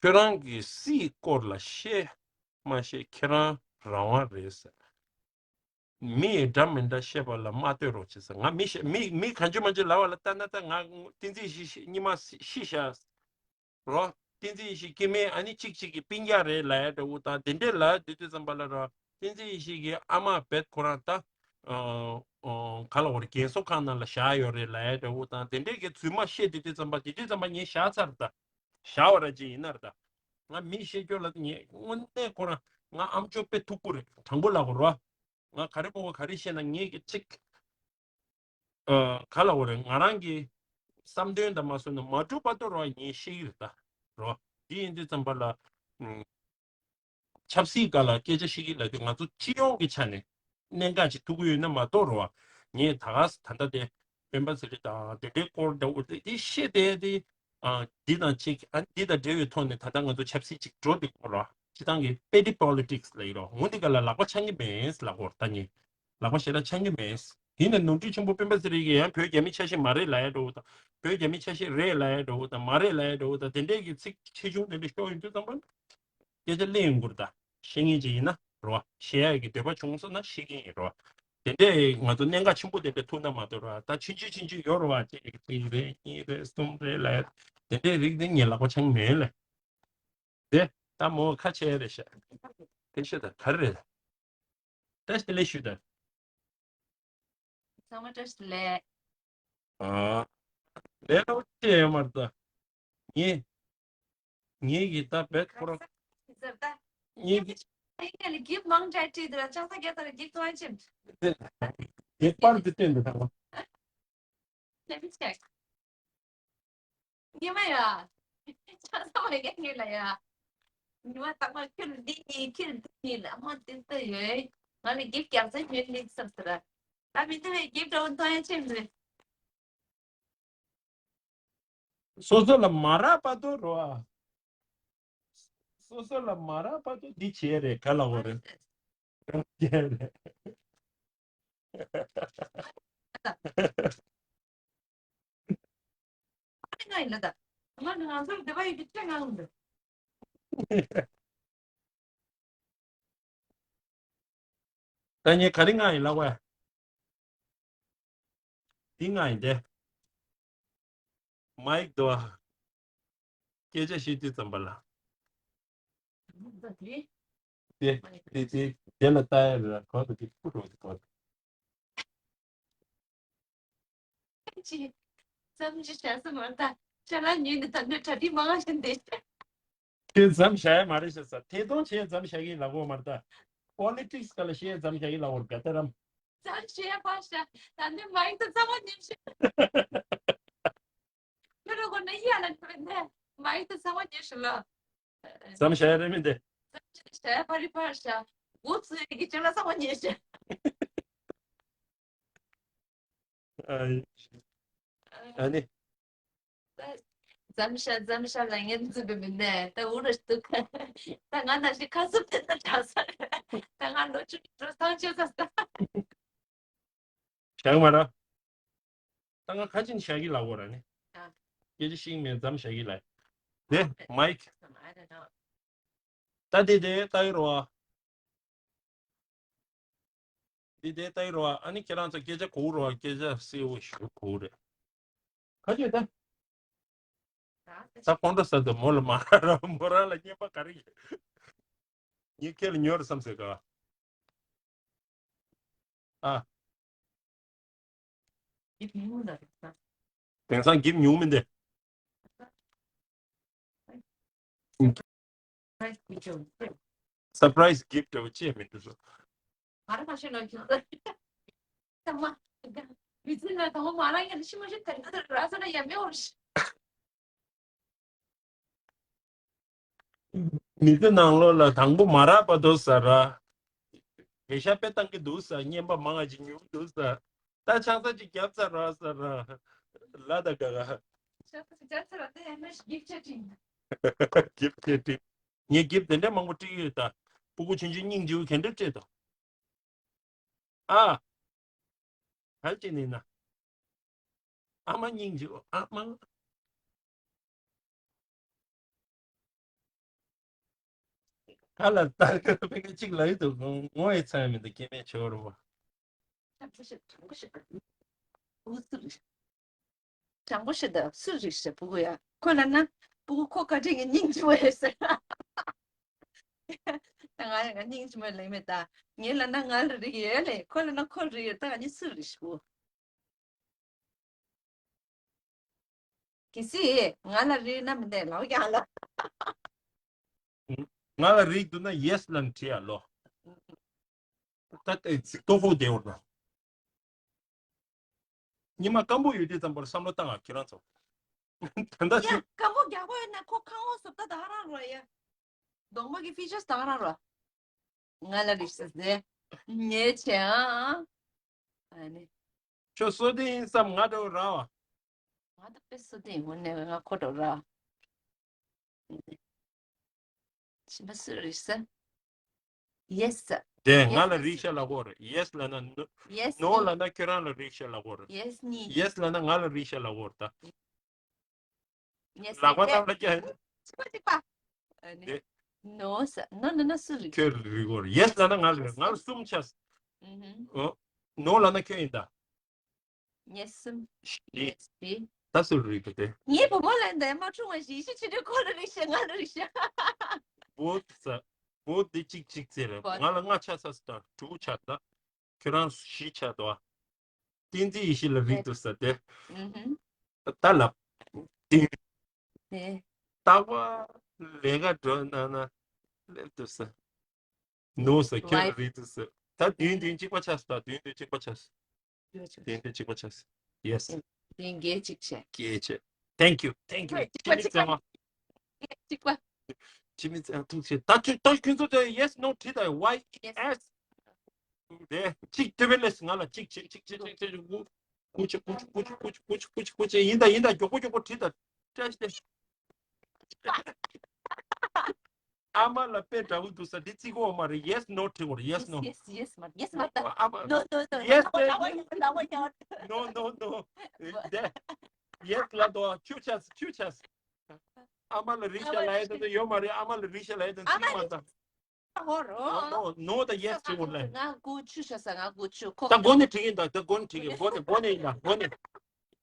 ཁྱོད་རང་གི་སྲིད་སྐོར་ལ་བཤད་མ་བཤད་ཁྱེད་རང་རང་དབང་རེད་ཟེར། མི་ཡི་འདྲ་མི་འདྲ་བཤད་པ་ལ་མ་ལྟོས་རོགས་བྱེད་ཟེར། ང་མི་ཤ་མི་མི་གང་བྱུང་མང་བྱུང་ལབ་པ་ལ་ལྟ་ན་ད་ང་བསྟན་འཛིན་ཡེ་ཤེས་གཉིས་མ་ཤི་ཤ་རོ། བསྟན་འཛིན་ཡེ་ཤེས་སྐྱེ་དམན་ཨ་ནི་གཅིག་གཅིག་གི་སྤུན་ཀྱག་རེད་ལབ་ཡ་འདྲ་བོ་དང་དེ་འདྲས་ལབ་དུས་དུས་ཙམ་པ་ལ་རོ། བསྟན་འཛིན་ཡེ་ཤེས་ཀྱི་ཨ་མ་བེད་ཁོ་རང་ད། ཨོ། ཨོ། ག་ལ་བར་རྒན་གསོ་ཁང་ནང་ལ་བཞག་ཡོད་རེད་ལབ་ཡ་འདྲ་བོ་དང་དེ་འདྲས་ཀྱི་རྫུན་མ་བཤད་དེ་དུས་ཙམ་པ་དེ་དུས་ཙམ་པ་ངས་བཞག་ཚར་ད། བཞག་པ་ར་ཅིག་ཡིན་ན་ར་ད། ང་མི་བཤད་རྒྱུ་ལ་ངས་དངོས་གནས་ཁོ་རང་ང་ཨམ་ཅོག་དཔེ་མཐུག་པོ་རེད། དྲང་པོ་ལབ་དགོས་ར། ང་ག་རེ་སྤོ་བ་ག་རེ་བཤད་ན་ངས་ཀྱི་ཅིག་ཨ། ག་ལ་བར་ང་རང་གི་བསམ་དོན་དང་མ་བཟོ་ན་མ་གྲུབ་བར་དུ་རོ་ངས་བཤད་ཀྱི་རེད་ད། རོ། འདི་ཡིན་དུས་ཙམ་པ་ལ། ཨུམ། ཆབ་སྲིད་སྒང་ལ་སྐད་ཆ་བཤད་ཀྱི་ལབ་དུས་ང་ཚོ་སྤྱི་ཡོངས་ཀྱི་ཆ་ནས་གནད་འགག་ཅིག་ཐུག་གི་ཡོད་ན་མ་གཏོགས་རོ། ངས་ད་ག་ས་ད་ལྟ་དེ་སྤེན་པ་ཚེ་རིང་དང་དེ་འདྲའི་སྐོར་འདྲ་བོ་དེ་དེ་བཤད་བསྡད་དེ། ཨ། འདི་དང་གཅིག་ཨ། འདི་དང་འབྲེལ་བའི་ཐོག་ནས་ད་ལྟ་ང་ཚོ་ཆབ་སྲིད་ཅིག་འགྲོ་འདུག་གོ་རོ། སྤྱི་བཏང་གི་petty politics་ལབ་ཡིན་རོ། འོ་འདི་ག་ལ་ལག་པ་འཆང་གི་མེད་ལབ་གོ་ད་ངས། ལག་པ་ཞེ་དྲག་འཆང་གི་མེད། དེ་ནས་ནོར་འཁྲུལ་ཆེན་པོ་སྤེན་པ་ཚེ་རིང་གིས་ཡང་བོད་རྒྱ་མི་ཆ་ཤས་མ་རེད་ལབ་ཡ་འགྲོ་དང་། བོད་རྒྱ་མི་ཆ་ཤས་རེད་ལབ་ཡ་འགྲོ་དང་། མ་རེད་ལབ་ཡ་འགྲོ་དང་། དེ་འདྲས་ཀྱི་ཚིག་ཆེ་ཆུང་དེ་འདྲ་ཤོར་ཡོང་དུས་ཙམ་པ་སྐད་ཆ་གླེང་ཡོང་གི་རེད་ད། ཤེས་མཁན་ཅིག་ཡིན་ན་རེད་བ། ཤེས་ཡ་གི་འདོད་པ་བྱུང་སོང་ན་ཤེས་ཀྱི་ཡིན་རེད་བ། དེ་འདྲས་ང་ཚོ་གནད་འགག་ཆེན་པོ་དེ་འདྲ་ཐུག་ན་མ་གཏོགས་རེད་བ། ད་ཆུང་ཆུང་ཆུང་ཆུང་ཡོད་རེད་བ། ཅིག་གཅིག་རེད། གཉིས་རེད། གསུམ་རེད་ལབ་ཡ་དེ་འདྲས་རིགས་དེ་ངས་ལག་པ་འཆང་མེད་ལ། དེ་ད་མོ་ཁ་ཆེ་རེད་ཤག་དེ་ཤོད་ད་ག་རེ་རེད། བཀྲ་ཤིས་བདེ་ལེགས་ཞུ་དང་། ཚང་མ་བཀྲ་ཤིས་བདེ་ལེགས། ཨ། ལས་སླ་པོ་ཅི་ཡོད་མ་རེད་ད། ངས། ངས་ཀྱི་ད་བེད་ཁོ་རང་། ཟེར་ད། ངས་ཀྱི། ངས་ལ་གིབ་མང་དྲགས་བྲིས་འདུག་ལ་ལྕགས་ས་རྒྱ་ཚ་ལ་གིབ་ཐོན་ཕྱིན། དེ་པར་དེ་བསྟན་འདུག་ད། Let me check. ཉི་མ་ཡ། ཆང་ས་མ་ཡ་ངེས་ལ་ཡ། ཉི་མ་དང་མ་ཁྱོད་འདི་གཉིས་ཁྱོད་འདི་གཉིས་ལ་ཧོན་ཏིན་ཏི་ཡོད། ང་ལ་གིབ་རྒྱག་ཚེ་ཉོན་ལིག་སབ་སི་ར། ད་མི་འདི་བས་གིབ་འདྲ་བོ་མཐོང་ཡ་ཆེན་རེད། སོ་སོ་ལ་མ་རག་པ་དོ་རོ་ཨ། སོ་སོ་ལ་མ་རག་པ་དོ་འདི་བྱས་རེད་ག་ལ་འོ་རེད། བྱས་རེད། ང་ཡིན་ལ་ད། ང་ང་ཚོར་བདེ་བ་ཡོད་ཀྱི་ཆེ་ང་འདུག་ད་ངས་ག་རེ་ང་ཡིན་ལབ་བས། འདི་ང་ཡིན་ཏེ། མའིག་དོ། སྐད་ཆ་བཤད་དུས་ཙམ་པ་ལ། དེ་དེ་དེ་དེ་ལ་ལྟ་ཡ་རེད་གོ་ད་དེ་ཕུ་རོ་དེ་གོ། ཅི། ཙམ་ཅི་བྱ་ས་མ་ད་ཅ་ལག་ཉོས་ནས་ད་འདོད་གྲ་སྒྲིག་མང་ང་བཞིན་བསྡད། ཁྱེད་ཙམ་བྱ་ཡ་མ་རེད་ཤག་ས་ཐད་གཏོང་བྱས་ཙམ་བྱ་གི་ལབ་གོ་མ་རེད་ད། པོ་ལི་ཊིག་སི་ག་ལ་བཤད་ཙམ་བྱ་གི་ལབ་གོ་རེད་ག་ད་རམ། ཙམ་བྱས་པ་ཤ་ད་འདི་མའིག་དང་ཚང་མ་ཉིན་ཤ། ཁྱོད་རང་གོ་ན་ཡ་ལ་འགྲོ་ནས་མའིག་དང་ཚང་མ་ཉིན་ཤ་ལ། ཙམ་བྱ་ཡ་རེད་མི་འདི། ཙམ་བྱ་ཡ་པ་རི་པར་ཤ། འགོ་ཚུགས་ཡ་གི་ཅ་ལག་ཚང་མ་ཉིན་ཤ། ཨ་ནི། ཙམ་ཤ་ཙམ་ཤ་ལ་ངན་རྩིས་པའི་མི་ནས་ད་འུ་ར་ཞིག་འདུག་ད་ང་ན་ཞིག་ཁ་སུབ་དེ་ན་དྲག་ས་རེད། ད་ང་ལོ་བཅུ་གྲོ་ཐང་ཆད་ས་ས། བྱང་མ་ར། ད་ང་ཁ་ཆེན་བྱ་གི་ལ་འོ་ར་ནི། ཨ། སྐད་ཆ་ཤིག་མེད་མཚམས་བཞག་གི་ལ། དེ་མའིག་ད་དེ་དེ་ལྟ་ཡི་རོ། འདི་དེ་ལྟ་ཡི་རོ། ཨ་ནི་ཁྱེད་རང་ཚོ་སྐད་ཆ་གོ་རོ། སྐད་ཆ་གསལ་བོ་ཞུ་གོ་རེད། ཁ་ཆོད་ད། ད་ཁོང་ཁྲོ་ཟ་དུ་མོ་ལ་མ་ར་མོ་རང་ལ་རྔན་པ་ག་རེ་ཡོད། ངས་ཁྱེད་ལ་ཉོ་རེ་བསམ་ཟེར་ག་ཨ། དེང་སང་འགྱིབ་ཉུང་མི་འདི། སར་པ་རའི་སི་གིབ་འདྲ་བོ་ཅི་ཡང་མི་འདུག་སོ། ང་རང་མ་ཤེས་ན་ཁྱོད། ད་མ། མི་ཚེ་ན་དང་པོ་མ་རང་ཡང་ཤི་མ་ཤི་དེ་འདྲ་ར་ས་ན་ཡང་མེད་འོར་ཤི། མི་ཚེ་ནང་ལོགས་ལ་དང་པོ་མ་རག་པ་འདུག་ས་ར། བེ་ཤ་དཔེ་བཏང་གི་འདུག་ས། རྔན་པ་མང་ང་ཅིག་ཉུང་འདུག་ས། ད་ཆང་ས་ཅིག་རྒྱབ་ས་ར་ས་ར། ལ་ད་ག་ག་ཆང་ས་ཅིག་རྒྱབ་ས་ར་ད་ཡང་མེ་ཤི་གིབ་ཆ་ཅིག་གིབ་ཆ་ཅིག་ངས་གིབ་དེ་འདྲ་མང་པོ་སྤྲད་ཡོད་ད། སྤུ་གུ་ཆུང་ཆུང་སྙིང་རྗེ་བོ་ག་འདྲ་སྤྲད་དོ། ཨ། ག་ཅི་ནི་ན། ཨ་མ་སྙིང་རྗེ་བོ་ཨ་མ། ཁ་ལ་ལྟ་གི་ཕ་གི་གཅིག་ལ་ཡིད་དུ་ངོ་ཡི་ཚང་མི་འདུག་སྐྱེ་དམན་ཆོ་རུ་བ། དྲང་པོ་ཞིག་དྲང་པོ་ཞིག་དྲང་པོ་ཞིག་དྲང་པོ་ཞིག་དང་སུ་རིག་ཞེས་སྤུ་གུ་ཡ། ཁོ་ལ་ན་སྤུ་གུ་ཁོ་བཀའ་དྲིན་གྱི་སྙིང་རྗེ་མོ་ཡོད་ཟེར། ད་ང་ཡང་ང་སྙིང་རྗེ་མོ་ལེགས་མེད་ད། ངའི་ལ་ན་ང་ལ་རིག་ཡོད་ལེ། ཁོ་ལ་ན་ཁོ་རིག་ཡོད་ད། ང་གཉིས་སུ་རིག་སྤུ་གུ། གལ་སྲིད་ང་ལ་རིག་ན་མི་འདས་ལའོ་ཡང་ལ། ང་ལ་རིག་འདུག་ན་ཡེས་ལ་བྲིས་ཡ་ལོ། ད་ལྟ་ཏོ་ཧྥུ་བསྡད་འོར་ན། ཉི་མ་སྐམ་པོ་ཡོད་དུས་ཙམ་པར་བསམ་བློ་བཏང་ང་ཁྱེད་རང་ཚོ། ད་ལྟ་ཡ་སྐམ་པོ་རྒྱག་པ་ཡོད་ན་ཁོ་ཁང་བ་སོབ་ད་ད་རང་རོ་ཡ། གདོང་པ་གི་ཕི་ཅར་ད་རང་རོ། ང་ལ་རིག་ས་ཟེ། ངས་བྱས་ཨ། ཨ་ནི། ཁྱོད་སོ་ཏི་ཡིན་བསམ་ང་འདྲ་བོ་ར་བ། ང་ད་དཔེ་སོ་ཏི་ཡིན་ངོ་ནས་ང་ཁོ་འདྲ་བོ་ར། ཕྱི་མ་སུ་རིག་ས། ཡེས་ས། དེ་ང་ལ་རིག་ཤ་ལ་གོ་རེད། ཡེས་ལ་ན་ནོ། ཡེས་ནོ་ལ་ན་ཁྱོད་རང་ལ་རིག་ཤ་ལ་གོ་རེད། ཡེས་གཉིས། ཡེས་ལ་ན་ང་ལ་རིག་ཤ་ལ་གོ་རེད་ད། ལག་པ་བཏང་ལ་ཀྱ། གཅིག་པ་གཅིག་པ། ཨ་ནི། དེ། ནོ་ས་ནོ་ནོ་ནོ་སུ་རིག་ཁྱོད་རིག་གོ་རེད། ཡེས་ལ་ན་ང་ལ་རིག་ང་ལ་གསུམ་ཆ། ཨུ་ཧུམ། ཨོ། ནོ་ལ་ན་ཁྱོད་ཡིན་ད། ངས་གསུམ། བཞི། ངས་བཞི། ད་སུ་རིག་གི་དེ། ངའི་བུ་མོ་ལ་འདས་མ་འཁྲུངས་པ་བཞི་བཞི་ཆུ་ཁྲི་ཁོ་ལ་རིག་ཤ་ང་ལ་རིག་ཤ། བོད་ས། བོད་དེ་གཅིག་གཅིག་ཙེ་རེད། བོད། ང་ལ་ལྔ་ཆ་ས་སི་ད་དྲུག་ཆ་ད། ཁྱོད་རང་བཞི་ཆ་དོ། བསྟན་འཛིན་ཡེ་ཤེས་ལ་རིག་འདུག་ས་དེ། ཨུ་ཧུམ། ད་ལབ། དེ། རྟག་པར་ལས་ཀ་འགྲོ་ན་ན་སླེབས་འདུག་ས། ནོ་ས་ཁྱོད་ལ་རིག་འདུག་ས། ད་བདུན་བདུན་གཅིག་པ་ཆགས་སོང་། ད་བདུན་བདུན་གཅིག་པ་ཆགས་སོང་། བདུན་བདུན་གཅིག་པ་ཆགས་སོང་། Yes། བདུན་བརྒྱད་གཅིག་བྱས། བརྒྱད་བྱས། Thank you, thank you། ཁྱེད་མི་ཚང་མ། གཅིག་པ། ཁྱེད་མི་ཚང་ཐུགས་རྗེ་ཆེ། ད་ཁྱོད་ད་ཁྱོད་ཚོ་ད་yes no བྲིས་ད། Y E S དེ་གཅིག་ཐོས་པའི་ལས་ང་ལ་གཅིག་བྱེད་གཅིག་བྱེད་གཅིག་བྱེད། ཀུ་ཅི་ཀུ་ཅི་ཀུ་ཅི་ཀུ་ཅི་ཀུ་ཅི་ཡིན་ད་ཡིན་ད། མགྱོགས་པོ་མགྱོགས་པོ་བྲིས་ད། བཀྲ་ཤིས་བདེ་ལེགས། ཨ་མ་ལ་དཔེ་འདྲ་བོ་འདུག་ས་འདི་བརྩི་གོ་མ་རེད། Yes no བྲིས་གོ་རེད། Yes no yes yes མ yes མ་ད yes no no yes no no no yes ལ་དོ་ཆུ་ཆ་ཆུ་ཆ། ཨ་མ་ལ་རིག་ཤ་ལ་ཡེ་ད་ཡོད་མ་རེད། ཨ་མ་ལ་རིག་ཤ་ལ་ཡེ་ད་བརྩི་མ་ད། ཧོ་རོ། ནོ་ནོ་ད་ཡེ་སི་བྲིས་འོང་ལེ། ང་དགུ་ཆུ་ཤ་ས་ང་དགུ་ཆུ་ཁོ། ད་མགོ་ནས་བྲིས་ཡིན་ད། ད་མགོ་ནས་བྲིས་ཡིན། མགོ་ནས་མགོ་ནས་ཡིན་ད་མགོ་ནས།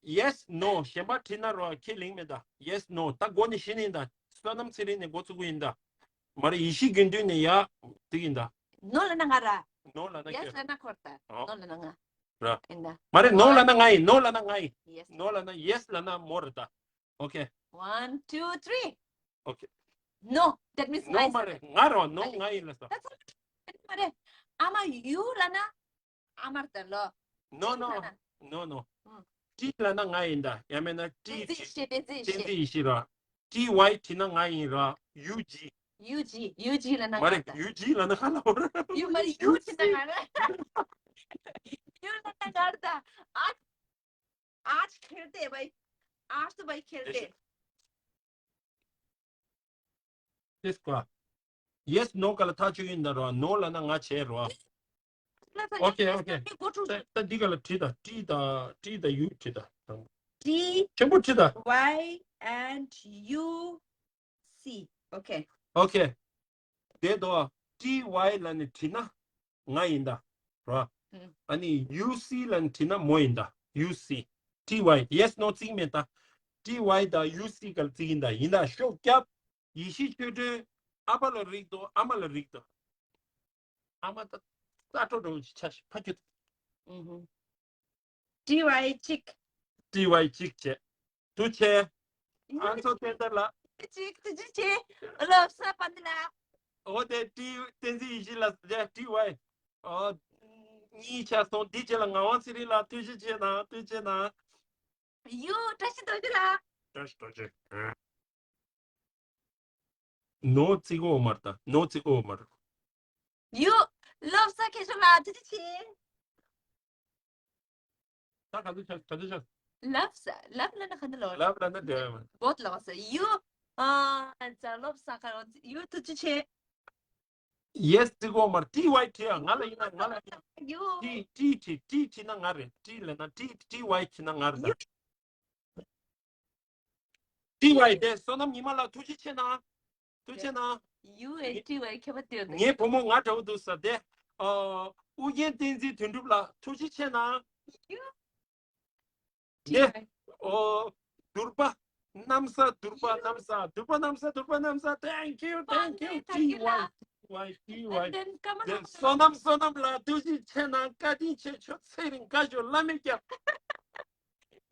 Yes no གཞན་པ་བྲིས་ན་རོ་ཁས་ལེན་མེད་ད། Yes no ད་མགོ་ནས་བཞིན་ཡིན་ད། བསོད་ནམས་ཚེ་རིང་ནས་འགོ་བཙུགས་ཡིན་ད། མ་རེད་ཡེ་ཤེས་དགེ་འདུན་ནས་ཡ་དེ་ཡིན་ད། ནོ་ལ་ན་ང་ར། ནོ་ལ་ན་ཡེ་སི་ཁྱོད། ལ་ན་ཁོར་ད། ཨོ། ནོ་ལ་ན་ང་། ར། ཡིན་ད། མ་རེད་ནོ་ལ་ན་ང་ཡིན། ནོ་ལ་ན་ང་ཡིན། Yes ནོ་ལ་ན་ཡེ་སི་ལ་ན་མོ་རེད་ད། Okay. One, two, three. Okay. No, that means ནོ་ང་མ་ཟེར། རེད། ང་རོ་ནོ་ང་ཡིན་ལ་ས། ད་ཚོ་མ་རེད། ཨ་མ་ཡུ་ལ་ན་ཨ་མར་ད་ལོ། No no no no. ཏི་ལ་ན་ང་ཡིན་ད། ཡང་མེད་ན་ཏི་བསྟན་འཛིན་ཡེ་ཤེས། བསྟན་འཛིན་ཡེ་ཤེས། བསྟན་འཛིན་ཡེ་ཤེས་ར། ཏི་ཝའི་བྲིས་ན་ང་ཡིན་ར། ཡུ་ཇི། ཡུ་ཇི། ཡུ་ཇི་ལ་ན་མ་ང་རེད་ད། ཡུ་ཇི་ལ་ན་ཁ་ལ་བོར། ཡུ་མ་རེད་ཡུ་ཇི་ལ་ན་ང་རེད། ཡུ་ལ་ན་ང་རེད་ད། ཨ། आज खेलते हैं भाई। आज तो भाई खेलते हैं। Yes ཀ yes no ག་ལ་ཐག་ཆོད་ཡིན་ད་རོ། ནོ་ལ་ན་ང་བྱས་རོ། Okay okay. ད་འདི་ག་ལ་བྲིས་ད། ཏི་ད་ཏི་ད་ཡུ་བྲིས་ད། T ཆེན་པོ་བྲིས་ད། Y and you see. Okay. Okay. དེ་དོ་ཊི་ཝའི་ལ་ནི་བྲིས་ན་ང་ཡིན་ད། རོ། ཨ་ནི་ཡུ་སི་ལ་ནི་བྲིས་ན་མོ་ཡིན་ད། ཡུ་སི། ཊི་ཝའི། ཡེ་སི་ནོ་རྩིས་མེད་ད། ཊི་ཝའི་དང་ཡུ་སི་ག་ལ་རྩིས་ཡིན་ད། ཡིན་ད། ཤོག་སྐྱབས། ཡེ་ཤེས་ཆོས་སྒྲོན། ཨ་ཕ་ལ་རིག་དོ། ཨ་མ་ལ་རིག་དོ། ཨ་མ་ད་ས་འཕྲོ་འགྲོ་ཆ་ཕ་ཁྱུ། ཊི་ཝའི་གཅིག་ཊི་ཝའི་གཅིག་བྱས། དུ་ཆེ། ཨ་མཚོ་བསྟན་དར་ལ། གཅིག་ཏུ་ཅི་ཆེ། ལོབ་ས་པ་འདི་ལ། འོ་དེ་ཊི་བསྟན་འཛིན་ཡེ་ཤེས་ལ་ཟེར་ཊི་ཝའི། འོ། གཉིས་ཆ་སོང་འདི་རྗེས་ལ་ངག་དབང་ཚེ་རིང་ལ་ཐུགས་རྗེ་ཆེ་གནང་། ཐུགས་རྗེ་ཆེ་གནང་། ཡུ་བཀྲ་ཤིས་རྡོ་རྗེ་ལ། བཀྲ་ཤིས་རྡོ་རྗེ། ནོ་ཙི་གོ་མར་ད་ནོ་ཙི་གོ་མར། ཡུ། ལོབ་ས་ཁེ་ཤོ་ལ་ཐུགས་རྗེ་ཆེ། ད་ག་ཚོད་ཆགས་ག་ཚོད་ཆགས། ལབ་ས་ལབ་ལ་ན་ཁ་ན་ལོ། ལབ་ལ་ན་དེ་བས་མ། བོད་ལ་བ་ས་ཡུ། ཨ་ཙ་ལོབ་ས་ཁ་ཡུ་ཐུགས་རྗེ་ཆེ། ཡེ་སི་ཙི་གོ་མར་ཊི་ཝའི་ཁྲི་ཡ་ང་ལ་ཡིན་ན་ང་ལ་ཡིན་ན། ཡུ། ཊི་ཊི་ཁྲི་ཊི་ཁྲི་ན་ང་རེད། ཊི་ལ་ན་ཊི་ཊི་ཝའི་ཁྲི་ན་ང་རེད། ཊི་ཝའི་དེ་བསོད་ནམས་ཉི་མ་ལ་ཐུགས་རྗེ་ཆེ་གནང་། ཐུགས་རྗེ་ཆེ་གནང་། ཡུ་ཨེ་ཊི་ཝའི་ཁྱད་པར་དེ་ཡོད་དེ། ངའི་བུ་མོ་ང་འདྲ་བོ་འདུག་ས་དེ། ཨོ། ཨུ་རྒྱན་བསྟན་འཛིན་དོན་གྲུབ་ལ་ཐུགས་རྗེ་ཆེ་གནང་། ཡུ། དེ། ཨོ། དུར་པ། གནམ་ས་དུར་པ་གནམ་ས་དུར་པ་གནམ་ས་དུར་པ་གནམ་ས། Thank you, thank you, ཊི་ཝའི་ཊི་ཝའི་ཊི་ཝའི། དེ་བསོད་ནམས་བསོད་ནམས་ལ་ཐུགས་རྗེ་ཆེ་གནང་། བཀའ་དྲིན་ཆེ། ཁྱོད་ཚེ་རིང་དགའ་ཤོག་བླ་མའི་སྐྱབས།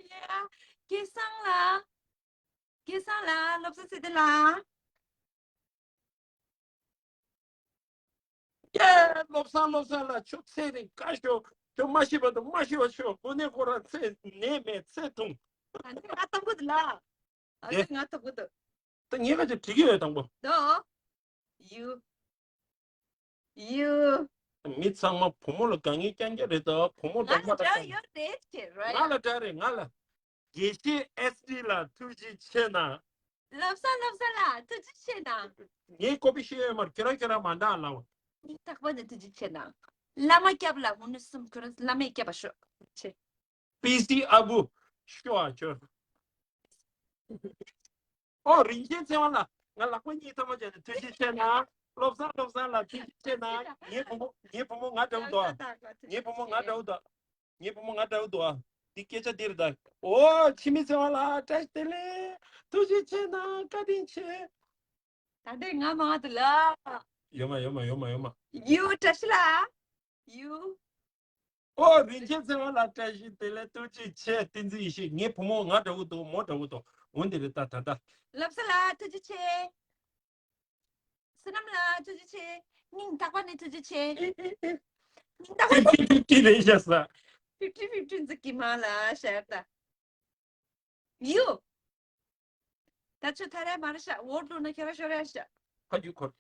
ཡ། སྐལ་བཟང་ལགས། སྐལ་བཟང་ལགས། བློ་བཟང་ཚེ་བརྟན་ལགས། ཡ། བློ་བཟང་བློ་བཟང་ལགས། ཁྱོད་ཚེ་རིང་དགའ་ཤོག་ཁྱོད་མ་ཤི་བར་དུ་མ་ཤི་བར་ཤོག་དངོས་གནས་ཁོ་རང་ཚེ་ནད་མེད་ཚེ་ཐུང་། ང་དང་པོ་འདི་ལ། ཨ་ཙི་ང་དང་པོ་འདི། ད་ངས་ག་ཅིག་བྲིས་ཀྱི་ཡོད་དང་པོ། དོ། ཡུ། ཡུ། མི་ཚང་མ་བུ་མོ་ལ་དགའ་ངེས་རྐྱང་རྐྱང་རེད་ད། བུ་མོ་ང་དང་མ་ལ་དགའ་དང་། ཡོད་རེད་ཅེས་རེད། ང་ལ་དགའ་རེད་ང་ལ། དགེ་བཤེས་ཨེ་སི་ཌི་ལ་ཐུགས་རྗེ་ཆེ་གནང་། ལབ་ས་ལབ་ས་ལ་ཐུགས་རྗེ་ཆེ་གནང་། ངས་ཀོ་པི་ཤེས་ཡོད་མ་རེད། ཁྱོད་རང་ཁྱོད་རང་མ་འདྲ་ལབ། ཉིན་རྟག་པར་ནས་ཐུགས་རྗེ་ཆེ་གནང་། བླ་མ་སྐྱབས་ལ་མུ་ནུ་གསུམ་ཁྱོད་རང་བླ་མས་སྐྱབས་པ་ཤོག་ཆེ། པི་སི་ཨ་བུ། ཤོ་ཨ་ཁྱོད། ཨོ་རིན་ཆེན་ཚེ་དབང་ལགས། ང་ལག་པ་གཉིས་ཐམ་པ་བྱས་ནས་ཐུགས་རྗེ་ཆེ་གནང་། བློ་བཟང་བློ་བཟང་ལགས་ཐུགས་རྗེ་ཆེ་གནང་། ངའི་བུ་མོ་ངའི་བུ་མོ་ང་འདྲ་བོ་འདུག་ངའི་བུ་མོ་ང་འདྲ་བོ་འདུག་ངའི་བུ་མོ་ང་འདྲ་བོ་འདུག་འདི་སྐད་ཆ་འདི་རེད་ད། ཨོ་འཆི་མེད་ཚེ་དབང་ལགས་བཀྲ་ཤིས་བདེ་ལེགས། ཐུགས་རྗེ་ཆེ་གནང་། བཀའ་དྲིན་ཆེ། ད་ལྟའི་ང་མང་དུ་ལ། ཡོད་མ་ཡོད་མ་ཡོད་མ་ཡོད་མ། ཡུ་བཀྲ་ཤིས་ལགས། ཡུ། ཨོ་རིན་ཆེན་ཚེ་དབང་ལགས་བཀྲ་ཤིས་བདེ་ལེགས། ཐུགས་རྗེ་ཆེ། བསྟན་འཛིན་ཡེ་ཤེས། ངའི་བུ་མོ་ང་འདྲ་བོ་འདུག་མོ་འདྲ་བོ་འདུག་འོན་ཏེ་རེད་ད་ད་ད། ལབ་ས་ལ་ཐུགས་རྗེ་ཆེ། བསོད་ནམས་ལ་ཐུགས་རྗེ་ཆེ། སྙིང་ཐག་པ་ནས་ཐུགས་རྗེ་ཆེ། ཕིབ་ཕིབ་ཕིབ་ཕིབ་རེད་ཤག་ས། ཕིབ་ཕིབ་ཕིབ་ཕིབ་ཟིག་གི་མ་ལ་ཤར་ད། ཡུ། ད་ཆུ་ཐ་རེ་མ་རེ་ཤ་འོ་འགྲོ་ན་ཁྱེད་ར་ཤོར་ཡ་ཤ། ཕ་རྒྱུད་འཁོར།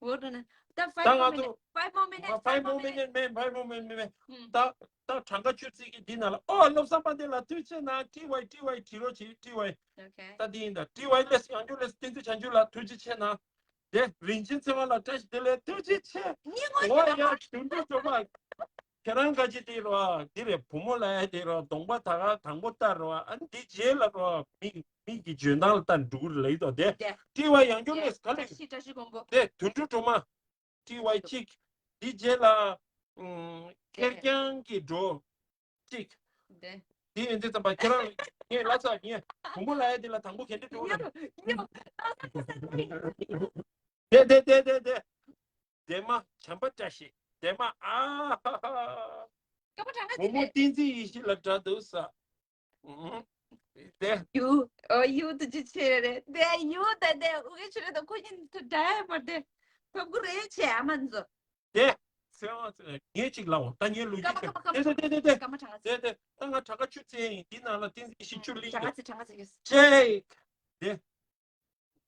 འོ་འགྲོ་ན། ད་five more minute, five more minute, five more minute. མེད་five more minute མེད། ད་ད་གྲངས་ཀ་ཆུ་ཚིག་གི་འདི་ན་ལ་ཨོ་བློ་བཟང་དཔལ་ལྡན་ལ་ཐུགས་རྗེ་ཆེ་གནང་། ཊི་ཝའི་ཊི་ཝའི་བྲིས་རོགས་བྱེད། ཊི་ཝའི། ད་འདི་ཡིན་ད། ཊི་ཝའི་ལེས་ཡང་འགྱུར་ལེས་བསྟན་འཛིན་བྱང་ཆུབ་ལ་ཐུགས་རྗེ་ཆེ་གནང་། དེ་རིན་ཆེན་ཚེ་དབང་ལ་བཀྲ་ཤིས་བདེ་ལེགས། ཐུགས་རྗེ་ཆེ། ཨོ་ཡ་དུད་འགྲོ་ཚོ་མ། ཁྱེད་རང་ག་ཅི་དེ་རོ། འདི་རེད་བུ་མོ་ལ་ཡ་དེ་རོ། གདོང་པ་ད་ག་དང་པོ་ལྟར་རོ། ཨ་ནི་འདི་རྗེས་ལ་རོ། མི་མི་གི་འཇོན་ཐང་ལ་ལྟར་འགྲོ་གི་རེད་ལབ་ཡི་དོ་དེ། ཊི་ཝའི་ཡང་འགྱུར་ལེས་ག་ལེ། བཀྲ་ཤིས་བཀྲ་ཤིས་མགོན་པོ། དེ་དུད་འགྲོ་ཚོ་མ། ཊི་ཝའི་གཅིག་འདི་རྗེས་ལ། ཨུམ། ཁེར་རྐྱང་གི་འགྲོ། གཅིག་དེ། དེ་ཡིན་དུས་ཙམ་པ་ཁྱེད་རང་ངས་ལབ་ས་ངས་བུ་མོ་ལ་ཡ་དེ་ལ་དང་པོ་ག་འདྲ་འགྲོ་ལ། དེ་དེ་དེ་དེ་དེ། དེ་མ་བྱམས་པ་བཀྲ་ཤིས། དེ་མ་ཨ་ཧ་ཧ། བུ་མོ་བསྟན་འཛིན་ཡེ་ཤེས་ལ་འདྲ་འདུག་ས། ཨུམ། དེ། ཡུ། ཨོ་ཡུ་དུ་ཅི་ཆེ་རེད་དེ། ཡུ་དེ་དེ་ཨུ་གེ་ཆུ་རེད་དོ། ཁོ་གཉིས་དུ་འདྲ་ཡ་མ་དེ། ཕབ་གུ་རེད་ཆེ་ཨ་མ་ཚོ། དེ། ཚེ་དབང་ཚེ་ངས་ཅིག་ལབ་འོང་། ད་ངས་ལོ་རྒྱུས་ཀྱི་དེ་དེ་དེ་དེ་དེ། ཀ་མ་གྲངས་དེ་དེ་ད་ང་གྲངས་ཀ་ཆུ་ཚན་ཡིན། འདི་ནང་ལ་བསྟན་འཛིན་ཡེ་ཤེས་ཆུ་ལི་གྲངས་ཀ་ཚེ་གྲངས་ཀ་ཚེ་གེ་སི། ཅེག་དེ།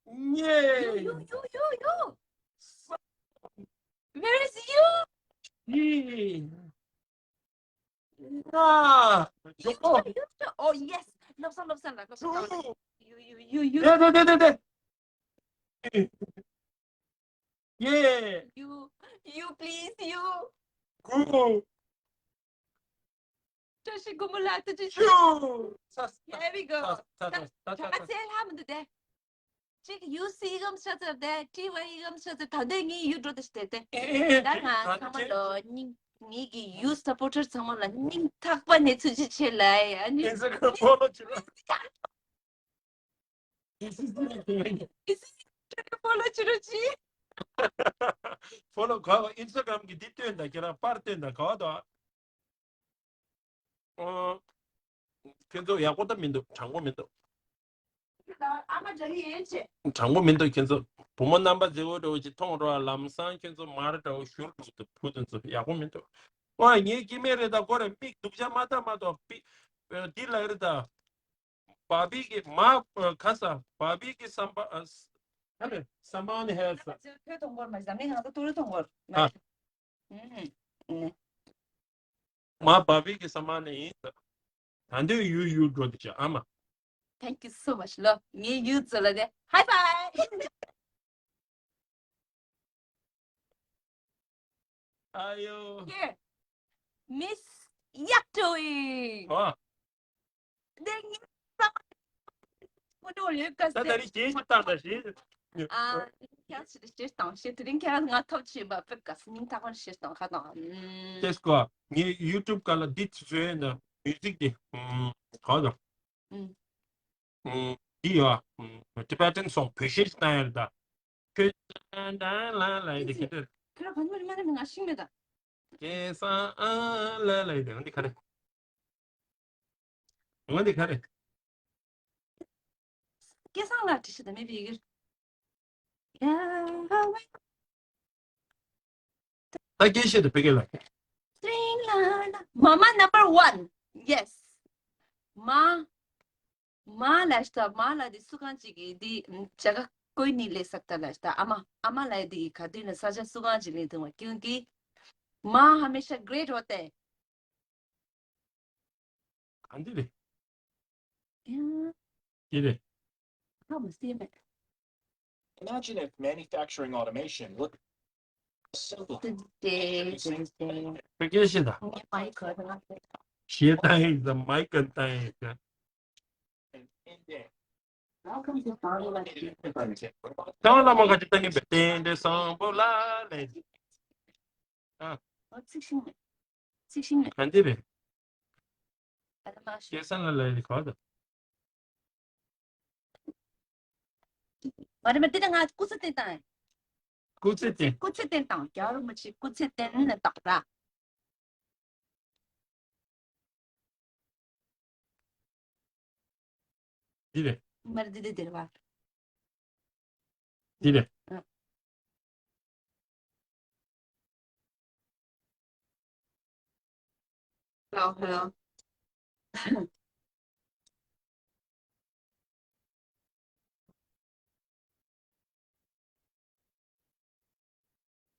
གཉིས། ཡུ་ཡུ་ཡུ་ཡུ། ས། Where is you? ཡི། ལྔ། ཡོ། Oh yes. བློ་བཟང་བློ་བཟང་ལ་བློ་བཟང་། དྲུག་ཡུ་ཡུ་ཡུ་ཡུ། དེ་དེ་དེ་དེ་དེ། ཡེ། ཡུ་ཡུ་please ཡུ། དགུ། བཀྲ་ཤིས་སྒོར་མོ་ལགས་ཐུགས་རྗེ་ཆེ། ཤུ། ས་ས། Here we go. ས་ས་ས་ས། གྲངས་ཀ་ཚད་ལྷག་མི་འདུག་སྟེ། གཅིག་ཡུ་སི་ཡི་གམ་ཤ་ཚར་ཏེ་ཏི་ཝའི་ཡི་གམ་ཤ་ཚར། ད་ལྟ་ངའི་ཡུ་འགྲོ་དེ་ཤི་དེ་དེ། ད་ང་ཚང་མ་ལོ་སྙིང་། ངེད་ཀྱི་ཡུ་སཔོར་ཊར་ཚང་མ་ལ་སྙིང་ཐག་པ་ནས་ཐུགས་རྗེ་ཆེ་ལབ་ཡ། ཨ་ནི། ཨིན་སི་ཊ་གྷ་རམ་ཕོ་ལོ་བྱེད་རོགས། ཨིན་སི་ཊ་གྷ་རམ་ཕོ་ལོ་བྱེད་རོགས་གྱིས། ཕོ་ལོ་ག་བ། ཨིན་སི་ཊ་གྷ་རམ་གྱི་འདི་སྟོན་དང་ཁྱེད་རང་པར་སྟོན་དང་ག་བ་དང་། ཨོ། ཁྱེད་ཚོ་ཡག་པོ་ད་མི་འདུག་དྲང་པོ་མི་འདུག་ཨ་མ་འདྲ་ཡིན་ཆེ། དྲང་པོ་མི་འདུག་ཁྱེད་ཚོ་བུ་མོ་རྣམ་པ་མཛེས་པོ་འདྲ་བོ་ཅིག་མཐོང་རོགས། ལམ་སང་ཁྱེད་ཚོ་མར་འདྲ་བོ་བཞུར་འདུག་ད་བུ་དེ་ཚོ་ཡག་པོ་མི་འདུག་ཨོ་ངའི་སྐྱེ་དམན་རེད། ད་ཁོ་རེ་མིག་སྡུག་ཅག་མ་ད་མ་གཏོགས་པི། འདི་ལ་རེད་ད། བ་བི་གི་མ་ཁ་ས་བ་བི་གི་བསམ་པ། ཨ་ས་ཨ་ལེ་བསམ་པ་ནི་ཧེ་ས། ཁོས་མཐོང་གོ་མ་ཟ་མི་ང་ཚོ་ཏུ་རུ་མཐོང་གོ་མ། ཨ། ཨུམ། ནི། མ་བ་བི་གི་བསམ་པ་ནི་ཡིན་ས། ད་འདོད་ཡུ་ཡུ་འགྲོ་དེ་ཆ་ཨ་མ། Thank you so much ལོ། ངའི་ཡུ་ཙོ་ལ་དེ་ཧའི་ཕའི། ཨ་ཡོ། Here. Miss Yaktoing. ཨ། དེ་ངའི་ས་མོ་འགྲོ་ཡོད་ག་ད་ད་རེ་ཞེས་ཞེས་བཏང་ད་ཞེས། ཨ། ཁྱེད་ཚོ་ཞེས་བཏང་ཞེས་དེ་རིང་ཁྱེད་ང་ཐོབ་ཆེན་པ་པེ་ག་སྙིང་ཐག་པར་ཞེས་བཏང་ཁ་དང་། ཨུམ། ཏེས་ཀོ་ངའི་ཡུ་ཊུབ་ག་ལ་འདི་ཚོ་བཟོས་ན་མིའུ་ཟིག་དེ་ཨུམ་ག་དང་། ཨུམ། ཨུམ། འདི་ཡོད། ཨུམ། Tibetan song བོད་གཞས་བཏང་ཡར་ད། ཁྱོད་ལ་ལ་ལ་ཡི་དེ་ཁྱེད་ཚོ། ཁྱོད་རང་ག་ནས་མ་རེད་མ་རེད་ང་ཤིང་མེད་ད། སྐལ་བཟང་ཨ་ལ་ལ་ཡི་དེ་འོན་ཏེ་ག་རེ། འོན་ཏེ་ག་རེ། སྐལ་བཟང་ལ་དྲི་ཤི་ད་མེད་པའི་ཡིག་གེར། ད་སྐད་བཤད་དུ་ཕ་གི་ལ། Mama number one. Yes. མ། མ་ལ་ཤ་ད་མ་ལ་དེ་སུ་གང་ཅིག་གི་དེ་ཇ་ག་ཀོའི་ནི་ལས་སག་ད་ལ་ཤ་ད་ཨ་མ་ཨ་མ་ལ་དེ་གི་ག་དུས་ན་ས་ཆ་སུ་གང་ཅིག་ལས་དུ་མ་ཀྱུང་གི་མ་ཧ་མེ་ཤ་གྷི་རེ་ཊི་ཧོ་ཏེ། ག་འདི་རེད། ཡ། འདི་རེད། ཧ་མ་སི་མེད། Imagine if manufacturing automation looked simple. དེ་དེ་དེ་དེ། ཕ་གི་ཤི་ད། ངས་མ་ཡི་གོ་ད་ང་དེ། ཞེས་ད་ཡིན་ད་མ་ཡི་གོ་ད་ཡིན་ད། How come you finally like you? ད་ལ་མ་ག་ཅི་ད་ངས་བེ་ཏན་ཏན་བཟང་པོ་ལ་ལས། ཨ། ཨ་ཚིག་ཤིང་ནས། ཚིག་ཤིང་ནས། ག་འདི་རེད། ཨ་ད་མ་ཤི། སྐལ་བཟང་ལ་ལས་རེད་ག་ད། མ་རེད་མ་རེད། དེ་ད་ང་སྐུ་ཚེ་བརྟན་བཏང་། སྐུ་ཚེ་བརྟན། སྐུ་ཚེ་བརྟན་བཏང་། རྒྱལ་བ་རིན་པོ་ཆེ་སྐུ་ཚེ་བརྟན་ནས་བཏང་ར། འདི་རེད། མ་རེད་འདི་འདི་འདི་རེད་བ། འདི་རེད། ཨ། Hello, hello.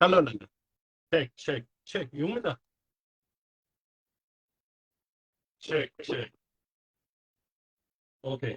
Hello, Nanda. Check, check, check. ཡོང་མི་ད། Check, check. Okay.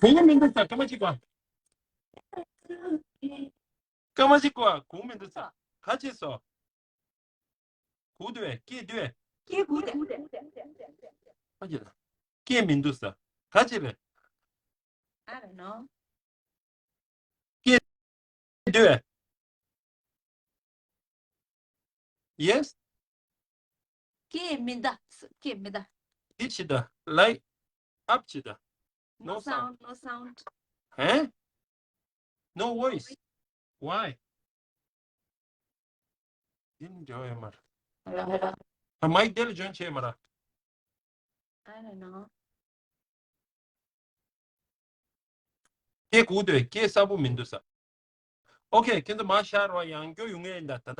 གོང་མ་མི་འདུག་ས་སྐར་མ་གཅིག་པ། སྐར་མ་གཅིག་པ་གོང་མི་འདུག་ས་ག་ཅི་སོ། གུ་དུ་བས་སྐྱེས་དུས། སྐྱེས་གུ་དེ། ཨ་ཅེ་ལ། སྐྱེས་མི་འདུག་ས་ག་ཅི་རེད། I don't know. སྐྱེས་དུས། Yes. སྐྱེས་མི་འདུག་སྐྱེས་མི་འདུག་འདི་ཅི་ད། Light up ཅི་ད། No No sound. Sound, no sound. ཧེ། No voice. Why? འདི་ནི་འབྲེལ་བ་ཡོད་མ་རེད། Hello, hello. ད་མའིག་དེ་ལ་འཇོན་ཆེ་མ་ར། I don't know. སྐད་གོ་འདུག་སྐད་གསལ་པོ་མི་འདུག་ས། ཨོ་ཁེ། ཁྱེད་ཚོ་མར་ཤར་རོགས། ཡང་སྐྱོར་ཡོང་ངེས་ཡིན་ད། ད་ལྟ་